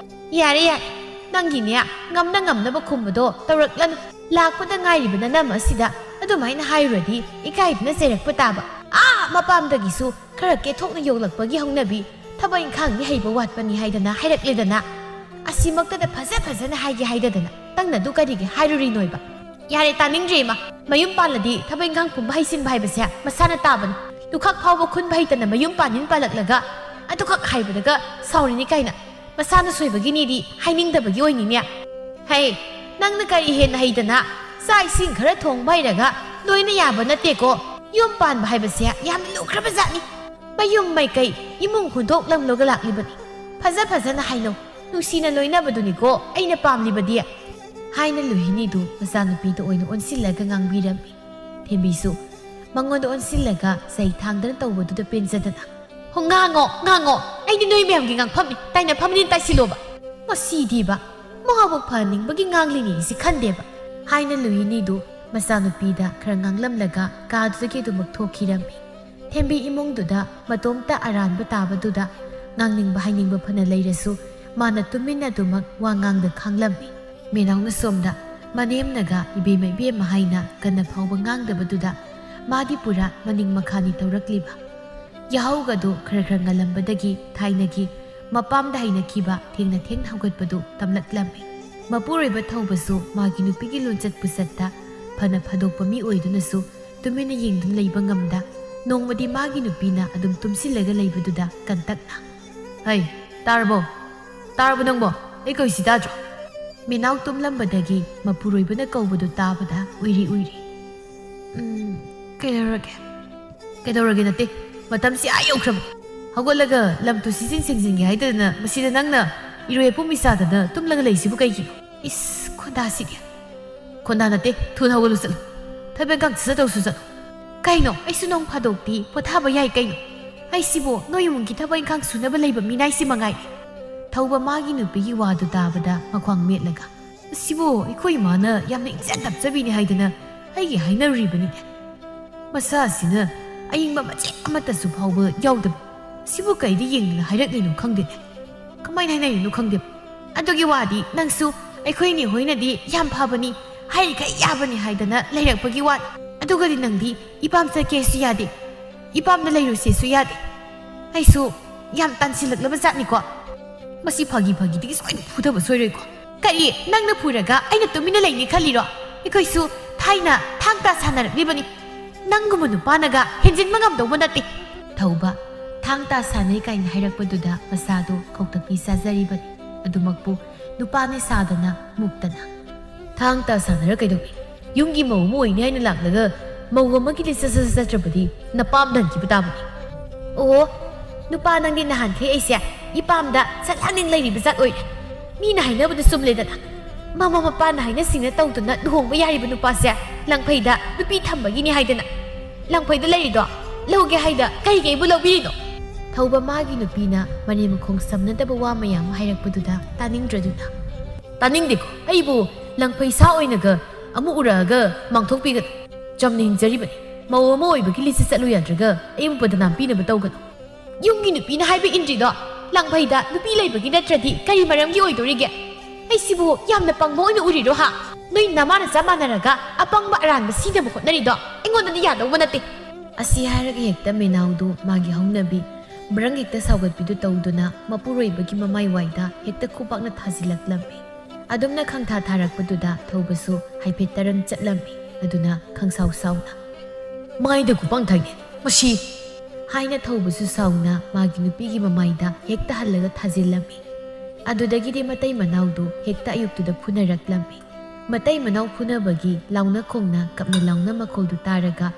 ꯌꯥꯔꯦ, ꯌꯥꯔꯦ, ꯅꯪꯒꯤꯅꯦ, ꯉꯝꯅ ꯉꯝꯅꯕ ꯈꯨꯝꯕꯗꯣ ꯇꯧꯔꯛꯂꯅꯨ꯫ ꯂꯥꯛꯄꯗ ꯉꯥꯏꯔꯤꯕ ꯅꯅꯝ ꯑꯁꯤꯗ ꯑꯗꯨꯃꯥꯏꯅ ꯍꯥꯏꯔꯨꯔꯗꯤ ꯏꯀꯥꯏꯗꯨꯅ ꯆꯩꯔꯛꯄ ꯇꯥꯕ꯫ ꯑꯥ ꯃꯄꯥꯝꯗꯒꯤꯁꯨ ꯈꯔ ꯀꯦꯊꯣꯛꯅ ꯌꯣꯛꯂꯛꯄꯒꯤ ꯍꯧꯅꯕꯤ, ꯊꯕꯛ ꯏꯪꯈꯥꯡꯗꯤ ꯍꯩꯕ ꯋꯥꯠꯄꯅꯤ ꯍꯥꯏꯗꯅ ꯍꯥꯏꯔꯛꯂꯦꯗꯅ꯫ ꯑꯁꯤꯃꯛꯇꯗ ꯐꯖ ꯐꯖꯅ ꯍꯥꯏꯒꯦ ꯍꯥꯏꯗꯗꯅ ꯅꯪꯅ ꯑꯗꯨ ꯀꯔꯤꯒꯤ ꯍꯥꯏꯔꯨꯔꯤꯅꯣꯏꯕ? ꯌꯥꯔꯦ, ꯇꯥꯅꯤꯡꯗ꯭ꯔꯦ ꯏꯃꯥ꯫ ꯃꯌꯨꯝ ꯄꯥꯜꯂꯗꯤ ꯊꯕꯛ ꯏꯪꯈꯥꯡ ꯄꯨꯝꯕ ꯍꯩꯁꯤꯟꯕ ꯍꯥꯏꯕꯁꯦ ꯃꯁꯥꯅ ꯇꯥꯕꯅꯤ꯫ ꯂꯨꯈꯥꯛ ꯐꯥꯎꯕ ꯈꯨꯟꯕ ꯍꯩꯇꯅ ꯃꯌꯨꯝ ꯄꯥꯟꯅꯤꯅ ꯄꯥꯜꯂꯛꯂꯒ ꯑꯗꯨꯈꯛ ꯍꯥꯏꯕꯗꯒ ꯁꯥꯎꯔꯤꯅꯤ ꯀꯥꯏꯅ꯫ ꯃꯁꯥꯅ ꯁꯣꯏꯕꯒꯤꯅꯤꯗꯤ ꯍꯥꯏꯅꯤꯡꯗꯕꯒꯤ ꯑꯣꯏꯅꯤꯅꯦ꯫ ꯍꯩ, "ꯅꯪꯅ ꯀꯔꯤ ꯍꯦꯟꯅ ꯍꯩꯗꯅ? ꯆꯥꯛ ꯏꯁꯤꯡ ꯈꯔ ꯊꯣꯡꯕ ꯍꯩꯔꯒ ꯂꯣꯏꯅ ꯌꯥꯕ ꯅꯠꯇꯦꯀꯣ꯫ ꯌꯨꯝ ꯄꯥꯟꯕ ꯍꯥꯏꯕꯁꯦ ꯌꯥꯝꯅ ꯂꯨꯈ꯭ꯔꯕ ꯖꯥꯠꯅꯤ꯫ ꯃꯌꯨꯝ ꯃꯩꯀꯩ, ꯏꯃꯨꯡ ꯍꯨꯟꯗꯣꯛꯂꯝꯂꯒ ꯂꯥꯛꯂꯤꯕꯅꯤ꯫ ꯐꯖ ꯐꯖꯅ ꯍꯥꯏꯅꯧ, ꯅꯨꯡꯁꯤꯅ ꯂꯣꯏꯅꯕꯗꯨꯅꯤꯀꯣ ꯑꯩꯅ ꯄꯥꯝꯂꯤꯕꯗꯤ", ꯍꯥꯏꯅ ꯂꯨꯍꯤꯅꯤꯗꯨ ꯃꯆꯥꯅꯨꯄꯤꯗ ꯑꯣꯏꯅ ꯑꯣꯟꯁꯤꯜꯂꯒ ꯉꯥꯡꯕꯤꯔꯝꯃꯤ꯫ ꯊꯦꯝꯕꯤꯁꯨ ꯃꯉꯣꯟꯗ ꯑꯣꯟꯁꯤꯜꯂꯒ ꯆꯩ ꯊꯥꯡꯗꯅ ꯇꯧꯕꯗꯨꯗ ꯄꯦꯟꯖꯗꯅ, "ꯍꯣ, ꯉꯥꯡꯉꯣ, ꯉꯥꯡꯉꯣ, ꯑꯩꯗꯤ ꯅꯣꯏ ꯃꯌꯥꯝꯒꯤ ꯉꯥꯡꯐꯝꯅꯤ, ꯇꯥꯏꯅꯐꯝꯅꯤ, ꯇꯥꯏꯁꯤꯜꯂꯣꯕ꯫ ꯃꯁꯤꯗꯤꯕ, ꯃꯥꯕꯨ ꯐꯍꯟꯅꯤꯡꯕꯒꯤ ꯉꯥꯡꯂꯤꯅꯤ ꯁꯤ ꯈꯟꯗꯦꯕ", ꯍꯥꯏꯅ ꯂꯨꯍꯤꯅꯤꯗꯨ ꯃꯆꯥꯅꯨꯄꯤꯗ ꯈꯔ ꯉꯥꯡꯂꯝꯂꯒ ꯀꯥꯗꯨꯗꯒꯤ ꯑꯗꯨꯃꯛ ꯊꯣꯛꯈꯤꯔꯝꯃꯤ꯫ ꯊꯦꯝꯕꯤ ꯏꯃꯨꯡꯗꯨꯗ ꯃꯇꯣꯝꯇ ꯑꯔꯥꯟꯕ ꯇꯥꯕꯗꯨꯗ ꯉꯥꯡꯅꯤꯡꯕ ꯍꯥꯏꯅꯤꯡꯕ ꯐꯅ ꯂꯩꯔꯁꯨ ꯃꯥꯅ ꯇꯨꯃꯤꯟꯅ ꯑꯗꯨꯃꯛ ꯋꯥ ꯉꯥꯡꯗ ꯈꯥꯡꯂꯝꯃꯤ꯫ ꯃꯦꯅꯥꯎꯅ ꯁꯣꯝꯗ ꯃꯅꯦꯝꯅꯒ "ꯏꯕꯦꯝꯃ, ꯏꯕꯦꯝꯃ" ꯍꯥꯏꯅ ꯀꯟꯅ ꯐꯥꯎꯕ ꯉꯥꯡꯗꯕꯗꯨꯗ ꯃꯥꯗꯤ ꯄꯨꯔꯥ ꯃꯅꯤꯡ ꯃꯈꯥꯅꯤ ꯇꯧꯔꯛꯂꯤꯕ꯫ ꯌꯥꯍꯧꯒꯗꯨ ꯈꯔ ꯈꯔ ꯉꯜꯂꯝꯕꯗꯒꯤ ꯊꯥꯏꯅꯒꯤ ꯃꯄꯥꯝꯗ ꯍꯩꯅꯈꯤꯕ ꯊꯦꯡꯅ ꯊꯦꯡꯅ ꯍꯧꯒꯠꯄꯗꯨ ꯇꯝꯂꯛꯂꯝꯃꯤ꯫ ꯃꯄꯨꯔꯣꯏꯕ ꯊꯧꯕꯁꯨ ꯃꯥꯒꯤ ꯅꯨꯄꯤꯒꯤ ꯂꯣꯟꯆꯠ ꯄꯨꯆꯠꯇ ꯐꯅ ꯐꯥꯗꯣꯛꯄ ꯃꯤ ꯑꯣꯏꯗꯨꯅꯁꯨ ꯇꯨꯃꯤꯟꯅ ꯌꯦꯡꯗꯨꯅ ꯂꯩꯕ ꯉꯝꯗ, ꯅꯣꯡꯃꯗꯤ ꯃꯥꯒꯤ ꯅꯨꯄꯤꯅ ꯑꯗꯨꯝ ꯇꯨꯝꯁꯤꯜꯂꯒ ꯂꯩꯕꯗꯨꯗ ꯀꯟꯇꯛꯅ, "ꯍꯩ, ꯇꯥꯔꯕꯣ? ꯇꯥꯔꯕꯣ ꯅꯪꯕꯣ? ꯑꯩ ꯀꯧꯏꯁꯤ ꯇꯥꯗ꯭ꯔꯣ?" ꯃꯦꯅꯥꯎ ꯇꯨꯝꯂꯝꯕꯗꯒꯤ ꯃꯄꯨꯔꯣꯏꯕꯅ ꯀꯧꯕꯗꯨ ꯇꯥꯕꯗ ꯎꯏꯔꯤ ꯎꯏꯔꯤ꯫ "ꯎꯝ, ꯀꯩꯗꯧꯔꯒꯦ?" "ꯀꯩꯗꯧꯔꯒꯦ ꯅꯠꯇꯦ, ꯃꯇꯝꯁꯤ ꯑꯥ ꯌꯧꯈ꯭ꯔꯕ꯫ ꯍꯧꯒꯠꯂꯒ ꯂꯝ ꯇꯨ ꯁꯤꯖꯤꯟ ꯁꯦꯡꯖꯤꯟꯒꯦ ꯍꯥꯏꯗꯗꯅ ꯃꯁꯤꯗ ꯅꯪꯅ ꯏꯔꯣꯏ ꯑꯄꯨꯝ ꯏꯆꯥꯗꯅ ꯇꯨꯝꯂꯒ ꯂꯩꯁꯤꯕꯨ ꯀꯩꯒꯤꯅꯣ? ꯏꯁ, ꯈꯣꯟꯗꯥꯁꯤꯗꯤ!" "ꯈꯣꯟꯗꯥ ꯅꯠꯇꯦ, ꯊꯨꯅ ꯍꯧꯒꯠꯂꯨ ꯆꯠꯂꯨ꯫ ꯊꯕꯛ ꯏꯪꯈꯥꯡ ꯁꯠ ꯁꯠ ꯇꯧꯁꯨ ꯆꯠꯂꯨ꯫" "ꯀꯩꯅꯣ? ꯑꯩꯁꯨ ꯅꯣꯡ ꯐꯥꯗꯣꯛꯇꯤ ꯄꯣꯊꯥꯕ ꯌꯥꯏ ꯀꯩꯅꯣ? ꯑꯩꯁꯤꯕꯨ ꯅꯣꯏ ꯏꯃꯨꯡꯒꯤ ꯊꯕꯛ ꯏꯪꯈꯥꯡ ꯁꯨꯅꯕ ꯂꯩꯕ ꯃꯤꯅꯥꯏꯁꯤ ꯃꯉꯥꯏ꯫" ꯊꯧꯕ ꯃꯥꯒꯤ ꯅꯨꯄꯤꯒꯤ ꯋꯥꯗꯨ ꯇꯥꯕꯗ ꯃꯈ꯭ꯋꯥꯡ ꯃꯦꯠꯂꯒ, "ꯃꯁꯤꯕꯨ ꯑꯩꯈꯣꯏ ꯏꯃꯥꯅ ꯌꯥꯝꯅ ꯏꯟꯖꯟ ꯇꯞꯆꯕꯤꯅꯤ ꯍꯥꯏꯗꯅ ꯑꯩꯒꯤ ꯍꯥꯏꯅꯔꯨꯔꯤꯕꯅꯤꯅꯦ꯫ ꯃꯁꯥꯁꯤꯅ ꯑꯌꯤꯡꯕ ꯃꯆꯦꯠ ꯑꯃꯠꯇꯁꯨ ꯐꯥꯎꯕ ꯌꯥꯎꯗꯕ꯫ ꯁꯤꯕꯨ ꯀꯩꯗ ꯌꯦꯡꯗꯅ ꯍꯥꯏꯔꯛꯂꯤꯅꯣ ꯈꯪꯗꯦꯅꯦ꯫ ꯀꯃꯥꯏꯅ ꯍꯥꯏꯅꯔꯤꯅꯣ ꯈꯪꯗꯦ꯫ ꯑꯗꯨꯒꯤ ꯋꯥꯗꯤ ꯅꯪꯁꯨ ꯑꯩꯈꯣꯏ ꯏꯅꯦ ꯍꯣꯏꯅꯗꯤ ꯌꯥꯝ ꯐꯕꯅꯤ, ꯍꯥꯏꯔꯤꯈꯩ ꯌꯥꯕꯅꯤ ꯍꯥꯏꯗꯅ ꯂꯩꯔꯛꯄꯒꯤ ꯋꯥꯅꯤ꯫ ꯑꯗꯨꯒꯗꯤ ꯅꯪꯗꯤ ꯏꯄꯥꯝ ꯆꯠꯀꯦꯁꯨ ꯌꯥꯗꯦ, ꯏꯄꯥꯝꯗ ꯂꯩꯔꯨꯁꯦꯁꯨ ꯌꯥꯗꯦ꯫ ꯑꯩꯁꯨ ꯌꯥꯝ ꯇꯥꯟꯁꯤꯜꯂꯛꯂꯕ ꯖꯥꯠꯅꯤꯀꯣ꯫ ꯃꯁꯤ ꯐꯥꯒꯤ ꯐꯥꯒꯤꯗꯒꯤ ꯁꯣꯏꯅ ꯐꯨꯊꯕ ꯁꯣꯏꯔꯣꯏꯀꯣ꯫" "ꯀꯔꯤ? ꯅꯪꯅ ꯐꯨꯔꯒ ꯑꯩꯅ ꯇꯨꯃꯤꯟꯅ ꯂꯩꯅꯤ ꯈꯜꯂꯤꯔꯣ? ꯑꯩꯈꯣꯏꯁꯨ ꯊꯥꯏꯅ ꯊꯥꯡ ꯇꯥ ꯁꯥꯟꯅꯔꯛꯂꯤꯕꯅꯤ꯫ ꯅꯪꯒꯨꯝꯕ ꯅꯨꯄꯥꯅꯒ ꯍꯦꯟꯖꯤꯟꯕ ꯉꯝꯗꯧꯕ ꯅꯠꯇꯦ꯫" ꯊꯧꯕ, "ꯊꯥꯡ ꯇꯥ ꯁꯥꯟꯅꯩ" ꯀꯥꯏꯅ ꯍꯥꯏꯔꯛꯄꯗꯨꯗ ꯃꯁꯥꯗꯣ ꯈꯧꯇꯛꯄꯤ ꯆꯥꯖꯔꯤꯕꯅꯤ꯫ ꯑꯗꯨꯃꯛꯄꯨ ꯅꯨꯄꯥꯅꯤ ꯁꯥꯗꯅ ꯃꯨꯛꯇꯅ꯫ ꯊꯥꯡ ꯇꯥ ꯁꯥꯟꯅꯔ ꯀꯩꯗꯧꯏ? ꯌꯨꯝꯒꯤ ꯃꯧ ꯑꯃ ꯑꯣꯏꯅꯤ ꯍꯥꯏꯅ ꯂꯥꯛꯂꯒ ꯃꯧ ꯑꯃꯒꯤ ꯂꯤꯆꯠ ꯁꯠ ꯆꯠꯇ꯭ꯔꯕꯗꯤ ꯅꯄꯥꯝ ꯅꯟꯈꯤꯕ ꯇꯥꯕꯅꯤ꯫ ꯑꯣ, ꯅꯨꯄꯥ ꯅꯪꯗꯤ ꯅꯍꯥꯟꯈꯩ ꯑꯩꯁꯦ ꯏꯄꯥꯝꯗ ꯆꯠꯍꯟꯅꯤꯡ ꯂꯩꯔꯤꯕ ꯖꯥꯠ ꯑꯣꯏꯔꯦ꯫ ꯃꯤꯅ ꯍꯥꯏꯅꯕꯗ ꯆꯨꯝꯂꯦꯗꯅ꯫ ꯃꯃꯥ ꯃꯄꯥꯅ ꯍꯥꯏꯅ ꯁꯤꯡꯅ ꯇꯧꯗꯨꯅ ꯂꯨꯍꯣꯡꯕ ꯌꯥꯔꯤꯕ ꯅꯨꯄꯥꯁꯦ ꯂꯪꯐꯩꯗ ꯅꯨꯄꯤ ꯊꯝꯕꯒꯤꯅꯤ ꯍꯥꯏꯗꯅ꯫ ꯂꯪꯐꯩꯗ ꯂꯩꯔꯤꯗꯣ ꯂꯧꯒꯦ ꯍꯥꯏꯗ ꯀꯩꯒꯤ ꯑꯩꯕꯨ ꯂꯧꯕꯤꯔꯤꯅꯣ? ꯊꯧꯕ ꯃꯥꯒꯤ ꯅꯨꯄꯤꯅ ꯃꯔꯦꯝ ꯃꯈꯣꯡ ꯁꯝꯅꯗꯕ ꯋꯥ ꯃꯌꯥꯝ ꯑꯃ ꯍꯥꯏꯔꯛꯄꯗꯨꯗ ꯇꯥꯅꯤꯡꯗ꯭ꯔꯗꯨꯅ꯫ ꯇꯥꯅꯤꯡꯗꯦꯀꯣ, ꯑꯩꯕꯨ ꯂꯪꯐꯩ ꯁꯥ ꯑꯣꯏꯅꯒ ꯑꯃꯨꯛ ꯎꯔꯛꯑꯒ ꯃꯥꯡꯊꯣꯛꯄꯤꯒꯅꯨ꯫ ꯆꯝꯅ ꯍꯤꯡꯖꯔꯤꯕꯅꯤ꯫ ꯃꯧ ꯑꯃ ꯑꯣꯏꯕꯒꯤ ꯂꯤꯆꯠ ꯆꯠꯂꯨ ꯌꯥꯗ꯭ꯔꯒ ꯑꯩꯕꯨ ꯕꯗꯅꯥꯝ ꯄꯤꯅꯕ ꯇꯧꯒꯅꯨ꯫ ꯌꯨꯝꯒꯤ ꯅꯨꯄꯤꯅ ꯍꯥꯏꯕ ꯏꯟꯗ꯭ꯔꯤꯗꯣ ꯂꯪꯐꯩꯗ ꯅꯨꯄꯤ ꯂꯩꯕꯒꯤ ꯅꯠꯇ꯭ꯔꯗꯤ ꯀꯔꯤ ꯃꯔꯝꯒꯤ ꯑꯣꯏꯗꯣꯔꯤꯒꯦ? ꯑꯩꯁꯤꯕꯨ ꯌꯥꯝꯅ ꯄꯪꯕ ꯑꯣꯏꯅ ꯎꯔꯤꯔꯣ ꯍꯥ? ꯅꯣꯏ ꯅꯃꯥ ꯅꯆꯥ ꯃꯥꯟꯅꯔꯒ ꯑꯄꯪꯕ ꯑꯔꯥꯟꯕ ꯁꯤꯅꯕ ꯍꯣꯠꯅꯔꯤꯗꯣ ꯑꯩꯉꯣꯟꯗꯗꯤ ꯌꯥꯗꯧꯕ ꯅꯠꯇꯦ꯫ ꯑꯁꯤ ꯍꯥꯏꯔꯒ ꯍꯦꯛꯇ ꯃꯦꯅꯥꯎꯗꯨ ꯃꯥꯒꯤ ꯍꯧꯅꯕꯤ ꯕ꯭ꯔꯪ ꯍꯦꯛꯇ ꯁꯥꯎꯒꯠꯄꯤꯗꯨ ꯇꯧꯗꯨꯅ ꯃꯄꯨꯔꯣꯏꯕꯒꯤ ꯃꯃꯥꯏ ꯋꯥꯏꯗ ꯍꯦꯛꯇ ꯈꯨꯕꯥꯛꯅ ꯊꯥꯖꯤꯜꯂꯛꯂꯝꯃꯤ꯫ ꯑꯗꯨꯝꯅ ꯈꯪꯊꯥ ꯊꯥꯔꯛꯄꯗꯨꯗ ꯊꯧꯕꯁꯨ ꯍꯥꯏꯐꯦꯠ ꯇꯔꯪ ꯆꯠꯂꯝꯃꯤ꯫ ꯑꯗꯨꯅ ꯈꯪꯁꯥꯎ ꯁꯥꯎꯅ, "ꯃꯥꯏꯗ ꯈꯨꯄꯥꯡ ꯊꯥꯏꯅꯦ ꯃꯁꯤ!" ꯍꯥꯏꯅ ꯊꯧꯕꯁꯨ ꯁꯥꯎꯅ ꯃꯥꯒꯤ ꯅꯨꯄꯤꯒꯤ ꯃꯃꯥꯏꯗ ꯍꯦꯛꯇ ꯍꯜꯂꯒ ꯊꯥꯖꯤꯜꯂꯝꯃꯤ꯫ ꯑꯗꯨꯗꯒꯤꯗꯤ ꯃꯇꯩ ꯃꯅꯥꯎꯗꯨ ꯍꯦꯛꯇ ꯑꯌꯨꯛꯇꯨꯗ ꯐꯨꯅꯔꯛꯂꯝꯃꯤ꯫ ꯃꯇꯩ ꯃꯅꯥꯎ ꯐꯨꯅꯕꯒꯤ ꯂꯥꯎꯅ ꯈꯣꯡꯅ ꯀꯞꯅ ꯂꯥꯎꯅ ꯃꯈꯣꯜꯗꯨ ꯇꯥꯔꯒ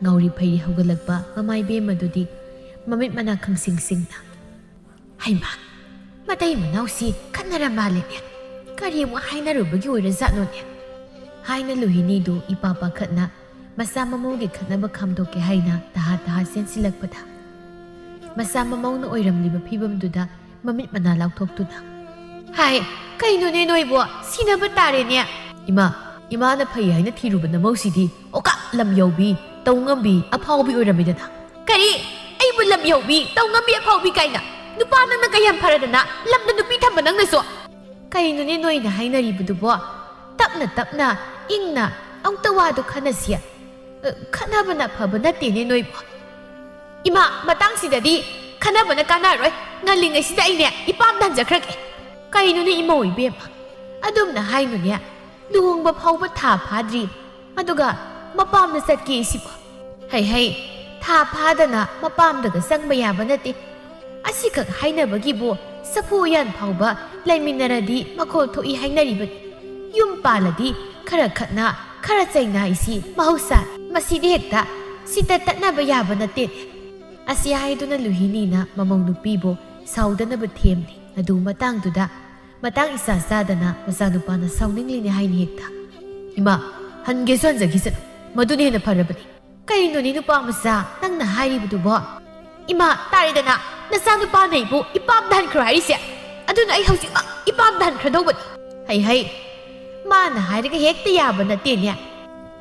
ꯉꯥꯎꯔꯤ ꯐꯩꯔꯤ ꯍꯧꯒꯠꯂꯛꯄ ꯃꯃꯥꯏ ꯕꯦꯝꯃꯗꯨꯗꯤ ꯃꯃꯤꯠ ꯃꯅꯥ ꯈꯪꯁꯤꯡ ꯁꯤꯡꯅ, "ꯍꯩꯃꯥ, ꯃꯇꯩ ꯃꯅꯥꯎꯁꯤ ꯈꯠꯅꯔ ꯃꯥꯜꯂꯦꯅꯦ꯫ ꯀꯔꯤ ꯑꯃꯨꯛ ꯍꯥꯏꯅꯔꯨꯕꯒꯤ ꯑꯣꯏꯔꯖꯥꯠꯅꯣꯅꯦ?" ꯍꯥꯏꯅ ꯂꯨꯍꯤꯅꯤꯗꯨ ꯏꯄꯥ ꯄꯥꯈꯠꯅ ꯃꯆꯥ ꯃꯃꯧꯒꯤ ꯈꯠꯅꯕ ꯈꯥꯝꯗꯣꯛꯀꯦ ꯍꯥꯏꯅ ꯇꯍꯥ ꯇꯍꯥ ꯆꯦꯟꯁꯤꯜꯂꯛꯄꯗ, ꯃꯆꯥ ꯃꯃꯧꯅ ꯑꯣꯏꯔꯝꯂꯤꯕ ꯐꯤꯕꯝꯗꯨꯗ ꯃꯃꯤꯠ ꯃꯅꯥ ꯂꯥꯎꯊꯣꯛꯇꯨꯅ, "ꯍꯥꯏ, ꯀꯩꯅꯣꯅꯦ ꯅꯣꯏꯕꯣ? ꯁꯤꯅꯕ ꯇꯥꯔꯦꯅꯦ!" "ꯏꯃꯥ, ꯏꯃꯥꯅ ꯐꯩ ꯍꯥꯏꯅ ꯊꯤꯔꯨꯕ ꯅꯃꯧꯁꯤꯗꯤ ꯑꯣꯀꯥ ꯂꯝ ꯌꯧꯕꯤ, ꯇꯧ ꯉꯝꯕꯤ, ꯑꯐꯥꯎꯕꯤ ꯑꯣꯏꯔꯝꯃꯤꯗꯅ?" "ꯀꯔꯤ? ꯑꯩꯕꯨ ꯂꯝ ꯌꯧꯕꯤ, ꯇꯧ ꯉꯝꯕꯤ, ꯑꯐꯥꯎꯕꯤ ꯀꯥꯏꯅ? ꯅꯨꯄꯥ ꯅꯪꯅ ꯀꯌꯥꯝ ꯐꯔꯗꯅ ꯂꯝꯗ ꯅꯨꯄꯤ ꯊꯝꯕ ꯅꯪꯅꯁꯨ?" "ꯀꯩꯅꯣꯅꯦ ꯅꯣꯏꯅ ꯍꯥꯏꯅꯔꯤꯕꯗꯨꯕꯣ? ꯇꯞꯅ ꯇꯞꯅ, ꯏꯪꯅ ꯑꯃꯨꯛꯇ ꯋꯥꯗꯨ ꯈꯟꯅꯁꯤ꯫ ꯑ, ꯈꯠꯅꯕꯅ ꯐꯕ ꯅꯠꯇꯦꯅꯦ ꯅꯣꯏꯕꯨ꯫ ꯏꯃꯥ, ꯃꯇꯥꯡꯁꯤꯗꯗꯤ ꯈꯠꯅꯕꯅ ꯀꯥꯟꯅꯔꯣꯏ꯫ ꯉꯜꯂꯤꯉꯩꯁꯤꯗ ꯑꯩꯅꯦ ꯏꯄꯥꯝꯗ ꯍꯟꯖꯈ꯭ꯔꯒꯦ꯫" "ꯀꯩꯅꯣꯅꯦ ꯏꯃꯧ ꯏꯕꯦꯝꯃ? ꯑꯗꯨꯝꯅ ꯍꯥꯏꯅꯨꯅꯦ꯫ ꯂꯨꯍꯣꯡꯕ ꯐꯥꯎꯕ ꯊꯥ ꯐꯥꯗ꯭ꯔꯤ, ꯑꯗꯨꯒ ꯃꯄꯥꯝꯗ ꯆꯠꯀꯦ ꯁꯤꯕꯣ? ꯍꯩ ꯍꯩ, ꯊꯥ ꯐꯥꯗꯅ ꯃꯄꯥꯝꯗꯒ ꯆꯪꯕ ꯌꯥꯕ ꯅꯠꯇꯦ꯫ ꯑꯁꯤꯈꯛ ꯍꯥꯏꯅꯕꯒꯤꯕꯨ ꯆꯐꯨ ꯎꯌꯥꯟ ꯐꯥꯎꯕ ꯂꯩꯃꯤꯟꯅꯔꯗꯤ ꯃꯈꯣꯜ ꯊꯣꯛꯏ ꯍꯥꯏꯅꯔꯤꯕꯅꯤ꯫ ꯌꯨꯝ ꯄꯥꯜꯂꯗꯤ ꯈꯔ ꯈꯠꯅ, ꯈꯔ ꯆꯩꯅ ꯍꯥꯏꯁꯤ ꯃꯍꯧꯁꯥ꯫ ꯃꯁꯤꯗꯤ ꯍꯦꯛꯇ ꯁꯤꯗ ꯇꯠꯅꯕ ꯌꯥꯕ ꯅꯠꯇꯦ꯫ ꯑꯁꯤ ꯍꯥꯏꯗꯨꯅ ꯂꯨꯍꯤꯅꯤꯅ ꯃꯃꯧ ꯅꯨꯄꯤꯕꯨ ꯁꯥꯎꯗꯅꯕ ꯊꯦꯝꯂꯤ꯫ ꯑꯗꯨ ꯃꯇꯥꯡꯗꯨꯗ ꯃꯇꯥꯡ ꯏꯆꯥ ꯆꯥꯗꯅ ꯃꯆꯥꯅꯨꯄꯥꯅ ꯁꯥꯎꯅꯤꯡꯂꯤꯅꯦ ꯍꯥꯏꯅ ꯍꯦꯛꯇ꯫ "ꯏꯃꯥ, ꯍꯟꯒꯦꯁꯨ ꯍꯟꯖꯈꯤꯁꯅꯨ, ꯃꯗꯨꯅ ꯍꯦꯟꯅ ꯐꯔꯕꯅꯤ꯫ ꯀꯩꯅꯣꯅꯦ ꯅꯨꯄꯥ ꯃꯆꯥ, ꯅꯪꯅ ꯍꯥꯏꯔꯤꯕꯗꯨꯕꯣ? ꯏꯃꯥ, ꯇꯥꯔꯦꯗꯅ, ꯅꯆꯥꯅꯨꯄꯥꯅ ꯑꯩꯕꯨ ꯏꯄꯥꯝꯗ ꯍꯟꯈ꯭ꯔꯣ ꯍꯥꯏꯔꯤꯁꯦ꯫ ꯑꯗꯨꯅ ꯑꯩ ꯍꯧꯖꯤꯛꯃꯛ ꯏꯄꯥꯝꯗ ꯍꯟꯈ꯭ꯔꯗꯧꯕꯅꯤ꯫ ꯍꯩ ꯍꯩ, ꯃꯥꯅ ꯍꯥꯏꯔꯒ ꯍꯦꯛꯇ ꯌꯥꯕ ꯅꯠꯇꯦꯅꯦ꯫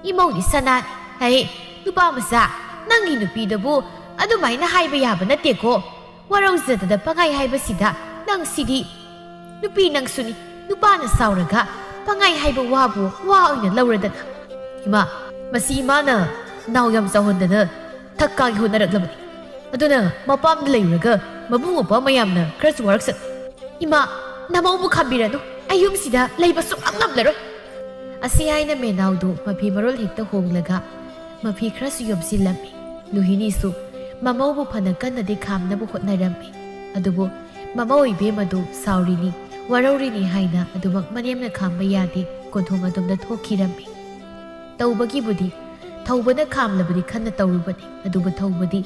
ꯏꯃꯧꯗꯤ ꯁꯅꯥ, ꯍꯩ, ꯅꯨꯄꯥ ꯃꯆꯥ, ꯅꯪꯒꯤ ꯅꯨꯄꯤꯗꯕꯨ ꯑꯗꯨꯃꯥꯏꯅ ꯍꯥꯏꯕ ꯌꯥꯕ ꯅꯠꯇꯦꯀꯣ꯫ ꯋꯥꯔꯧꯖꯗꯗ ꯄꯪꯍꯥꯏ ꯍꯥꯏꯕꯁꯤꯗ ꯅꯪ ꯁꯤꯗꯤ꯫ ꯅꯨꯄꯤ ꯅꯪꯁꯨꯅꯤ, ꯅꯨꯄꯥꯅ ꯁꯥꯎꯔꯒ ꯄꯪꯍꯥꯏ ꯍꯥꯏꯕ ꯋꯥꯕꯨ ꯋꯥ ꯑꯣꯏꯅ ꯂꯧꯔꯗꯅ꯫ ꯏꯃꯥ, ꯃꯁꯤ ꯏꯃꯥꯅ ꯅꯥꯎ ꯌꯥꯝ ꯆꯥꯎꯍꯟꯗꯅ ꯊꯛꯀꯥꯒꯤ ꯍꯣꯠꯅꯔꯛꯂꯕꯅꯤ꯫ ꯑꯗꯨꯅ ꯃꯄꯥꯝꯗ ꯂꯩꯔꯨꯔꯒ ꯃꯕꯨꯡ ꯃꯧꯄ꯭ꯋꯥ ꯃꯌꯥꯝꯅ ꯈꯔꯁꯨ ꯋꯥꯔꯛꯁꯅꯨ꯫ ꯏꯃꯥ, ꯅꯃꯧꯕꯨ ꯈꯥꯝꯕꯤꯔꯅꯨ, ꯑꯩ ꯌꯨꯝꯁꯤꯗ ꯂꯩꯕ ꯁꯨꯛꯉꯝ ꯉꯝꯂꯔꯣꯏ꯫ ꯑꯁꯤ ꯍꯥꯏꯅ ꯃꯦꯅꯥꯎꯗꯨ ꯃꯐꯤ ꯃꯔꯣꯜ ꯍꯦꯛꯇ ꯍꯣꯡꯂꯒ ꯃꯐꯤ ꯈꯔꯁꯨ ꯌꯣꯝꯁꯤꯜꯂꯝꯃꯤ꯫ ꯂꯨꯍꯤꯅꯤꯁꯨ ꯃꯃꯧꯕꯨ ꯐꯅ ꯀꯟꯅꯗꯤ ꯈꯥꯝꯅꯕ ꯍꯣꯠꯅꯔꯝꯃꯤ꯫ ꯑꯗꯨꯕꯨ ꯃꯃꯧ ꯏꯕꯦꯝꯃꯗꯨ ꯁꯥꯎꯔꯤꯅꯤ, ꯋꯥꯔꯧꯔꯤꯅꯤ ꯍꯥꯏꯅ ꯑꯗꯨꯃꯛ ꯃꯅꯦꯝꯅ ꯈꯥꯝꯕ ꯌꯥꯗꯦ, ꯀꯣꯟꯊꯣꯡ ꯑꯗꯣꯝꯗ ꯊꯣꯛꯈꯤꯔꯝꯃꯤ꯫ ꯇꯧꯕꯒꯤꯕꯨꯗꯤ ꯊꯧꯕꯅ ꯈꯥꯝꯂꯕꯗꯤ ꯈꯟꯅ ꯇꯧꯔꯨꯕꯅꯤ, ꯑꯗꯨꯕꯨ ꯊꯧꯕꯗꯤ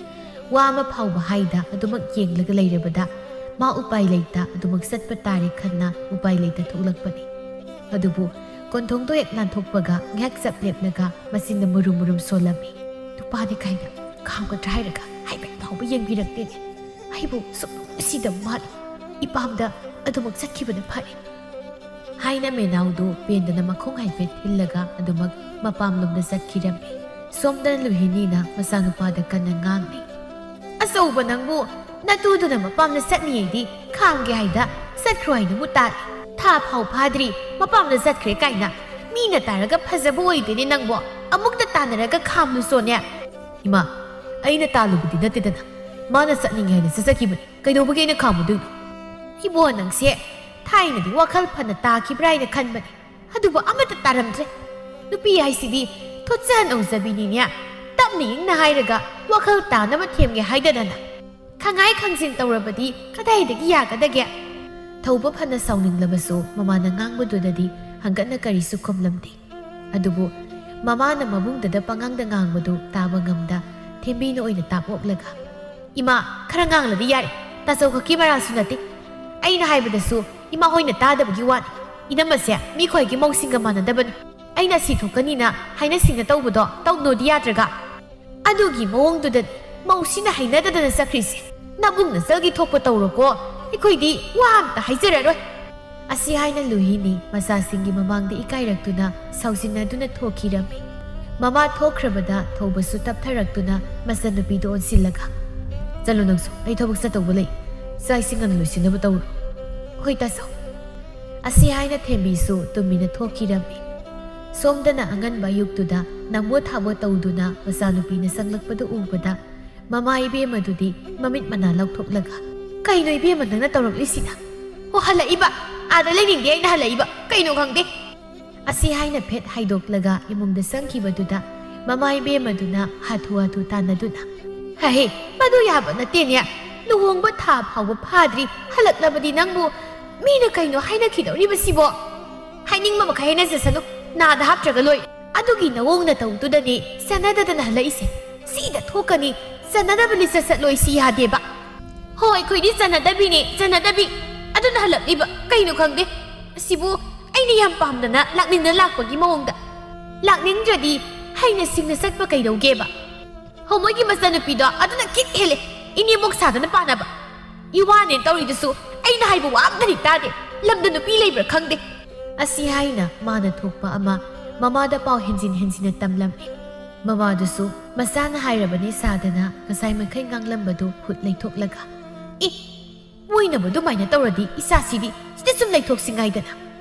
ꯋꯥ ꯑꯃ ꯐꯥꯎꯕ ꯍꯥꯏꯗ ꯑꯗꯨꯃꯛ ꯌꯦꯡꯂꯒ ꯂꯩꯔꯕꯗ ꯃꯥ ꯎꯄꯥꯏ ꯂꯩꯇ ꯑꯗꯨꯃꯛ ꯆꯠꯄ ꯇꯥꯔꯦ ꯈꯟꯅ ꯎꯄꯥꯏ ꯂꯩꯇ ꯊꯣꯛꯂꯛꯄꯅꯤ꯫ ꯑꯗꯨꯕꯨ ꯀꯣꯟꯊꯣꯡꯗꯣ ꯍꯦꯛ ꯂꯥꯟꯊꯣꯛꯄꯒ ꯉꯥꯏꯍꯥꯛ ꯆꯞ ꯂꯦꯞꯂꯒ ꯃꯆꯤꯟꯗ ꯃꯨꯔꯨꯝ ꯃꯨꯔꯨꯝ ꯁꯣꯜꯂꯝꯃꯤ꯫ ꯅꯨꯄꯥꯅꯤ ꯀꯥꯏꯅ ꯈꯥꯝꯒꯗ꯭ꯔꯥ ꯍꯥꯏꯔꯒ ꯍꯥꯏꯐꯦꯠ ꯐꯥꯎꯕ ꯌꯦꯡꯕꯤꯔꯛꯇꯦꯅꯦ꯫ ꯑꯩꯕꯨ ꯁꯨꯛꯅꯨꯡꯁꯤꯗꯕ ꯃꯥꯜꯂꯤ꯫ ꯏꯄꯥꯝꯗ ꯑꯗꯨꯃꯛ ꯆꯠꯈꯤꯕꯅ ꯐꯔꯦ꯫ ꯍꯥꯏꯅ ꯃꯦꯅꯥꯎꯗꯨ ꯄꯦꯟꯗꯅ ꯃꯈꯣꯡ ꯍꯥꯏꯐꯦꯠ ꯊꯤꯜꯂꯒ ꯑꯗꯨꯃꯛ ꯃꯄꯥꯝꯂꯣꯝꯗ ꯆꯠꯈꯤꯔꯝꯃꯤ꯫ ꯁꯣꯝꯗꯅ ꯂꯨꯍꯤꯅꯤꯅ ꯃꯆꯥꯅꯨꯄꯥꯗ ꯀꯟꯅ ꯉꯥꯡꯂꯤ꯫ "ꯑꯆꯧꯕ ꯅꯪꯕꯨ ꯅꯇꯨꯗꯨꯅ ꯃꯄꯥꯝꯗ ꯆꯠꯅꯤꯡꯉꯩꯗꯤ ꯈꯥꯝꯒꯦ ꯍꯥꯏꯗ ꯆꯠꯈ꯭ꯔꯣ ꯍꯥꯏꯅꯕꯨ ꯇꯥꯔꯦ꯫ ꯊꯥ ꯐꯥꯎ ꯐꯥꯗ꯭ꯔꯤ ꯃꯄꯥꯝꯗ ꯆꯠꯈ꯭ꯔꯦ ꯀꯥꯏꯅ꯫ ꯃꯤꯅ ꯇꯥꯔꯒ ꯐꯖꯕ ꯑꯣꯏꯗꯦꯅꯦ ꯅꯪꯕꯣ꯫ ꯑꯃꯨꯛꯇ ꯇꯥꯟꯅꯔꯒ ꯈꯥꯝꯂꯨ ꯆꯣꯅꯦ꯫" "ꯏꯃꯥ, ꯑꯩꯅ ꯇꯥꯜꯂꯨꯕꯗꯤ ꯅꯠꯇꯦꯗꯅ꯫ ꯃꯥꯅ ꯆꯠꯅꯤꯡꯉꯦ ꯍꯥꯏꯅ ꯆꯠꯆꯈꯤꯕꯅꯤ꯫ ꯀꯩꯗꯧꯕꯒꯤ ꯑꯩꯅ ꯈꯥꯝꯃꯨꯗꯣꯏꯅꯣ?" "ꯏꯕꯣ ꯅꯪꯁꯦ ꯊꯥꯏꯅꯗꯤ ꯋꯥꯈꯜ ꯐꯅ ꯇꯥꯈꯤꯕ꯭ꯔꯥ ꯍꯥꯏꯅ ꯈꯟꯕꯅꯤ꯫ ꯑꯗꯨꯕꯨ ꯑꯃꯠꯇ ꯇꯥꯔꯝꯗ꯭ꯔꯦ꯫ ꯅꯨꯄꯤ ꯍꯥꯏꯁꯤꯗꯤ ꯊꯣꯠꯆꯟ ꯎꯖꯕꯤꯅꯤꯅꯦ꯫ ꯇꯞꯅ ꯏꯪꯅ ꯍꯥꯏꯔꯒ ꯋꯥꯈꯜ ꯇꯥꯅꯕ ꯊꯦꯝꯒꯦ ꯍꯥꯏꯗꯅꯅ ꯈꯪꯉꯥꯏ ꯈꯪꯖꯤꯟ ꯇꯧꯔꯕꯗꯤ ꯀꯗꯥꯏꯗꯒꯤ ꯌꯥꯒꯗꯒꯦ?" ꯊꯧꯕ ꯐꯅ ꯁꯥꯎꯅꯤꯡꯂꯕꯁꯨ ꯃꯃꯥꯅ ꯉꯥꯡꯕꯗꯨꯗꯗꯤ ꯍꯪꯒꯠꯅ ꯀꯔꯤꯁꯨ ꯈꯨꯝꯂꯝꯗꯦ꯫ ꯑꯗꯨꯕꯨ ꯃꯃꯥꯅ ꯃꯕꯨꯡꯗꯗ ꯄꯉꯥꯡꯗ ꯉꯥꯡꯕꯗꯨ ꯇꯥꯕ ꯉꯝꯗ ꯊꯦꯝꯕꯤꯅ ꯑꯣꯏꯅ ꯇꯥꯞ ꯑꯣꯛꯂꯒ, "ꯏꯃꯥ, ꯈꯔ ꯉꯥꯡꯂꯗꯤ ꯌꯥꯔꯦ꯫ ꯇꯥꯆꯧ ꯈꯛꯀꯤ ꯃꯔꯥꯜꯁꯨ ꯅꯠꯇꯦ꯫ ꯑꯩꯅ ꯍꯥꯏꯕꯗꯁꯨ ꯏꯃꯥ ꯍꯣꯏꯅ ꯇꯥꯗꯕꯒꯤ ꯋꯥꯅꯤ꯫ ꯏꯅꯝꯃꯁꯦ ꯃꯤꯈꯣꯏꯒꯤ ꯃꯧꯁꯤꯡꯒ ꯃꯥꯟꯅꯗꯕꯅꯤ꯫ ꯑꯩꯅ ꯁꯤ ꯊꯣꯛꯀꯅꯤꯅ ꯍꯥꯏꯅ ꯁꯤꯡꯅ ꯇꯧꯕꯗꯣ ꯇꯧꯅꯣꯗꯤ ꯌꯥꯗ꯭ꯔꯒ?" "ꯑꯗꯨꯒꯤ ꯃꯑꯣꯡꯗꯨꯗꯅꯤ ꯃꯧꯁꯤꯅ ꯍꯩꯅꯗꯗꯅ ꯆꯠꯈ꯭ꯔꯤꯁꯦ꯫ ꯅꯕꯨꯡ ꯅꯆꯜꯒꯤ ꯊꯣꯛꯄ ꯇꯧꯔꯣꯀꯣ, ꯑꯩꯈꯣꯏꯗꯤ ꯋꯥ ꯑꯝꯇ ꯍꯥꯏꯖꯔꯔꯣꯏ"꯫ ꯑꯁꯤ ꯍꯥꯏꯅ ꯂꯨꯍꯤꯅꯤ ꯃꯆꯥꯁꯤꯡꯒꯤ ꯃꯃꯥꯡꯗ ꯏꯀꯥꯏꯔꯛꯇꯨꯅ ꯁꯥꯎꯖꯤꯟꯅꯗꯨꯅ ꯊꯣꯛꯈꯤꯔꯝꯃꯤ꯫ ꯃꯃꯥ ꯊꯣꯛꯈ꯭ꯔꯕꯗ ꯊꯧꯕꯁꯨ ꯇꯞꯊꯔꯛꯇꯨꯅ ꯃꯆꯟꯅꯨꯄꯤꯗꯨ ꯑꯣꯟꯁꯤꯜꯂꯒ, "ꯆꯠꯂꯣ ꯅꯪꯁꯨ, ꯑꯩ ꯊꯕꯛ ꯆꯠꯇꯧꯕ ꯂꯩ꯫ ꯆꯥꯛ ꯏꯁꯤꯡ ꯉꯟꯅ ꯂꯣꯏꯁꯤꯟꯅꯕ ꯇꯧꯔꯣ"꯫ "ꯍꯣꯏ ꯇꯥꯆꯧ"꯫ ꯑꯁꯤ ꯍꯥꯏꯅ ꯊꯦꯝꯕꯤꯁꯨ ꯇꯨꯃꯤꯟꯅ ꯊꯣꯛꯈꯤꯔꯝꯃꯤ꯫ ꯁꯣꯝꯗꯅ ꯑꯉꯟꯕ ꯑꯌꯨꯛꯇꯨꯗ ꯅꯝꯕꯣ ꯊꯥꯕꯣ ꯇꯧꯗꯨꯅ ꯃꯆꯥꯅꯨꯄꯤꯅ ꯆꯪꯂꯛꯄꯗꯨ ꯎꯕꯗ ꯃꯃꯥ ꯏꯕꯦꯝꯃꯗꯨꯗꯤ ꯃꯃꯤꯠ ꯃꯅꯥ ꯂꯧꯊꯣꯛꯂꯒ, "ꯀꯩꯅꯣ ꯏꯕꯦꯝꯃ ꯅꯪꯅ ꯇꯧꯔꯛꯂꯤꯁꯤꯅ?" "ꯑꯣ, ꯍꯜꯂꯛꯏꯕ꯫ ꯑꯥꯗ ꯂꯩꯅꯤꯡꯗꯦ ꯑꯩꯅ ꯍꯜꯂꯛꯏꯕ꯫ ꯀꯩꯅꯣ ꯈꯪꯗꯦ"꯫ ꯑꯁꯤ ꯍꯥꯏꯅ ꯐꯦꯠ ꯍꯥꯏꯗꯣꯛꯂꯒ ꯏꯃꯨꯡꯗ ꯆꯪꯈꯤꯕꯗꯨꯗ ꯃꯃꯥ ꯏꯕꯦꯝꯃꯗꯨꯅ ꯍꯥꯊꯨ ꯍꯥꯊꯨ ꯇꯥꯟꯅꯗꯨꯅ, "ꯍꯍꯦ, ꯃꯗꯨ ꯌꯥꯕ ꯅꯠꯇꯦꯅꯦ꯫ ꯂꯨꯍꯣꯡꯕ ꯊꯥ ꯐꯥꯎꯕ ꯐꯥꯗ꯭ꯔꯤ, ꯍꯜꯂꯛꯂꯕꯗꯤ ꯅꯪꯕꯨ ꯃꯤꯅ ꯀꯩꯅꯣ ꯍꯥꯏꯅꯈꯤꯗꯧꯔꯤꯕꯁꯤꯕꯣ? ꯍꯥꯏꯅꯤꯡꯕ ꯃꯈꯩ ꯍꯥꯏꯅꯖꯁꯅꯨ, ꯅꯥꯗ ꯍꯥꯞꯇ꯭ꯔꯒ ꯂꯣꯏꯔꯦ꯫ ꯑꯗꯨꯒꯤ ꯅꯑꯣꯡ ꯅꯇꯧꯗꯨꯗꯅꯦ ꯆꯟꯅꯗꯗꯅ ꯍꯜꯂꯛꯏꯁꯦ꯫ ꯁꯤꯗ ꯊꯣꯛꯀꯅꯤ, ꯆꯟꯅꯗꯕ ꯂꯤꯆꯠ ꯆꯠꯂꯣꯏ ꯁꯤ ꯌꯥꯗꯦꯕ"꯫ "ꯍꯣ, ꯑꯩꯈꯣꯏꯗꯤ ꯆꯟꯅꯗꯕꯤꯅꯦ, ꯆꯟꯅꯗꯕꯤ꯫ ꯑꯗꯨꯅ ꯍꯜꯂꯛꯂꯤꯕ꯫ ꯀꯩꯅꯣ ꯈꯪꯗꯦ꯫ ꯑꯁꯤꯕꯨ ꯑꯩꯅ ꯌꯥꯝ ꯄꯥꯝꯗꯅ ꯂꯥꯛꯅꯤꯡꯗꯅ ꯂꯥꯛꯄꯒꯤ ꯃꯑꯣꯡꯗ꯫ ꯂꯥꯛꯅꯤꯡꯗ꯭ꯔꯗꯤ ꯍꯩꯅ ꯁꯤꯡꯅ ꯆꯠꯄ ꯀꯩꯗꯧꯒꯦꯕ? ꯍꯣ, ꯃꯣꯏꯒꯤ ꯃꯆꯥꯅꯨꯄꯤꯗꯣ ꯑꯗꯨꯅ ꯈꯤꯠ ꯍꯦꯜꯂꯦ꯫ ꯏꯅꯦꯝꯕꯣꯛ ꯁꯥꯗꯅ ꯄꯥꯅꯕ꯫ ꯏꯋꯥꯅꯦ ꯇꯧꯔꯤꯗꯨꯁꯨ ꯑꯩꯅ ꯍꯥꯏꯕ ꯋꯥ ꯑꯝꯇꯗꯤ ꯇꯥꯗꯦ꯫ ꯂꯝꯗ ꯅꯨꯄꯤ ꯂꯩꯕ꯭ꯔꯥ ꯈꯪꯗꯦ"꯫ ꯑꯁꯤ ꯍꯥꯏꯅ ꯃꯥꯅ ꯊꯣꯛꯄ ꯑꯃ ꯃꯃꯥꯗ ꯄꯥꯎ ꯍꯦꯟꯖꯤꯟ ꯍꯦꯟꯖꯤꯟꯅ ꯇꯝꯂꯝꯃꯤ꯫ ꯃꯃꯥꯗꯨꯁꯨ ꯃꯆꯥꯅ ꯍꯥꯏꯔꯕꯅꯤ ꯁꯥꯗꯅ ꯉꯁꯥꯏ ꯃꯈꯩ ꯉꯥꯡꯂꯝꯕꯗꯨ ꯍꯨꯠ ꯂꯩꯊꯣꯛꯂꯒ, "ꯑꯦ, ꯃꯣꯏꯅꯕꯨ ꯑꯗꯨꯃꯥꯏꯅ ꯇꯧꯔꯗꯤ ꯏꯆꯥꯁꯤꯗꯤ ꯁꯤꯗ ꯁꯨꯝ ꯂꯩꯊꯣꯛꯁꯤ ꯉꯥꯏꯗꯅ"꯫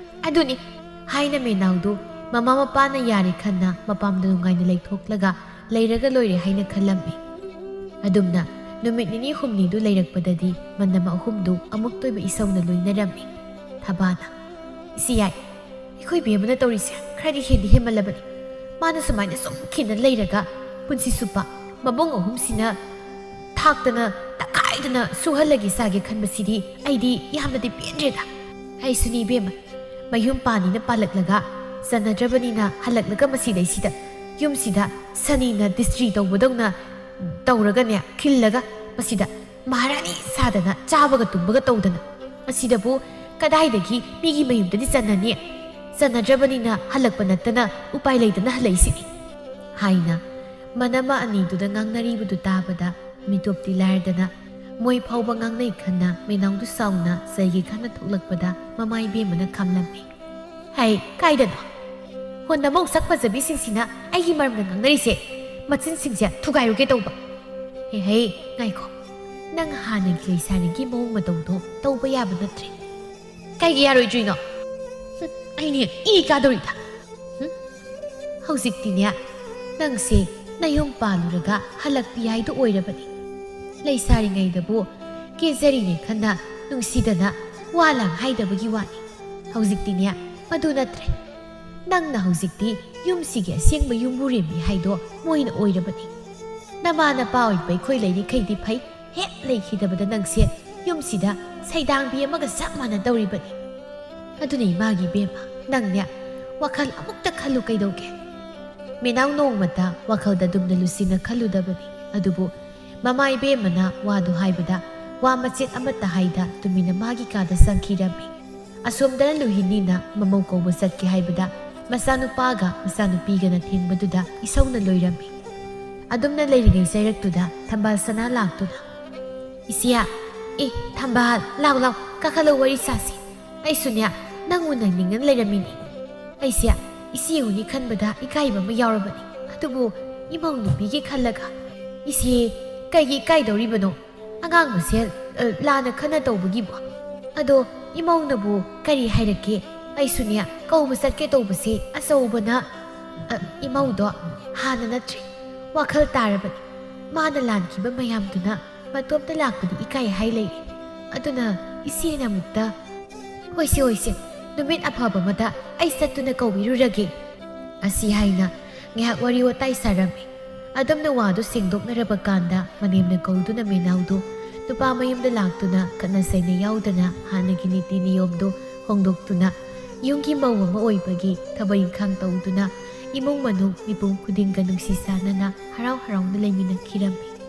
"ꯑꯗꯨꯅꯤ" ꯍꯥꯏꯅ ꯃꯦꯅꯥꯎꯗꯨ ꯃꯃꯥ ꯃꯄꯥꯅ ꯌꯥꯔꯦ ꯈꯟꯅ ꯃꯄꯥꯝꯗ ꯅꯨꯡꯉꯥꯏꯅ ꯂꯩꯊꯣꯛꯂꯒ ꯂꯩꯔꯒ ꯂꯣꯏꯔꯦ ꯍꯥꯏꯅ ꯈꯜꯂꯝꯃꯤ꯫ ꯑꯗꯨꯝꯅ ꯅꯨꯃꯤꯠ ꯅꯤꯅꯤ ꯍꯨꯝꯅꯤꯗꯨ ꯂꯩꯔꯛꯄꯗꯗꯤ ꯃꯅꯝ ꯑꯍꯨꯝꯗꯨ ꯑꯃꯨꯛꯇꯣꯏꯕ ꯏꯁꯧꯅ ꯂꯣꯏꯅꯔꯝꯃꯤ꯫ ꯊꯕꯥꯅ, "ꯏꯆꯦ ꯌꯥꯏ, ꯑꯩꯈꯣꯏ ꯕꯦꯝꯃꯅ ꯇꯧꯔꯤꯁꯦ ꯈꯔꯗꯤ ꯍꯦꯟꯗꯤ ꯍꯦꯟꯃꯜꯂꯕꯅꯤ꯫ ꯃꯥꯅ ꯁꯨꯃꯥꯏꯅ ꯁꯨꯝ ꯈꯤꯅ ꯂꯩꯔꯒ ꯄꯨꯟꯁꯤ ꯆꯨꯞꯄ ꯃꯕꯨꯡ ꯑꯍꯨꯝꯁꯤꯅ ꯊꯥꯛꯇꯅ ꯇꯛꯈꯥꯏꯗꯅ ꯁꯨꯍꯜꯂꯒꯦ ꯆꯥꯒꯦ ꯈꯟꯕꯁꯤꯗꯤ ꯑꯩꯗꯤ ꯌꯥꯝꯅꯗꯤ ꯄꯦꯟꯗ꯭ꯔꯦꯗ"꯫ "ꯑꯩꯁꯨꯅꯤ ꯏꯕꯦꯝꯃ, ꯃꯌꯨꯝ ꯄꯥꯅꯤꯅ ꯄꯥꯜꯂꯛꯂꯒ ꯆꯟꯅꯗ꯭ꯔꯕꯅꯤꯅ ꯍꯜꯂꯛꯂꯒ ꯃꯁꯤꯗꯩꯁꯤꯗ ꯌꯨꯝꯁꯤꯗ ꯁꯅꯤꯅ ꯗꯤꯁꯇ꯭ꯔꯤ ꯇꯧꯕꯗꯧꯅ ꯇꯧꯔꯒꯅꯦ, ꯈꯤꯜꯂꯒ ꯃꯁꯤꯗ ꯃꯍꯥꯔꯥꯅꯤ ꯁꯥꯗꯅ ꯆꯥꯕꯒ ꯇꯨꯝꯕꯒ ꯇꯧꯗꯅ꯫ ꯑꯁꯤꯗꯕꯨ ꯀꯗꯥꯏꯗꯒꯤ ꯃꯤꯒꯤ ꯃꯌꯨꯝꯗꯗꯤ ꯆꯟꯅꯅꯤ? ꯆꯟꯅꯗ꯭ꯔꯕꯅꯤꯅ ꯍꯜꯂꯛꯄ ꯅꯠꯇꯅ ꯎꯄꯥꯏ ꯂꯩꯇꯅ ꯍꯜꯂꯛꯏꯁꯤꯅꯤ" ꯍꯥꯏꯅ ꯃꯅꯝꯃ ꯑꯅꯤꯗꯨꯗ ꯉꯥꯡꯅꯔꯤꯕꯗꯨ ꯇꯥꯕꯗ ꯃꯤꯇꯣꯞꯇꯤ ꯂꯥꯏꯔꯗꯅ ꯃꯣꯏ ꯐꯥꯎꯕ ꯉꯥꯡꯅꯩ ꯈꯟꯅ ꯃꯦꯅꯥꯎꯗꯨ ꯁꯥꯎꯅ ꯆꯩꯒꯦ ꯈꯟꯅ ꯊꯣꯛꯂꯛꯄꯗ ꯃꯃꯥ ꯏꯕꯦꯝꯃꯅ ꯈꯥꯝꯂꯝꯃꯤ꯫ "ꯍꯩ, ꯀꯥꯏꯗꯅꯣ? ꯍꯣ, ꯅꯃꯧ ꯁꯛ ꯐꯖꯕꯤꯁꯤꯡꯁꯤꯅ ꯑꯩꯒꯤ ꯃꯔꯝꯗ ꯉꯥꯡꯅꯔꯤꯁꯦ, ꯃꯆꯤꯟꯁꯤꯡꯁꯦ ꯊꯨꯒꯥꯏꯔꯨꯒꯦ ꯇꯧꯕ꯫ ꯍꯦ, ꯍꯩ, ꯉꯥꯏꯈꯣ, ꯅꯪ ꯍꯥꯟꯅꯒꯤ ꯂꯩꯁꯥꯔꯤꯒꯤ ꯃꯑꯣꯡ ꯃꯇꯧꯗꯣ ꯇꯧꯕ ꯌꯥꯕ ꯅꯠꯇ꯭ꯔꯦ꯫ ꯀꯩꯒꯤ ꯌꯥꯔꯣꯏꯗ꯭ꯔꯤꯅꯣ? ꯍꯨꯝ, ꯑꯩꯅꯦ ꯏ ꯀꯥꯗꯧꯔꯤꯗ꯫ ꯍꯨꯝ? ꯍꯧꯖꯤꯛꯇꯤꯅꯦ, ꯅꯪꯁꯦ ꯅꯌꯨꯝ ꯄꯥꯜꯂꯨꯔꯒ ꯍꯜꯂꯛꯄꯤ ꯍꯥꯏꯗꯣ ꯑꯣꯏꯔꯕꯅꯤ꯫ ꯂꯩꯁꯥꯔꯤꯉꯩꯗꯕꯨ ꯀꯦꯖꯔꯤꯅꯦ ꯈꯟꯅ ꯅꯨꯡꯁꯤꯗꯅ ꯋꯥ ꯂꯥꯡ ꯍꯥꯏꯗꯕꯒꯤ ꯋꯥꯅꯤ꯫ ꯍꯧꯖꯤꯛꯇꯤꯅꯦ, ꯃꯗꯨ ꯅꯠꯇ꯭ꯔꯦ꯫ ꯅꯪꯅ ꯍꯧꯖꯤꯛꯇꯤ ꯌꯨꯝꯁꯤꯒꯤ ꯑꯁꯦꯡꯕ ꯌꯨꯝꯕꯨꯔꯦꯝꯕꯤ ꯍꯥꯏꯗꯣ ꯃꯣꯏꯅ ꯑꯣꯏꯔꯕꯅꯤ꯫ ꯅꯃꯥ ꯅꯄꯥ ꯑꯣꯏꯕ ꯑꯩꯈꯣꯏ ꯂꯩꯔꯤꯈꯩꯗꯤ ꯐꯩ, ꯍꯦꯛ ꯂꯩꯈꯤꯗꯕꯗ ꯅꯪꯁꯦ ꯌꯨꯝꯁꯤꯗ ꯁꯩꯗꯥꯡꯕꯤ ꯑꯃꯒ ꯆꯞ ꯃꯥꯟꯅꯗꯧꯔꯤꯕꯅꯤ꯫ ꯑꯗꯨꯅ ꯏꯃꯥꯒꯤ ꯏꯕꯦꯝꯃ, ꯅꯪꯅꯦ ꯋꯥꯈꯜ ꯑꯃꯨꯛꯇ ꯈꯜꯂꯨ ꯀꯩꯗꯧꯒꯦ?" ꯃꯦꯅꯥꯎ ꯅꯣꯡꯃꯇ ꯋꯥꯈꯜꯗ ꯑꯗꯨꯝꯅ ꯂꯨꯁꯤꯟꯅ ꯈꯜꯂꯨꯗꯕꯅꯤ꯫ ꯑꯗꯨꯕꯨ ꯃꯃꯥ ꯏꯕꯦꯝꯃꯅ ꯋꯥꯗꯨ ꯍꯥꯏꯕꯗ ꯋꯥ ꯃꯆꯦꯠ ꯑꯃꯠꯇ ꯍꯥꯏꯗ ꯇꯨꯃꯤꯟꯅ ꯃꯥꯒꯤ ꯀꯥꯗ ꯆꯪꯈꯤꯔꯝꯃꯤ꯫ ꯑꯁꯣꯝꯗꯅ ꯂꯨꯍꯤꯅꯤꯅ ꯃꯃꯧ ꯀꯧꯕ ꯆꯠꯀꯦ ꯍꯥꯏꯕꯗ ꯃꯆꯥꯅꯨꯄꯥꯒ ꯃꯆꯥꯅꯨꯄꯤꯒꯅ ꯊꯤꯡꯕꯗꯨꯗ ꯏꯁꯧꯅ ꯂꯣꯏꯔꯝꯃꯤ꯫ ꯑꯗꯨꯝꯅ ꯂꯩꯔꯤꯉꯩ ꯆꯩꯔꯛꯇꯨꯗ ꯊꯝꯕꯥꯜ ꯁꯅꯥ ꯂꯥꯛꯇꯨꯅ, "ꯏꯆꯦ, ꯑꯦ, ꯊꯝꯕꯥꯜ, ꯂꯥꯎ, ꯂꯥꯎ, ꯀꯥꯈꯠꯂꯣ, ꯋꯥꯔꯤ ꯁꯥꯁꯤ꯫ ꯑꯩꯁꯨꯅꯦ, ꯅꯪ ꯎꯅꯅꯤꯡꯉ ꯂꯩꯔꯝꯃꯤꯅꯤ꯫ ꯑꯩꯁꯦ ꯏꯆꯦ ꯎꯅꯤ ꯈꯟꯕꯗ ꯏꯀꯥꯏꯕ ꯑꯃ ꯌꯥꯎꯔꯕꯅꯤ꯫ ꯑꯗꯨꯕꯨ ꯏꯃꯧ ꯅꯨꯄꯤꯒꯤ ꯈꯜꯂꯒ꯫" "ꯏꯆꯦ, ꯀꯩꯒꯤ ꯏꯀꯥꯏꯗꯧꯔꯤꯕꯅꯣ? ꯑꯉꯥꯡ ꯃꯁꯦꯜ, ꯑ, ꯂꯥꯟꯅ ꯈꯟꯅ ꯇꯧꯕꯒꯤꯕꯨ? ꯑꯗꯣ ꯏꯃꯧꯅꯕꯨ ꯀꯔꯤ ꯍꯥꯏꯔꯛꯀꯦ? ꯑꯩꯁꯨꯅꯦ, ꯀꯧꯕ ꯆꯠꯀꯦ ꯇꯧꯕꯁꯦ ꯑꯆꯧꯕꯅ꯫" ꯑ, ꯏꯃꯧꯗꯣ ꯍꯥꯟꯅ ꯅꯠꯇ꯭ꯔꯦ, ꯋꯥꯈꯜ ꯇꯥꯔꯕꯅꯤ꯫ ꯃꯥꯅ ꯂꯥꯟꯈꯤꯕ ꯃꯌꯥꯝꯗꯨꯅ ꯃꯇꯣꯝꯇ ꯂꯥꯛꯄꯗꯤ ꯏꯀꯥꯏ ꯍꯥꯏ ꯂꯩꯔꯦ꯫ ꯑꯗꯨꯅ ꯏꯆꯦꯅ ꯑꯃꯨꯛꯇ, "ꯍꯣꯏꯁꯦ, ꯍꯣꯏꯁꯦ, ꯅꯨꯃꯤꯠ ꯑꯐꯕ ꯑꯃꯗ ꯑꯩ ꯆꯠꯇꯨꯅ ꯀꯧꯕꯤꯔꯨꯔꯒꯦ" ꯑꯁꯤ ꯍꯥꯏꯅ ꯉꯥꯏꯍꯥꯛ ꯋꯥꯔꯤ ꯋꯥꯇꯥꯏ ꯁꯥꯔꯝꯃꯤ꯫ ꯑꯗꯨꯝꯅ ꯋꯥꯗꯨ ꯁꯦꯡꯗꯣꯛꯅꯔꯕ ꯀꯥꯟꯗ ꯃꯅꯦꯝꯅ ꯀꯧꯗꯨꯅ ꯃꯦꯅꯥꯎꯗꯨ ꯅꯨꯄꯥ ꯃꯌꯨꯝꯗ ꯂꯥꯛꯇꯨꯅ ꯈꯠꯅ ꯆꯩꯅ ꯌꯥꯎꯗꯅ ꯍꯥꯟꯅꯒꯤ ꯅꯤꯇꯤ ꯅꯤꯌꯣꯝꯗꯨ ꯍꯣꯡꯗꯣꯛꯇꯨꯅ ꯌꯨꯝꯒꯤ ꯃꯧ ꯑꯃ ꯑꯣꯏꯕꯒꯤ ꯊꯕꯛ ꯏꯪꯈꯥꯡ ꯇꯧꯗꯨꯅ ꯏꯃꯨꯡ ꯃꯅꯨꯡ ꯃꯤꯄꯨꯝ ꯈꯨꯗꯤꯡꯒ ꯅꯨꯡꯁꯤ ꯆꯥꯟꯅꯅ ꯍꯔꯥꯎ ꯍꯔꯥꯎꯅ ꯂꯩꯃꯤꯟꯅꯈꯤꯔꯝꯃꯤ꯫